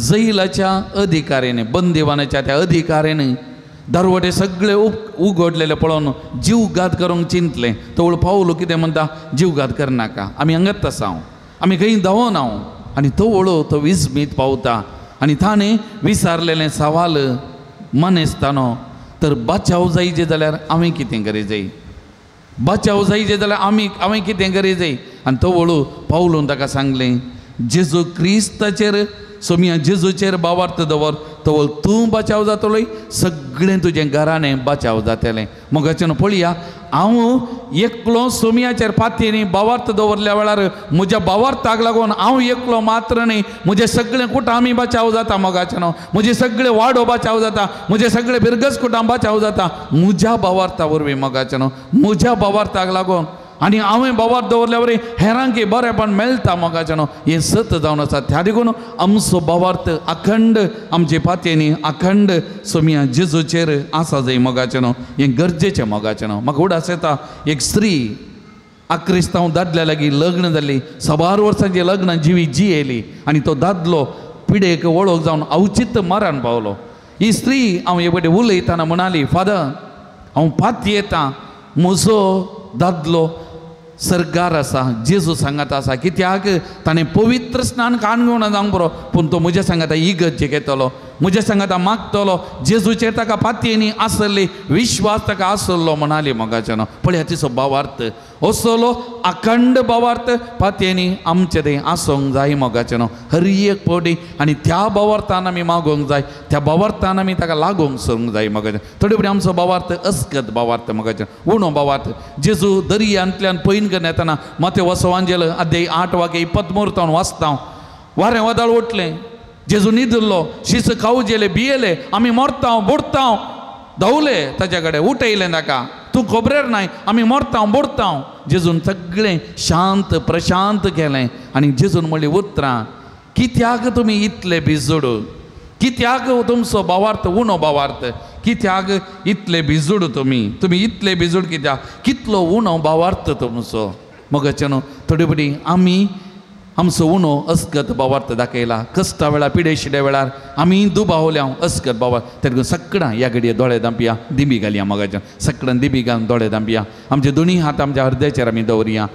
जैलाच्या अधिकाऱ्याने, बंदिवानाच्या त्या अधिकाऱ्याने दरवटे सगळे उगडलेले पळोवन जीवघात करूंक चिंतलें। तवळ पावलो कितें म्हणटा, जीवघात करनाका, आमी हांगाच आसा, आमी खंय धांवना। आनी तवळो तो विस्मीत पावता आनी ताणें विचारलेलें सवाल मनेस्तानो, तर बचाव जायचे जाल्यार हांवें कितें करी जाय, बचाव जायचे जाल्यार आमी हांवें कितें करी जाय। आनी तवळो पावलून ताका सांगलें, जेजू क्रिस्ताचेर सोमिया, जेजूचेर बावार्थ दवर, तवळ तूं बचाव जातलो, सगळें तुजें घराणें बचाव जातलें. मोगाचें पळया, हांव एकलो सोमयाचेर पातयेनी भावार्थ दवरल्या वेळार म्हज्या भावार्थाक लागून हांव एकलो मात्र न्ही, म्हजें सगळें कुटामी बचाव जाता. मोगाचें न्हू, म्हजें सगळें वाडो बचाव जाता, म्हजें सगळें बिरगस कुटाम बचाव जाता म्हज्या भावार्था वरवीं. मोगाचें न्हू, म्हज्या भावार्थाक लागून आनी हांवें भावार्थ दवरल्या वरवीं हेरांकी बरेंपण मेळटा. मोगाचें न्हू, हें सत जावन आसा. त्या देखून आमचो भावार्थ अखंड आमचे पातयेनी अखंड सोमया जेजूचेर आसा जाय. मोगाचें न्हू, हें गरजेचें. मोगाचें न्हू, म्हाका उडास येता एक स्त्री आक्रिस्तांव दादल्या लागीं लग्न जाली, साबार वर्सांची लग्न जिवी जियेली आनी तो दादलो पिडेक वळख जावन अवचित मरण पावलो. ही स्त्री हांव हे वटेन उलयतना म्हणाली, फादर हांव पातयेतां, म्हजो दादलो सरकार आसा, जेजू सांगात आसा, कित्याक ताणें पवित्र स्नान काण घेवन जावंक बरो, पूण तो म्हज्या सांगाता इगर्ज घेतलो, म्हज्या सांगाता मागतलो, जेजूचेर ताका पातयेनी आसली विश्वास ताका आसलो म्हणाली. मोगाचें न्हू, पळया तिचो भावार्थ असलो अखंड भावार्थ पातयेनी आमचे थंय आसूंक जाय. मोगाचें न्हू, हर एक पवटी आनी त्या भावार्थान आमी मागोवंक जाय, त्या भावार्थान आमी ताका लागूंक सरूंक जाय. मोगाचें थोडे फावटी आमचो भावार्थ अस्कत भावार्थ, मोगाचें उणो भावार्थ. जेजू दर्यांतल्यान पयन करून येतना माते वसवांजेल अध्याय 8 वाक्य 23 वाचता, वारें वादळ उठलें, जेजू न्हिदिल्लो, शीस खावजेले भियेले, आमी मरता बुडता, धांवले ताच्या कडेन, उठयलें ताका, तूं खबरेर नाय, आमी मरता बुडता. जेजून सगळें शांत प्रशांत केलें आनी जेजून म्हणली उतरां, कित्याक तुमी इतले भिजूड, कित्याक तुमचो भावार्थ उणो भावार्थ, कित्याक इतले भिजूड तुमी, तुमी इतले भिजूड कित्याक, कितलो उणो भावार्थ तुमचो. मोगाचें न्हू, थोडे फावटी आमी आमचो उणो अस्कत भावार्थ दाखयला, कश्टा वेळार पिडेशिड्या वेळार आमी दुबावल्या अस्कत भावार्थ. तेका सगळ्यां ह्या घडये दोळे धांपया, दिंबी घालया. मोगाचें सगळ्यां दिंबी घालून दोळे धांपया, आमचे दोनी हात आमच्या हृदयाचेर आमी दवरया,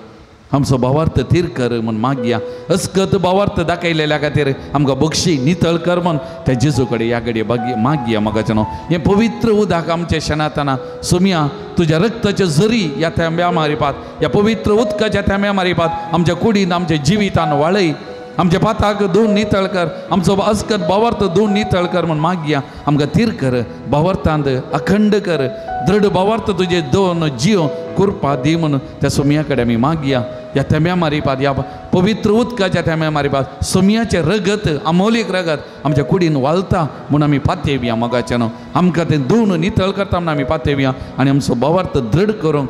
आमचो भावार्थ थीर कर म्हूण मागया. अस्कत भावार्थ दाखयलेल्या खातीर आमकां बक्षी नितळ कर म्हूण त्या जेजू कडेन ह्या घडये मागया. मोगाचें न्हू, हें पवित्र उदक आमचें शेणातना सोमया तुज्या रक्ताचे झरी ह्या थेंब्या मारिपात, ह्या पवित्र उदकाच्या थेंब्या मारिपात आमच्या कुडीन आमच्या जिवितान वाळय, आमच्या पाताक धुवन नितळ कर, आमचो अस्कत भावार्थ धुवन नितळ कर म्हूण मागया. आमकां थीर कर, भावार्थांत अखंड कर, दृढ भावार्थ तुजे दोन जीव कृपा दी म्हूण त्या सोमया कडेन आमी मागया. ह्या थेंब्या मारिपात, ह्या पवित्र उदकाच्या थेंब्या मारिपात सोमयाचें रगत, अमोलीक रगत आमच्या कुडीन वालता म्हूण आमी पातयेवया. मोगाचें न्हू, आमकां तें धुवन नितळ करता म्हूण आमी पातयेवया आनी आमचो भावार्थ दृढ करूंक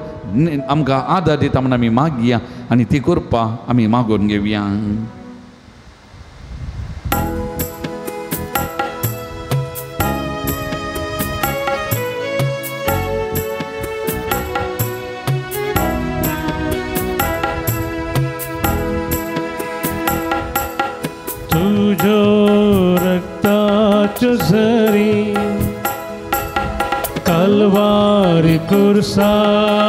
आमकां आदार दिता म्हूण आमी मागया आनी ती कृपा आमी मागून घेवया. तुझो रक्ताचो झरी कलवारी कुर्सावेरी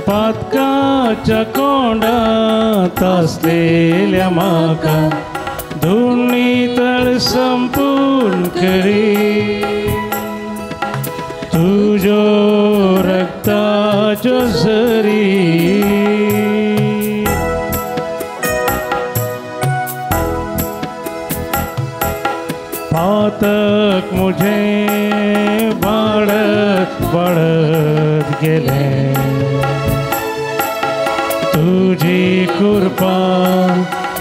पातकाच्या कोंडात असलेल्या म्हाका धुनी तळ संपूर्ण करी. तुझो रक्ताचो झरी पातक मुझे वाडत वाडत गेले, तुझी कृपा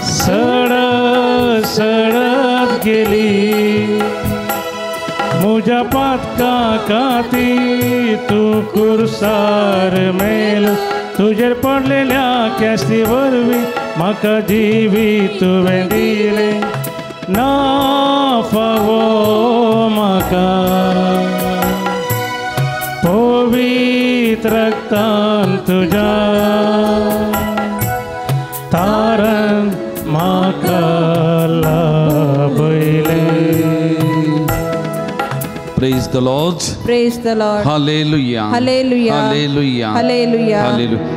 सडत सडत गेली. मुझ्या पातका खातीर तूं कुर्सार मेल, तुजेर पडलेल्या केस्ती वरवीं म्हाका जिवीत तुवें दिलें, ना फावो म्हाका पवित्र रक्तान तुज्या तारण म्हाका लाभयलें. Praise the Lord. Praise the Lord. Hallelujah. Hallelujah. Hallelujah. Hallelujah.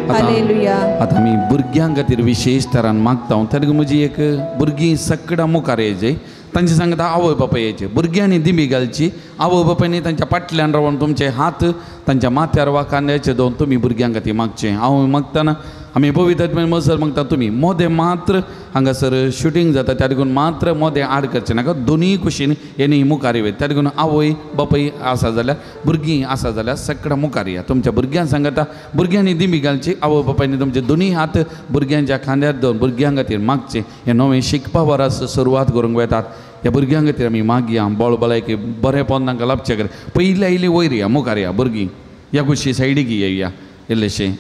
Hallelujah. आतां आमी भुरग्यां खातीर विशेश तरान मागता. तेन्ना म्हजी एक भुरगीं सगळ्या मुखार येयचे, तांचे सांगता आवय बापाय येयचे, भुरग्यांनी दिमी घालची, आवय बापायनी तांच्या फाटल्यान रावन तुमचे हात तांच्या माथ्यार वा खांद्याचे दोन तुमी भुरग्यां खातीर मागचें. हांव मागतना आमी पवित्र मजर मागता तुमी मोदें मात्र हांगासर शुटींग जाता त्या देखून मात्र मोदें आड करचें नाका. दोनूय कुशीन हेणी मुखार येवया. त्या देखून आवय बापूय आसा जाल्यार भुरगीं आसा जाल्यार सगळ्या मुखार या. तुमच्या भुरग्यांक सांगता भुरग्यांनी दिमी घालची, आवय बापायनी तुमचे दोनूय हात भुरग्यांच्या खांद्यार दवरून भुरग्यां खातीर मागचें. हें नवें शिकपा वरास सुरवात करूंक वेतात. ह्या भुरग्यां खातीर आमी मागया बळ भलायकी बरेंपण तांकां लाभचें खातीर. पयलीं आयली वयर या मुखार या भुरगीं ह्या कुशी सायडीक येया इल्लेशें.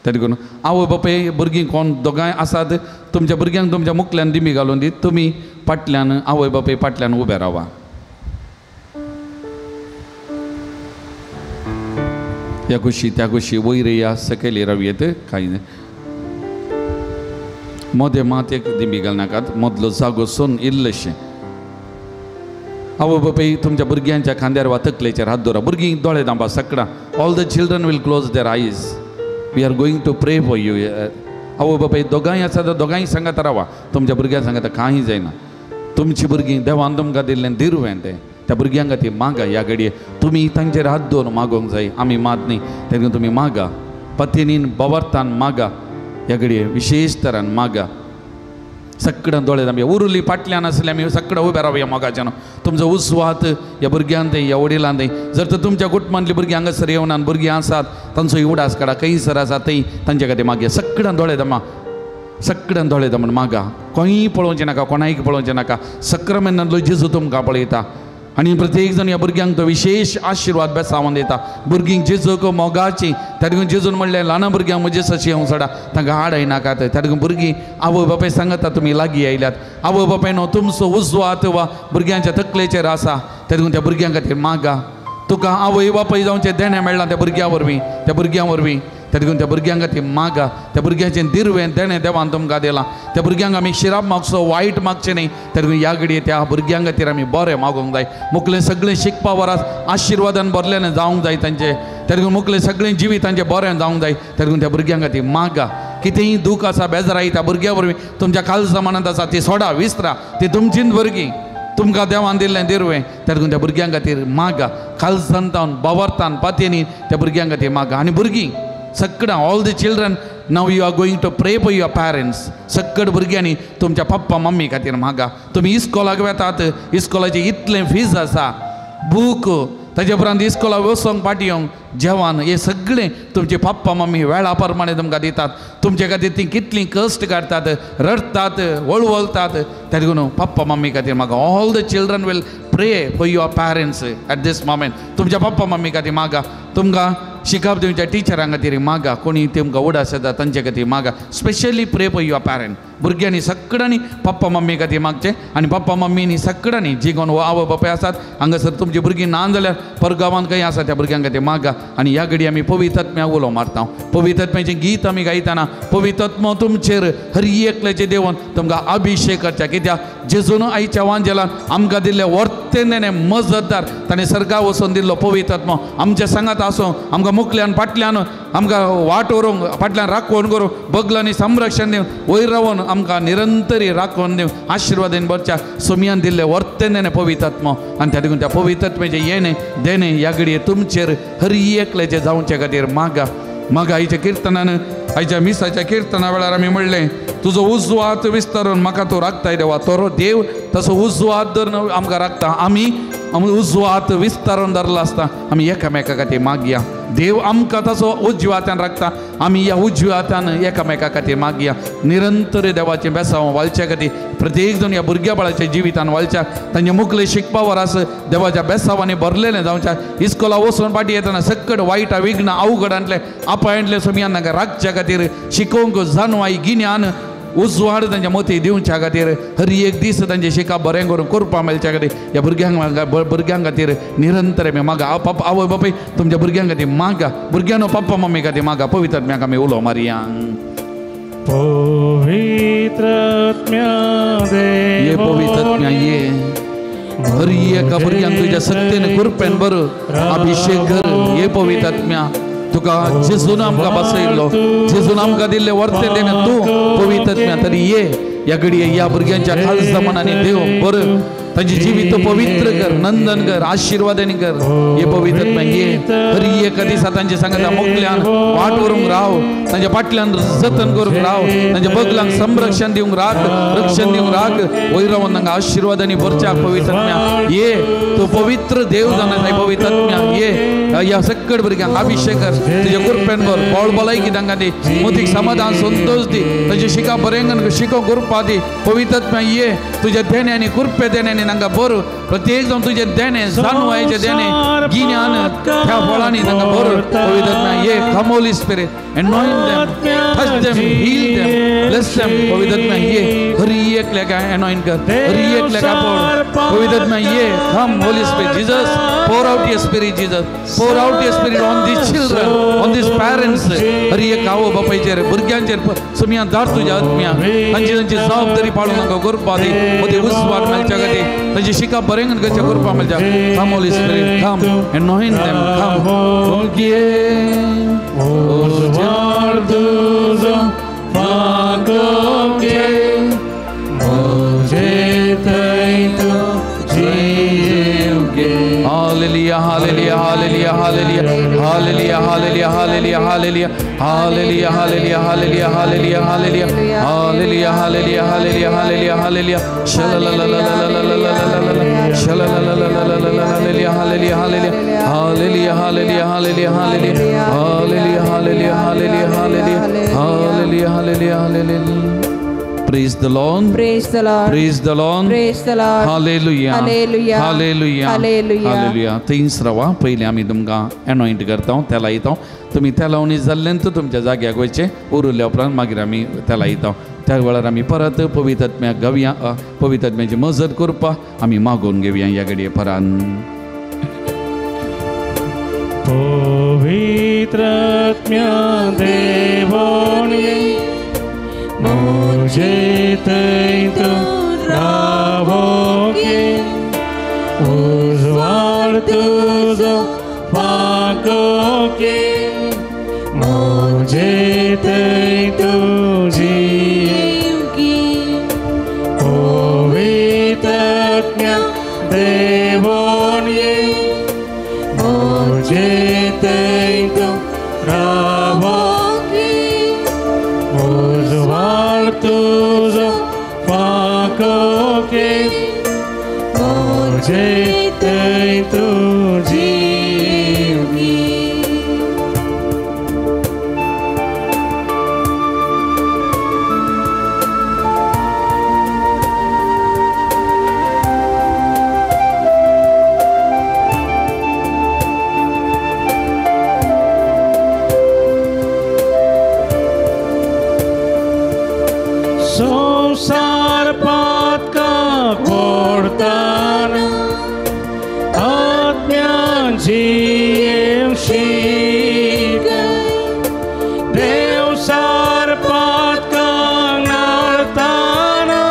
त्या देखून आवय बापूय भुरगीं कोण दोगांय आसात तुमच्या भुरग्यांक तुमच्या मुखल्यान दिमी घालून दी, तुमी फाटल्यान आवय बापूय फाटल्यान उबे रावा. ह्या कुशी त्या कुशी वयर या सकयल रावयेत कांय मोदें मात एक दिमी घालनाकात, मदलो जागो सोन इल्लेशें. आवय बापूय तुमच्या भुरग्यांच्या खांद्यार वा तकलेचेर हात दवरा. भुरगीं दोळे दांबा सगळां. All the children will close their eyes. We are going to pray for you. आवय बापूय दोगांय आसा तर दोगांय सांगत रावा. तुमच्या भुरग्यांक सांगता कांय जायना. तुमची भुरगीं देवान तुमकां दिल्लें दिरवें तें त्या भुरग्यांक खातीर मागा. ह्या घडये तुमी तांचेर हात दवरून मागोवंक जाय, आमी मात न्ही. तेन्ना तुमी मागा पतीनीन बवरतान मागा, ह्या घडये विशेश तरान मागा. सगळ्यां दोळे आमी उरुली फाटल्यान आसले आमी सगळ्या उबे रावया मोगाच्यान. तुमचो उस्वात ह्या भुरग्यान थंय ह्या वडिलान थंय. जर तर तुमच्या कुटुंबांतली भुरगीं हांगासर येवना भुरगीं आसात तांचो उडास काडा खंयसर आसा थंय तांचे खातीर मागया. सगळ्यां दोळे दमा, सगळ्यां दोळे दमन मागा. खंय पळोवचें नाका, कोणायक पळोवचें नाका. सक्रामेंतांतलो जेजू तुमकां पळयता आनी प्रत्येक जण ह्या भुरग्यांक तो विशेश आशिर्वाद बेसावन दिता. भुरगींक जेजूक मोगाची त्या देखून जेजून म्हणलें ल्हान भुरग्यांक म्हजे सशी येवंक सोडा, तांकां आड येनाकात. त्या देखून भुरगीं आवय बापाय सांगता तुमी लागीं आयल्यात. आवय बापायनो तुमचो उजवो हात वा भुरग्यांच्या तकलेचेर आसा, त्या देखून त्या भुरग्यां खातीर मागा. तुका आवय बापाय जावचें देणें मेळ्ळां त्या भुरग्यां वरवीं, त्या भुरग्यां वरवीं. त्या देखून त्या भुरग्यां खातीर मागा. त्या भुरग्याचें दिरवें देणें देवान तुमकां दिलां. त्या भुरग्यांक आमी शिराप मागचो, वायट मागचें न्ही. त्या देखून ह्या घडये त्या भुरग्यां खातीर आमी बरें मागूंक जाय. मुखलें सगळें शिकपा वरास आशिर्वादान भरलेलें जावंक जाय तांचें. त्या देखून मुखलें सगळें जिवीत तांचें बरें जावंक जाय. त्या देखून त्या भुरग्यां खातीर मागा. कितेंय दूख आसा बेजाराय त्या भुरग्यां वरवीं तुमच्या कालजा मनांत आसा ती सोडा, विसरा. ती तुमचीच भुरगीं, तुमकां देवान दिल्लें दिरवें. त्या देखून त्या भुरग्यां खातीर मागा. कालजांतावन बावरतान पातयेनी त्या भुरग्यां खातीर मागा. आनी भुरगीं सगळ्यां all the children now you are going to pray for your parents. सगळ्या भुरग्यांनी तुमच्या पप्पा मम्मी खातीर मागा. तुमी इस्कोलाक वेतात, इस्कोलाचें इतलें फीज आसा, बूक, ताजे उपरांत इस्कोलाक वचोंक पाटी येवंक जेवण, हें सगळें तुमचे पप्पा मम्मी वेळा प्रमाणे तुमकां दितात. तुमचे खातीर तीं कितलीं कश्ट काडटात, रडटात, वळवळटात. त्या देखून पप्पा मम्मी खातीर मागा. All the children will pray for your parents at this moment. तुमच्या पप्पा मम्मी खातीर मागा. तुमकां शिकप दिवच्या टिचरां खातीर मागा. कोणी तुमकां उडास येता तांचे खातीर मागा. Specially pray for your parent. भुरग्यांनी सगळ्यांनी पप्पा मम्मी खातीर मागचें आनी पप्पा मम्मीनी सगळ्यांनी जी कोण आवय बापाय आसात हांगासर तुमची भुरगीं ना जाल्यार परगांवांत खंय आसा त्या भुरग्यां खातीर मागा. आनी ह्या घडी आमी पवित्र उलो मारता. पवित्रात्म्याचें गीत आमी गायतना पवित्रात्मो तुमचेर हर एकल्याचें देवन तुमकां अभिशेक करच्या. कित्याक जेजून आयच्या वांजेलान आमकां दिल्लें वर्तें मजतदार ताणें सर्गा वचून दिल्लो पवित्रात्मो आमच्या सांगात आसूं, आमकां मुखल्यान फाटल्यान आमकां वाट व्हरूंक, फाटल्यान राखवण करूंक, बगलांनी संरक्षण दिवन वयर रावन आमकां निरंतरी राखवण दिवन आशिर्वादेन भरच्या सोमयान दिल्लें वर्तें पवित्रात्मो. आनी त्या देखून त्या पवित्रात्म्याचें येणें देणें ह्या घडये तुमचेर हर एकल्याचें जावचे खातीर मागा. मागा. आयच्या किर्तनान, आयच्या मिसाच्या किर्तना वेळार आमी म्हणलें तुजो उजवो हात विस्तारून म्हाका तूं राखताय देवा. तोरो देव तसो उजवो हात धरून आमकां राखता. आमी उजवो हात विस्तारून धरलो आसता आमी एकामेका खातीर मागया. देव आमकां तसो उजव्या हातान राखता, आमी ह्या उजव्या हातान एकामेका खातीर मागया. निरंतर देवाचें बेसांव वालच्या खातीर प्रत्येक जण ह्या भुरग्या बाळाच्या जिवितान वालच्या तांचे मुखले शिकपा वरास देवाच्या बेसांवांनी भरलेलें जावच्या. इस्कोला वचून फाटीं येतना सकट वायट विघ्न अवघडांतलें अपायांतलें सोमयान तांकां राखच्या खातीर शिकोवंक जाणवाय गिन्यान उजवाड तांच्या मती दिवच्या खातीर हर एक दीस तांचे शिकप बरें करून करपा मेळच्या खातीर ह्या भुरग्यां खातीर निरंतर आमी मागा. पप्पा आवय बापूय तुमच्या भुरग्यां खातीर मागा. भुरग्यांनो पप्पा मम्मी खातीर मागा. पवित्र आत्म्याक आमी उलो मारया. पवित्र आत्म्या ये पवित्र आत्म्या ये हर एका भुरग्यांक तुज्या सक्तेन कृपेन बरो अभिशेक कर. ये पवित्र आत्म्या तुका जेजून आमकां बसयल्लो, जेजून आमकां दिल्लें वर्तें देणें तूं पवित्र आत्म्या तरी ये ह्या घडये ह्या भुरग्यांच्या खालसा मनांनी देव बरो तांचे जिवीत पवित्र कर, नंदन कर, आशिर्वादांनी कर. हे पवित्र ये हरी एका दिसा तांचे सांगता मोकल्यान वाट व्हरूंक राव, तांच्या फाटल्यान जतन करूंक राव, तांच्या बगलांक संरक्षण दिवंक राख, रक्षण दिवंक राख. वयर रावन तांकां आशिर्वादांनी भरच्या पवित्र ये तूं पवित्र देव जाणा पवित्र ये ह्या सकट भुरग्यांक अभिषेक कर, तुज्या कृपेन भर, बळ भलायकी तांकां दी, मोतीक समाधान संतोष दी, तांचे शिका बरें शिको कृपा दी. पवित्र ये तुज्या देण्यांनी कृपे देण्यांनी तांकां बरो, प्रत्येक जावन तुजें देणें जाणवायचें देणें गिन्यान त्या फळांनी तांकां बरो. पवित्र ये come Holy Spirit, anoint them, touch them, heal them, bless them. पवित्र ये हरी एकल्याक anoint कर, हरी एकल्याक आपोड. पवित्र ये come Holy Spirit Jesus, pour out your spirit Jesus, pour out your spirit on these children, on these parents. Hari एक आवो बापायचेर भुरग्यांचेर सुमया धाड तुज्या आत्म्या, तांची तांची जबाबदारी पाळूंक तांकां कृपा दी, मदीं उस्वाद मेळच्या खातीर तांची शिका बरें करच्या कृपा मेळच्या. Come Holy Spirit, come anoint them, come. उजवाड तुजो फांकोगे म्हजे थंय तूं जिवगे. Hallelujah, hallelujah, hallelujah, hallelujah, hallelujah, hallelujah, hallelujah, hallelujah, hallelujah, hallelujah, hallelujah, hallelujah, hallelujah, hallelujah, hallelujah, hallelujah, hallelujah, hallelujah. Shalalalalalalalala, shalalalalalalalala, hallelujah, hallelujah, hallelujah, hallelujah, hallelujah, hallelujah, hallelujah, hallelujah, hallelujah, hallelujah, hallelujah, hallelujah, hallelujah. Praise the Lord. Praise the Lord. Praise the Lord. Praise the Lord. Hallelujah. Hallelujah. Hallelujah. Hallelujah. Hallelujah. थंयच रावा, पयलीं आमी तुमकां एनॉयंट करता, त्या लायता. तुमी त्या लावणी जाल्ल्यान तर तुमच्या जाग्याक वयचें, उरल्या उपरांत मागीर आमी त्या लायता. त्या वेळार आमी परत पवित्र गावया, पवित्र मजत करपाक आमी मागोवन घेवया ह्या घडये परान. पवित्र आत्म्या देवोन म्हजे थंय तूं रावोगे, उजवाड तुजो फांकोगे म्हजे थंय तूं जिवगी. पवित्र आत्म्या देवोन ये म्हजे थंय तूं रावोगे, उजवाड तुजो फांकोगे म्हजे थंय तूं जिवगी. संसार पातका पडताना आत्म्यान जियेवंक शिकय, देवसार पातकांक नाळताना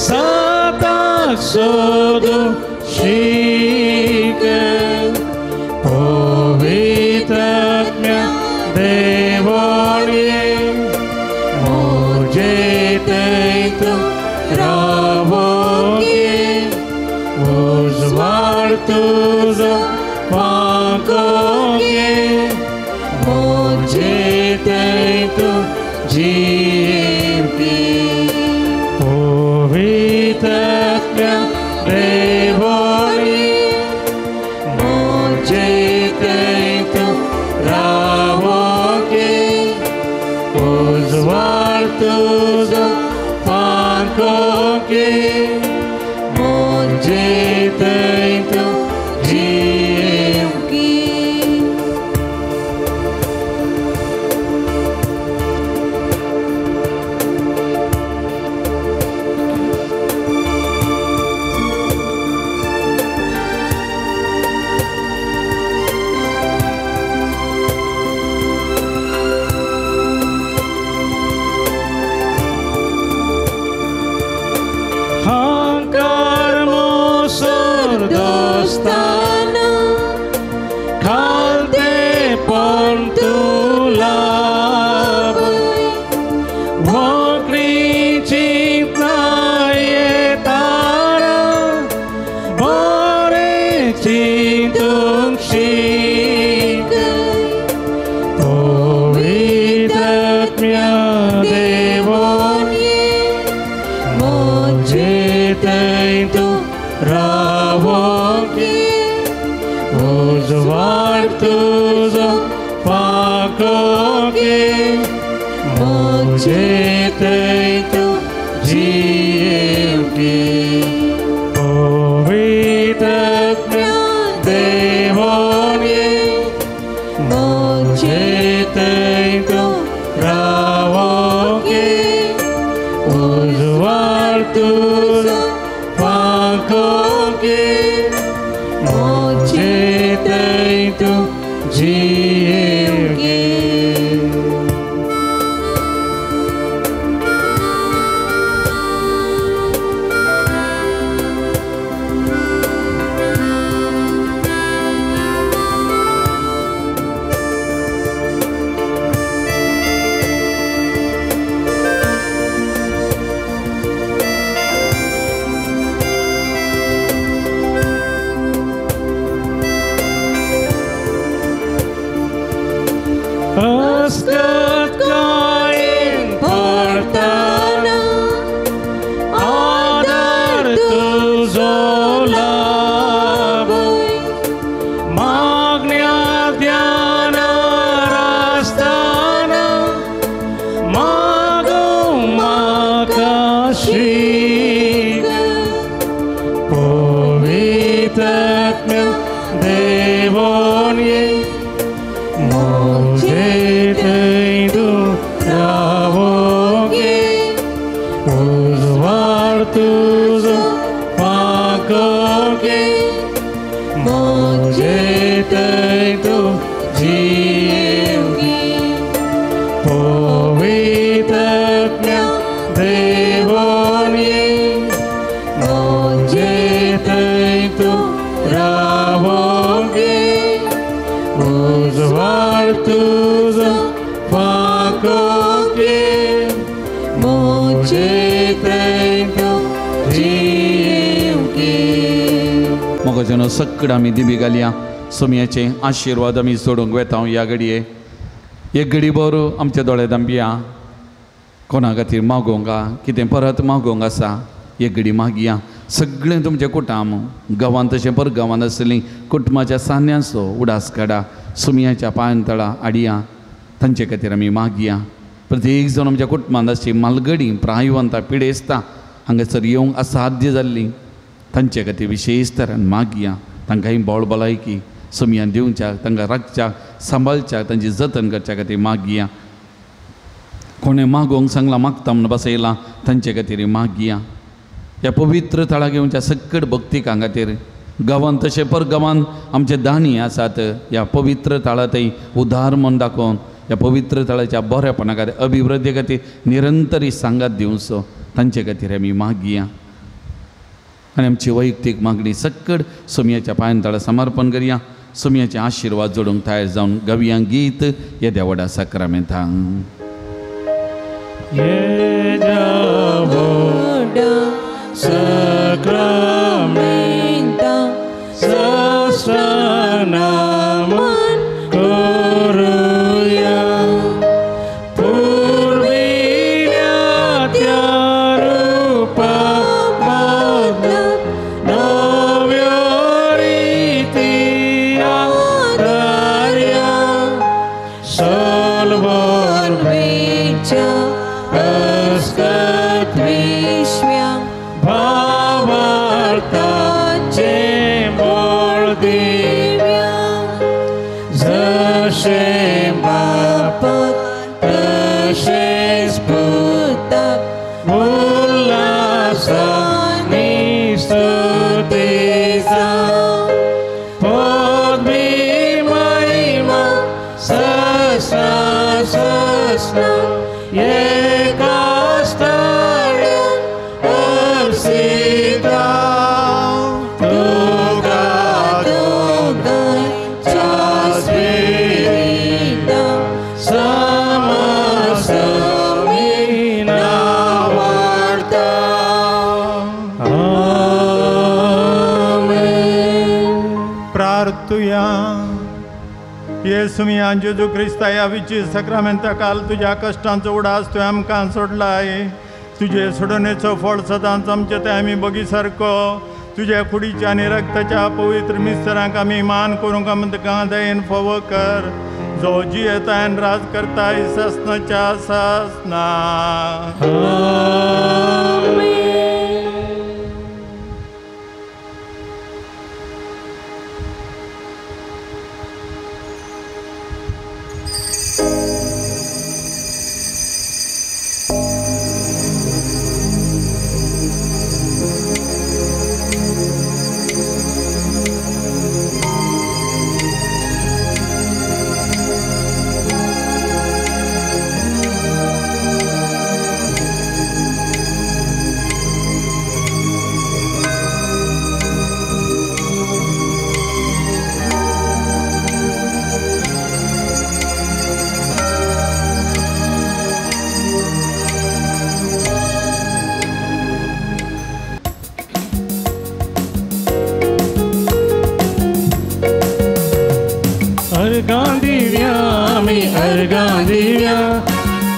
सदांच सोदूंक शिकय. पवित्र आत्म्या देवोन ये म्हजे थंय तूं रावोगे, उजवाड तुजो फांकोगे म्हजे थंय तूं जिवगी. पवित्र आत्म्या देवोन ये म्हजे थंय तूं रावोगे, उजवाड तुजो फांकोगे म्हजे थंय तूं जिवगी. चिंतूंक शिकय पवित्र आत्म्या देवोन ये म्हजे थंय तूं रावोंक ये उजवाड तुजो फांकोंक ये म्हजे थंय तूं जियेवंक ये पवित्र आत्म्या देवोन ये म्हजे थंय तूं रावोंक ये उजवाड तुजो फांकोंक ये म्हजे थंय तूं जियेवंक ये. अस्कत कायन पडतना आदार तुजो लाभय मागण्या ध्यानार आसतना मागूं म्हाका शिकय पवित्र आत्म्या देवोन ये म्हजे थंय तूं रावोंक ये उजवाड तुजो फांकोंक ये म्हजे थंय तूं जियेवंक ये पवित्र आत्म्या देवोन ये म्हजे थंय तूं रावोंक ये उजवाड तुजो फांकोंक ये म्हजे थंय तूं जियेवंक ये. मोगाच्यानो सगळं आमी दिबी घालया सोमयाचे आशिर्वाद आमी सोडूंक वेता ह्या घडये एक घडी भर आमच्या दोळे दांबया कोणा खातीर मागोंक कितें परत मागोंक आसा एक घडी मागया सगळें तुमचें कुटाम गांवांत तशें पर गांवांत आसलीं कुटुंबाच्या सान्यांचो उडास काडा सुमयाच्या पांयतळा आडया तांचे खातीर आमी मागया. प्रत्येक जाण आमच्या कुटुंबांत आसची मालगडी प्रायवंता पिडेस्तां हांगासर येवंक असाध्य जाल्लीं तांचे खातीर विशेश तरान मागया. तांकांय बोळ भलायकी सुमयान दिवच्याक तांकां राखच्याक सांबाळच्याक तांची जतन करच्या खातीर मागया. कोणें मागोवंक सांगलां मागता म्हूण बसयलां तांचे खातीर मागया. ह्या पवित्र थळाक येवच्या सकट भक्तिकां खातीर गांवांत तशें पर गांवांत आमचे दानी आसात ह्या पवित्र थळांतय उदार म्हूण दाखोवन ह्या पवित्र थळाच्या बरेपणा खातीर अभिवृद्धी खातीर निरंतरी सांगात दिवचो तांचे खातीर आमी मागया. आनी आमची वैयक्तीक मागणी सकट सोमयाच्या पांयतळा समर्पण करया. सोमयाचे आशिर्वाद जोडूंक तयार जावन गावया गीत येद्या व्हडा साक्रामेंतांक. Sacramenta sasanaman करुया पुर्विल्या त्या रूपा बदलत नव्यो रिती आदार्या सलवर वेच्या अस्कत विश्व्या भावार्थाचे बळ दिव्या जशें बापाक तशेंच पुताक उल्हासानी स्तुती जावं पदवी महिमा ससा ससना एका स्थळ्यान अर्सिता तुका दोगांयच्या स्पिरिता समसमी नावार्ता. आमेन. प्रार्थुया. येसू मिया जेजू क्रिस्ता ह्या विची सक्रामेंता काल तुज्या कश्टांचो उडास तुवें आमकां सोडलाय. तुजे सोडणेचो फळ सदांच आमचे ते आमी बगी सारको तुज्या कुडीच्या आनी रक्ताच्या पवित्र मिस्तरांक आमी मान करूंक आमकां दयेन फावो कर, जो जियेतायन राज करताय सासनाच्या सासना.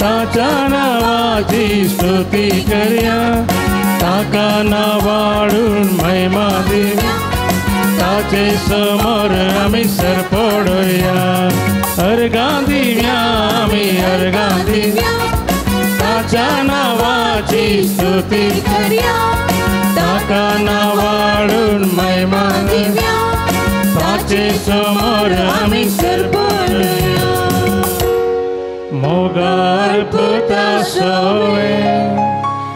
ताच्या नावाची स्तुती करया, ताका नावाडून महिमा दिया, ताचे समोर आमी सरपडोया. अर्घां दिव्या आमी अर्घां दिव्या, ताच्या नावाची स्तुती करया, ताका नावाडून महिमा दिव्या, ताचे समोर आमी सरपडोया. मोगार पुता सोवे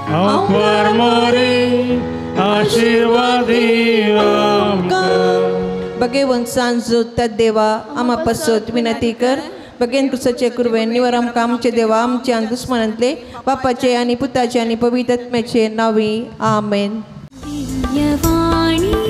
हांव मोरी आशिर्वादी आमकां. बगेवन सांजो तद्देवा आमा पासत विनंती कर. बगेन क्रिस्ताचे कुरवेन निवर आमकां आमचे देवा आमच्या दुस्मनांतले बापाचे आनी पुताचे आनी पवित्र आत्म्याचे नांवी. आमेन. दिव्यवाणी.